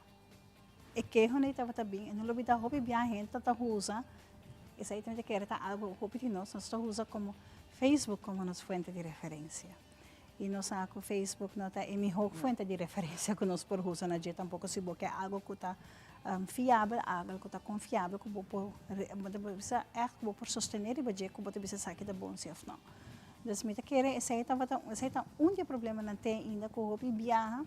E keho ei tabata bin, e no lo bida hopi bia hende ta usa, esei tambe ta kere ta algo hopi di nos, nos ta usa como. Facebook komo nos fuente di referensia. I nos sa ku Facebook no ta e mihó fuente di referensia ku nos por usa na dje tampoko si bo ke algu ku ta fiabel, algu ku ta konfiabel ku bo por bo ta bisa ègt ku bo por sostené riba dje ku bo ta bisa esaki ta bon si òf no. Dus mi ta kere esei tabata esei ta un di e problemanan te ainda ku hopi biaha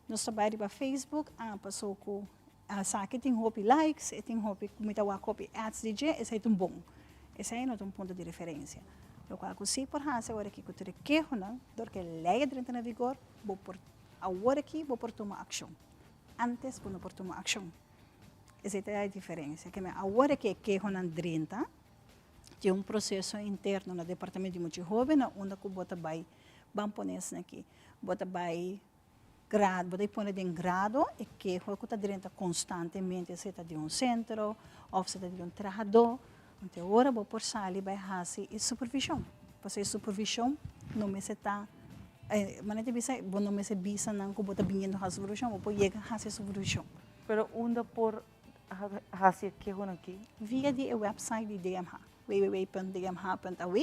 nos ta bai riba Facebook a pasó ku esaki tin hopi likes, e tin hopi mi ta wak hopi ads di dje esei ta un bon. Esei no ta un punto di referensia. Lokual ku si por hasi awor aki ku tur e kehonan dor ku e lei a drenta na vigor bo por awor aki bo por tuma akshon. Antes bo no por tuma akshon. Esei ta e diferensia. Keme awor aki e kehonan drenta tin un proseso interno na departamento di mucha hoben na unda ku bo ta bai ban pone esnan aki. Bo ta bai grado, bo ta pone den grado e keho ku ta drenta konstantemente, sea ta di un sentro òf sea ta di un trahadó. Anto e ora bo por sali bai hasi e supervishon. Pasobra e supervishon no mester ta, manera ta bisa, bo no mester bisa nan ku bo ta biniendo hasi supervishon, bo por yega hasi e supervishon. Pero unda por hasi e kehonan aki? Via di e website di DMH, www.dmh.aw,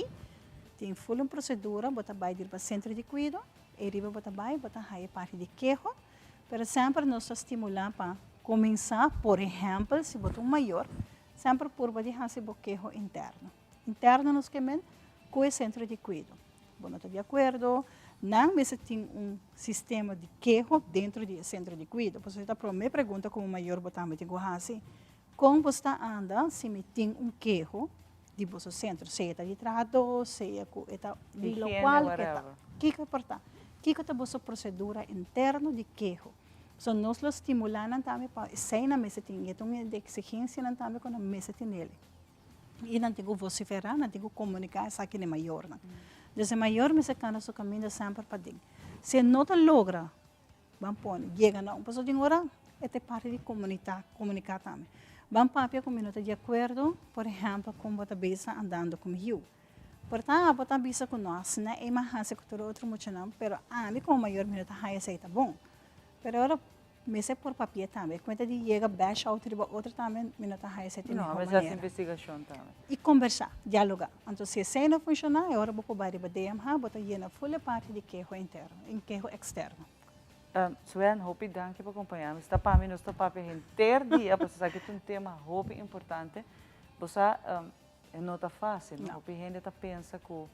tin ful un prosedura, bo ta bai di riba sentro di kuido, ei riba bo ta bai, bo ta haya e parti di keho, pero semper nos ta stimulá pa kuminsá, por ehèmpel, si bo ta un mayor, semper purba di hasi bo keho interno. Interno nos ke men ku e sentro di kuido. Bo no ta di akuerdo, nan mester tin un sistema di keho dentro di e sentro di kuido. Pasobra ta promé pregunta ku un mayor bo tambe tin ku hasi, kon bo sta anda si mi tin un keho di boso sentro, sea ta di trahadó, sea ku e ta di lokual ke ta. Kiko e por ta? Kiko ta boso prosedura interno di keho? So nos lo stimulá nan tambe pa esei nan mester tin, i e ta un di e eksigensianan tambe ku nan mester tinel. I nan tin ku vosiferá, nan tin ku komuniká esaki na e mayornan. Dus e mayor mester kanda su kaminda semper paden. Si e no ta logra, ban pone, yega na un, pasobra tin ora e ta e parti di komunitá, komuniká tambe. Ban papia ku mi no ta di akuerdo, por ehèmpel, kon bo ta bisa andando ku mi yu. Por ta bo ta bisa ku no asina e mas hasi ku tur otro muchanan, pero ami komo mayor mi no ta haña esei ta bon. Pero ora mester por papia tambe. Kuenta di yega bash out riba otro tambe mi no ta haña esei ta e No, mihó mester hasi manera. investigashon tambe. I kombersá, dialogá. Anto si esei no funshoná e ora bo por bai riba DMH bo ta yena ful e parti di keho interno i keho eksterno. Sven, hopi danki pa kompañá mi. Sta pa mi nos ta papia henter dia pasobra esaki ta un tema hopi importante. Bo sa E no ta fácil, no. Hopi hende ta pensa ku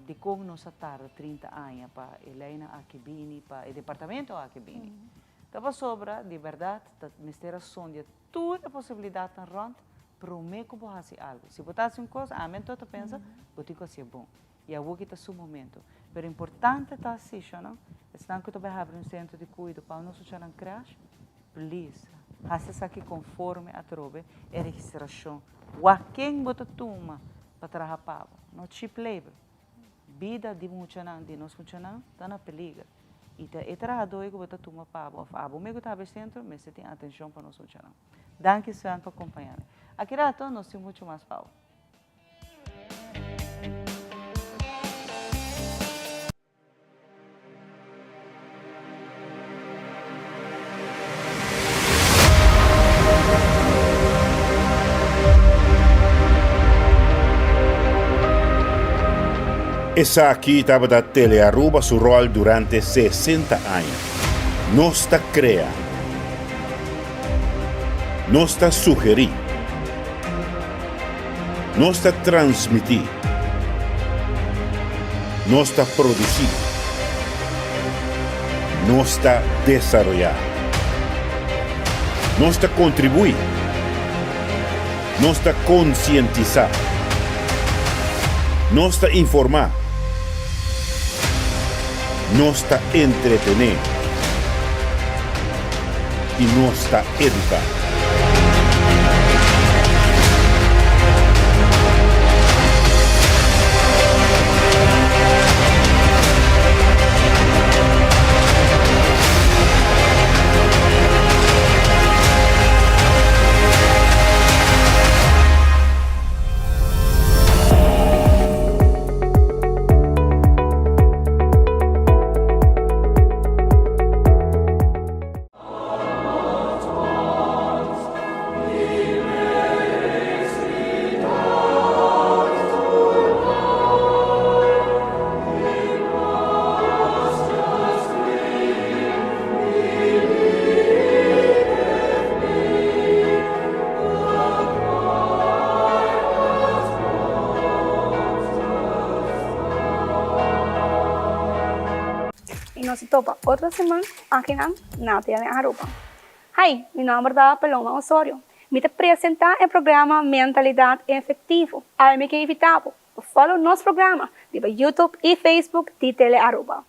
dikon nos a tarda 30 aña pa e leinan aki bini, pa e departamento aki bini. Ta pasobra, di bèrdat, ta mester a sondia tur e posibilidatnan rònt promé ku bo hasi algu. Si bo ta hasi un kos, ami anto ta pensa, bo tin ku hasié bon. I awor ki ta su momento. Pero importante ta si, shonnan, esnan ku ta bai habri un sentro di kuido pa nos muchanan krèsh, please, hasi esaki konforme atrobe e registrashon. Wak ken bo ta tuma pa traha pa bo, no cheap labor. Bida di muchanan, di nos muchanan, ta na peliger. I ta e trahadó ei ku bo ta tuma pa bo òf abo mes ku ta habri sentro mester tin atenshon pa nos muchanan. Danki Sven pa kompañá mi. Aki rato nos tin muchu mas pa bo. Esaki tabata Telearuba su rol durante 60 aña. Nos ta crea. Nos ta sugeri. Nos ta transmití. Nos ta produsí. Nos ta desaroyá. Nos ta kontribuí. Nos ta konsientisá. Nos ta informá. Nos ta entretené. I nos ta eduká. topa otro siman akinan na Tele Aruba. Hi, mi nomber ta Paloma Osorio. Mi ta presenta e programa Mentalidad Efectivo. Awe mi ke invita bo pa follow nos programa riba YouTube y Facebook di Tele Aruba.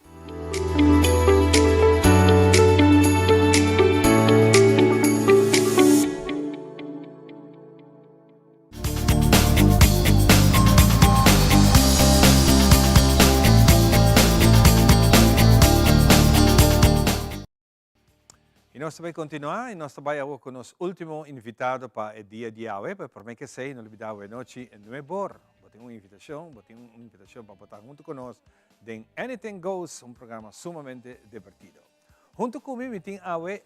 Y nos ta bay continua y nos ta bay awo cu nos ultimo invitado pa e dia di awe, pero prome que esey no olbida awe nochi nuebor bo tin un invitacion, bo tin un invitacion pa bo ta hunto cu nos den Anything Goes, un programa sumamente divertido. Hunto cu mi mi tin awe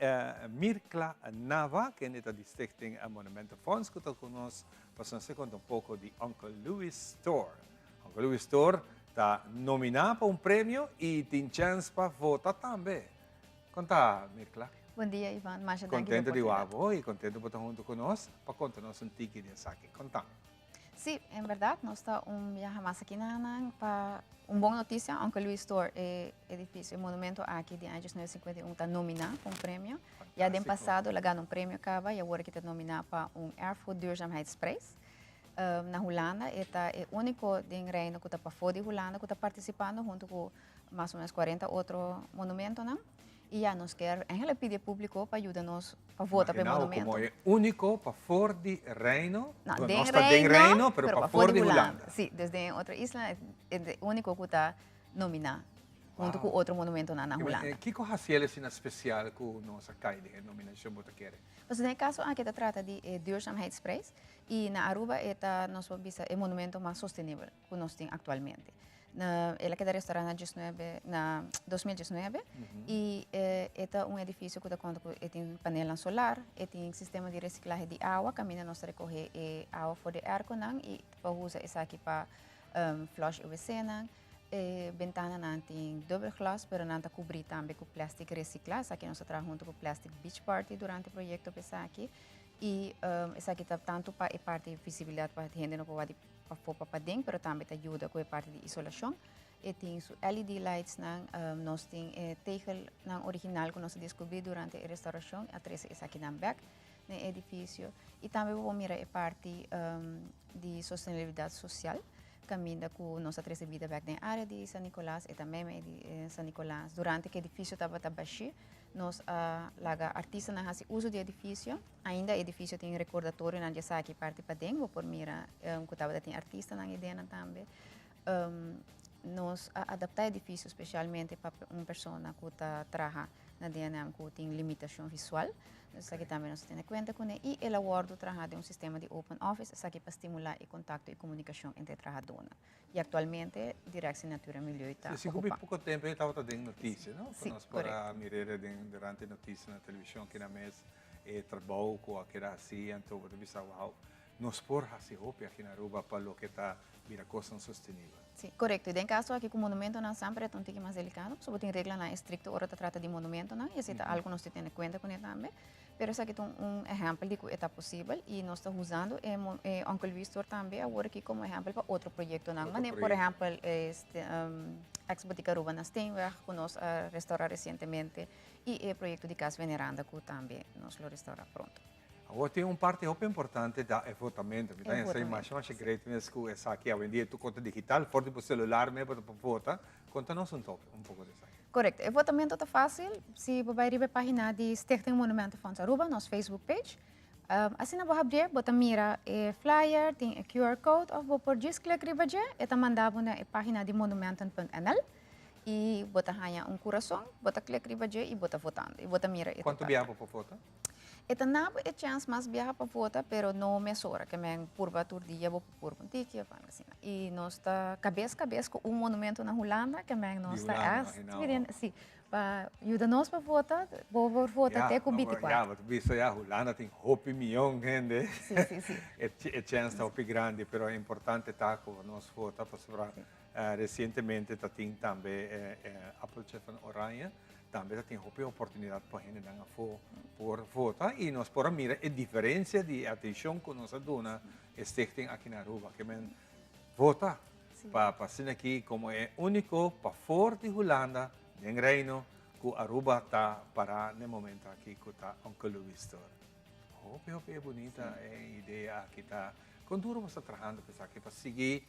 Mirkla Nava, kende ta di Stichting Monumentenfonds cu ta cu nos pa nos ta conta un poco di Uncle Louis Store. Uncle Louis Store ta nomina pa un premio y tin chens pa vota tambe. Kon ta, Mirkla? Bon dia, Ivan. Masha danki pa Contento di oportunidad. wak bo y contento bo ta hunto cu nos pa conta nos un tiki di esaki. Conta. Sí, en berdad nos ta un biaha mas aki na nan pa un bon noticia. Uncle Louis Store, e edificio, e monumento aki di aña 1951 ta nomina pa un premio. Ya den Fantástico. pasado el a gana un premio caba y awor aki ta nomina pa un Erfgoedduurzaamheidsprijs. Na Hulanda e ta e unico den Reino cu ta pafó di Hulanda cu ta participando hunto cu mas o menos 40 otro monumentonan. Y ya nos kier eigenlijk pidi e publico pa yuda nos pa vota pa e Imagina bo monumento. como e unico pafor di Reino, No, bueno, den nos ta den Reino, Reino, pero pero pafor pafor di di Hulanda. Hulanda. Si, dus den otro isla e e unico cu ta nomina hunto Wow. cu otro monumentonan na Kico, Hulanda. Kico haci el asina special cu nos a cay den e nominacion bo ta kere? Pues den e caso aki ta trata di e duurzaamheidsprijs y na Aruba e ta nos por bisa e monumento mas sostenibel cu nos tin actualmente. Na, el a keda restaurá na diesnuebe, na 2019 y e ta un edificio cu ta conta cu e tin panelnan solar, e tin sistema di reciclahe di awa, caminda nos ta recoge e awa for di airconan y pa usa esaki pa flush e wcnan. E bentananan tin dubbel glas, pero nan ta cubri tambe cu plastic recicla, esaki nos ta traha hunto cu Plastic Beach Party durante e proyecto pa esaki. Y esaki ta tanto pa e parti visibilidad pa hende no por wak di pafó pa paden, pero tambe ta yuda ku e parti di isolashon. E tin su LED lightsnan, nos tin e tegelnan original ku nos a deskubrí durante e restaurashon, a trese esakinan bèk den e edifisio. I tambe bo por mira e parti di sostenibilidat sosial, kaminda ku nos a trese bida bèk den área di San Nicolas, e ta meimei di San Nicolas. Durante ku e edifisio tabata bashí, nos a laga artistanan hasi uso di e edifisio. Ainda e edificio tin recordatorionan di esaki parti paden, bo por mira cu tabata tin artistanan ei denan tambe. Nos a adapta e edificio specialmente pa un persona cu ta traha na DNM cu tin limitacion visual. Esaki tambe nos ta tene cuenta cune y el a wordo traha den un sistema di open office, esaki pa stimula e contacto y comunicacion entre e trahadonan. Y actualmente Directie Natuur en Milieu ta Sí, ocupa. Poco tempo e tabata den noticia, no? Sí, Nos por a mir'e den durante noticia na television kina mes e trabou cu a keda haci, anto bo ta bisa wow, nos por haci hopi aki na Aruba pa loke ta bira cosnan sostenibel. Sí, corecto. Y den caso aki cu monumentonan semper e ta un tiki mas delicado, pasobra bo tin reglanan estricto ora ta trata di monumentonan y esey ta algo cu nos tin tene cuenta cune tambe. Pero esaki ta un ehempel di cu e ta posibel y nos ta usando e e Uncle Luis Store tambe awor aki como ehempel pa otro proyectonan. Otro Mane, por proyecto. ehempel, este, ex Botica Aruba na Steenweg cu nos a restaura recientemente y e proyecto di Cas Veneranda cu tambe nos lo restaura pronto. Awor tin un parti hopi importante ta e votamento. Mi ta E hesei votamento, masha masha si. great mes cu esaki awendia tur cosa digital, for di bo celular mes bo ta por vota. Conta nos un toque, un poco di esaki. Correcto. E votamento ta facil si bo bay riba e pagina di Stichting Monumentenfonds Aruba, nos Facebook page. Asina bo habrié, bo ta mira e flyer, tin e QR code of bo por djis click riba dje, e ta manda bo na e pagina di monumenten.nl y bo ta haña un curason, bo ta click riba dje y bo ta votando y bo ta mira e Cuanto total. biaha bo por vota? E ta na bo e chance mas biaha pa vota, pero no mesora, ke men purba tur dia bo por purba un tiki of algo asina. Y nos ta cabes cabes cu un monumento na Hulanda, ke men nos Di ta Hulanda, echt imagina bo. pidiendo, si, pa yuda nos pa vota, bo por vota Ya, te cu bo por, binticuatro. ya, bo ta bisa ya, Hulanda tin hopi miyon hende. Si, si, si. E e chance ta hopi grandi, pero e importante ta cu nos vota pasobra recientemente ta tin tambe e e Appeltje van Oranje, Tambe ta tin hopi oportunidat pa hendenan afó por vota i nos por a mira e diferensia di e atenshon ku nos a duna e stichting aki na Aruba. Ke men vota pa pa asina aki komo e úniko pafor di Hulanda den Reino. ku Aruba ta pará n'e momento aki ku ta Uncle Louis Store. Hopi hopi e bunita e idea aki ta. Kon duro bo sta trahando pa esaki pa sigui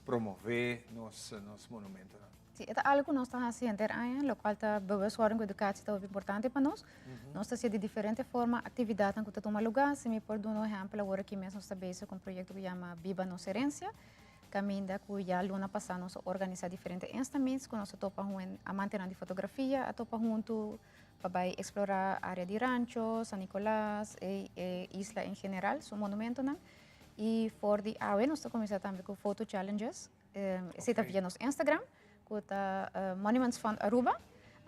promové nos nos monumentonan? Si, e ta algo ku nos ta hasi henter aña, lokual ta bewustwording ku educatie ta hopi importante pa nos. Nos ta hasi di diferente forma aktividatnan ku ta tuma lugá. Si mi por duna un ehèmpel, awor aki mes nos ta bezig ku un proyekto ku yama Biba Nos Herencia, kaminda ku ya luna pasá nos a organisá diferente Insta-meets ku nos a topa hun amantenan di fotografia a topa huntu pa bai eksplorá área di Rancho, San Nicolas, e e isla en general, su monumentonan. I for di awe nos ta kuminsá tambe ku foto challenges. Esei ta via nos Instagram ku ta Monuments Fund Aruba.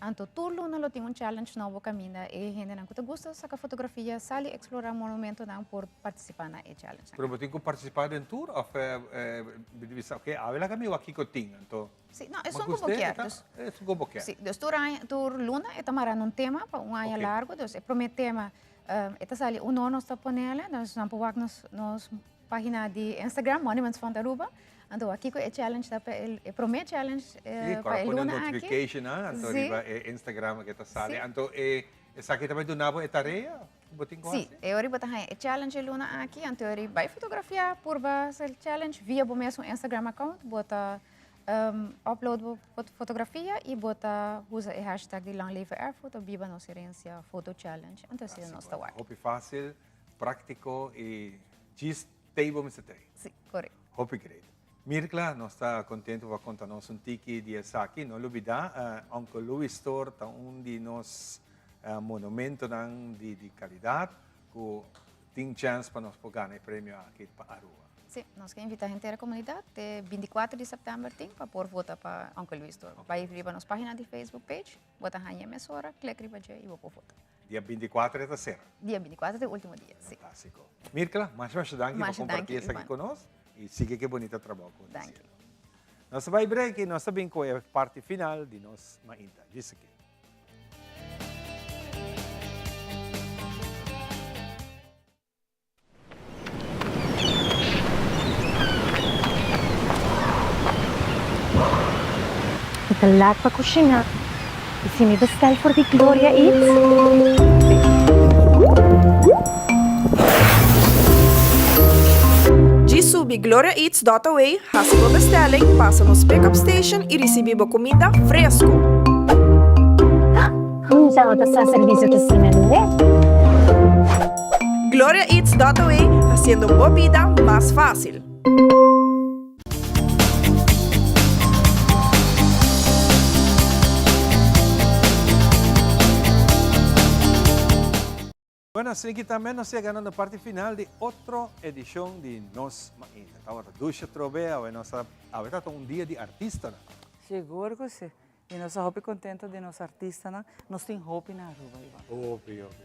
Anto tur luna lo tin un challenge nobo kaminda e hendenan ku ta gusta saka fotografia, sali eksplorá monumentonan por partisipá na e challenge. Pero bo tin ku partisipá den tur òf bo ta bisa oke awe laga mi wak kiko tin anto. Sí, no, esun ku bo kier. Esun ku bo kier. Sí, dus tur aña, tur luna e ta mará na un tema pa un aña largu. Dus e promé tema e ta sali uno nos ta ponele, dus nan por wak nos nos página di Instagram, Monuments Fund Aruba. Anto wak kiko e challenge ta pa e promé challenge pa e luna aki. Sí, notification anto riba e Instagram ke ta sali. Anto e esaki ta bai duna bo e tarea? Bo tin ku hasi? Sí, e ora bo ta haña e challenge e luna aki, anto e ora bai fotografiá, purba hasi e challenge via bo mesun Instagram account, bo ta upload bo fotografia i bo ta usa e hashtag di Lang Leve Erfgoed of Biba Nos Herencia Foto Challenge, anto asina nos ta wak. Hopi fásil, práktiko i djis tei bo mester tei. Sí, korekto. Hopi great. Mirkla, nos ta kontentu pa konta nos un tiki di esaki. No lubidá, Uncle Louis Store ta un di nos monumentonan di kalidat ku tin chèns pa nos por gana e premio aki pa Aruba. Sí, nos ke invitá henter e komunidat te bintikuater di sèptèmber tin pa por vota pa Uncle Louis Store. Bai riba nos página di Facebook page, bo ta haña e mesora, klek riba dje i bo por vota. Dia bintikuater e ta sera. Dia bintikuater ta e último dia, sí. Fantástiko. Mirkla, masha masha danki pa kompartí esaki ku nos i sigui ku e bunita trabou ku bo ta hasiendo. Nos ta bai break i nos ta bin ku e parti final di nos mainta. Djis aki. Mi ta laat pa kushiná. I si mi bestel for di Gloria Eats? Djis subi gloriaeats dot away, hasi bo bestelling, pasa nos pick-up station i risibí bo kuminda fresku! Hunta bo ta sa servisio ta asina lihé. Gloria Eats dot away, hasiendo bo bida mas fásil. Bueno, asina ki tambe nos yega na parti final di otro edishon di Nos Mainta. Tabata dushi atrobe, awe nos a, awe tabata un dia di artistanan. Sigur ku si. I nos ta hopi kontento di nos artistanan. Nos tin hopi na Aruba, Ivan. Hopi, hopi.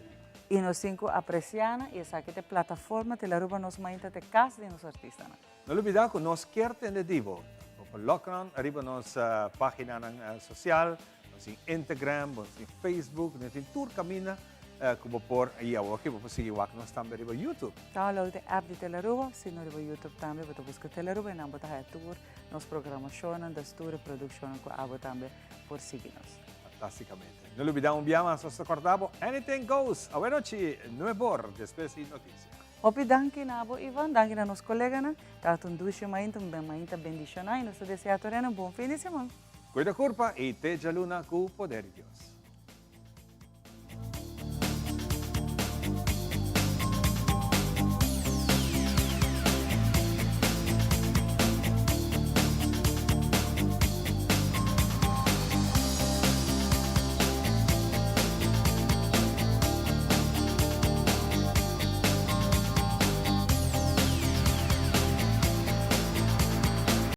I nos tin ku apresiá nan i esaki ta e plataforma Telaruba Nos Mainta ta e kas di nos artistanan. No lubida ku nos kier tende di bo. Bo por lòk nan riba nos paginanan sosial, nos tin Instagram, nos tin Facebook, nos tin tur kaminda ku bo por i awor ki bo por sigui wak nos tambe riba YouTube. Download e app di Telaruba, si no riba YouTube tambe bo ta buska Telaruba i nan bo ta haya tur nos programashonnan, dus tur e produkshonnan ku abo tambe por sigui nos. Fantasticamente. No lubida un bia mas nos ta korda bo Anything Goes awenochi nuebor despues di noticia. Hopi danki na abo Ivan, danki na nos koleganan. Tabata un dushi mainta, un mainta bendishoná i nos ta desea tur hende un bon fin di siman. Kuida kurpa i te djaluna ku poder di Dios.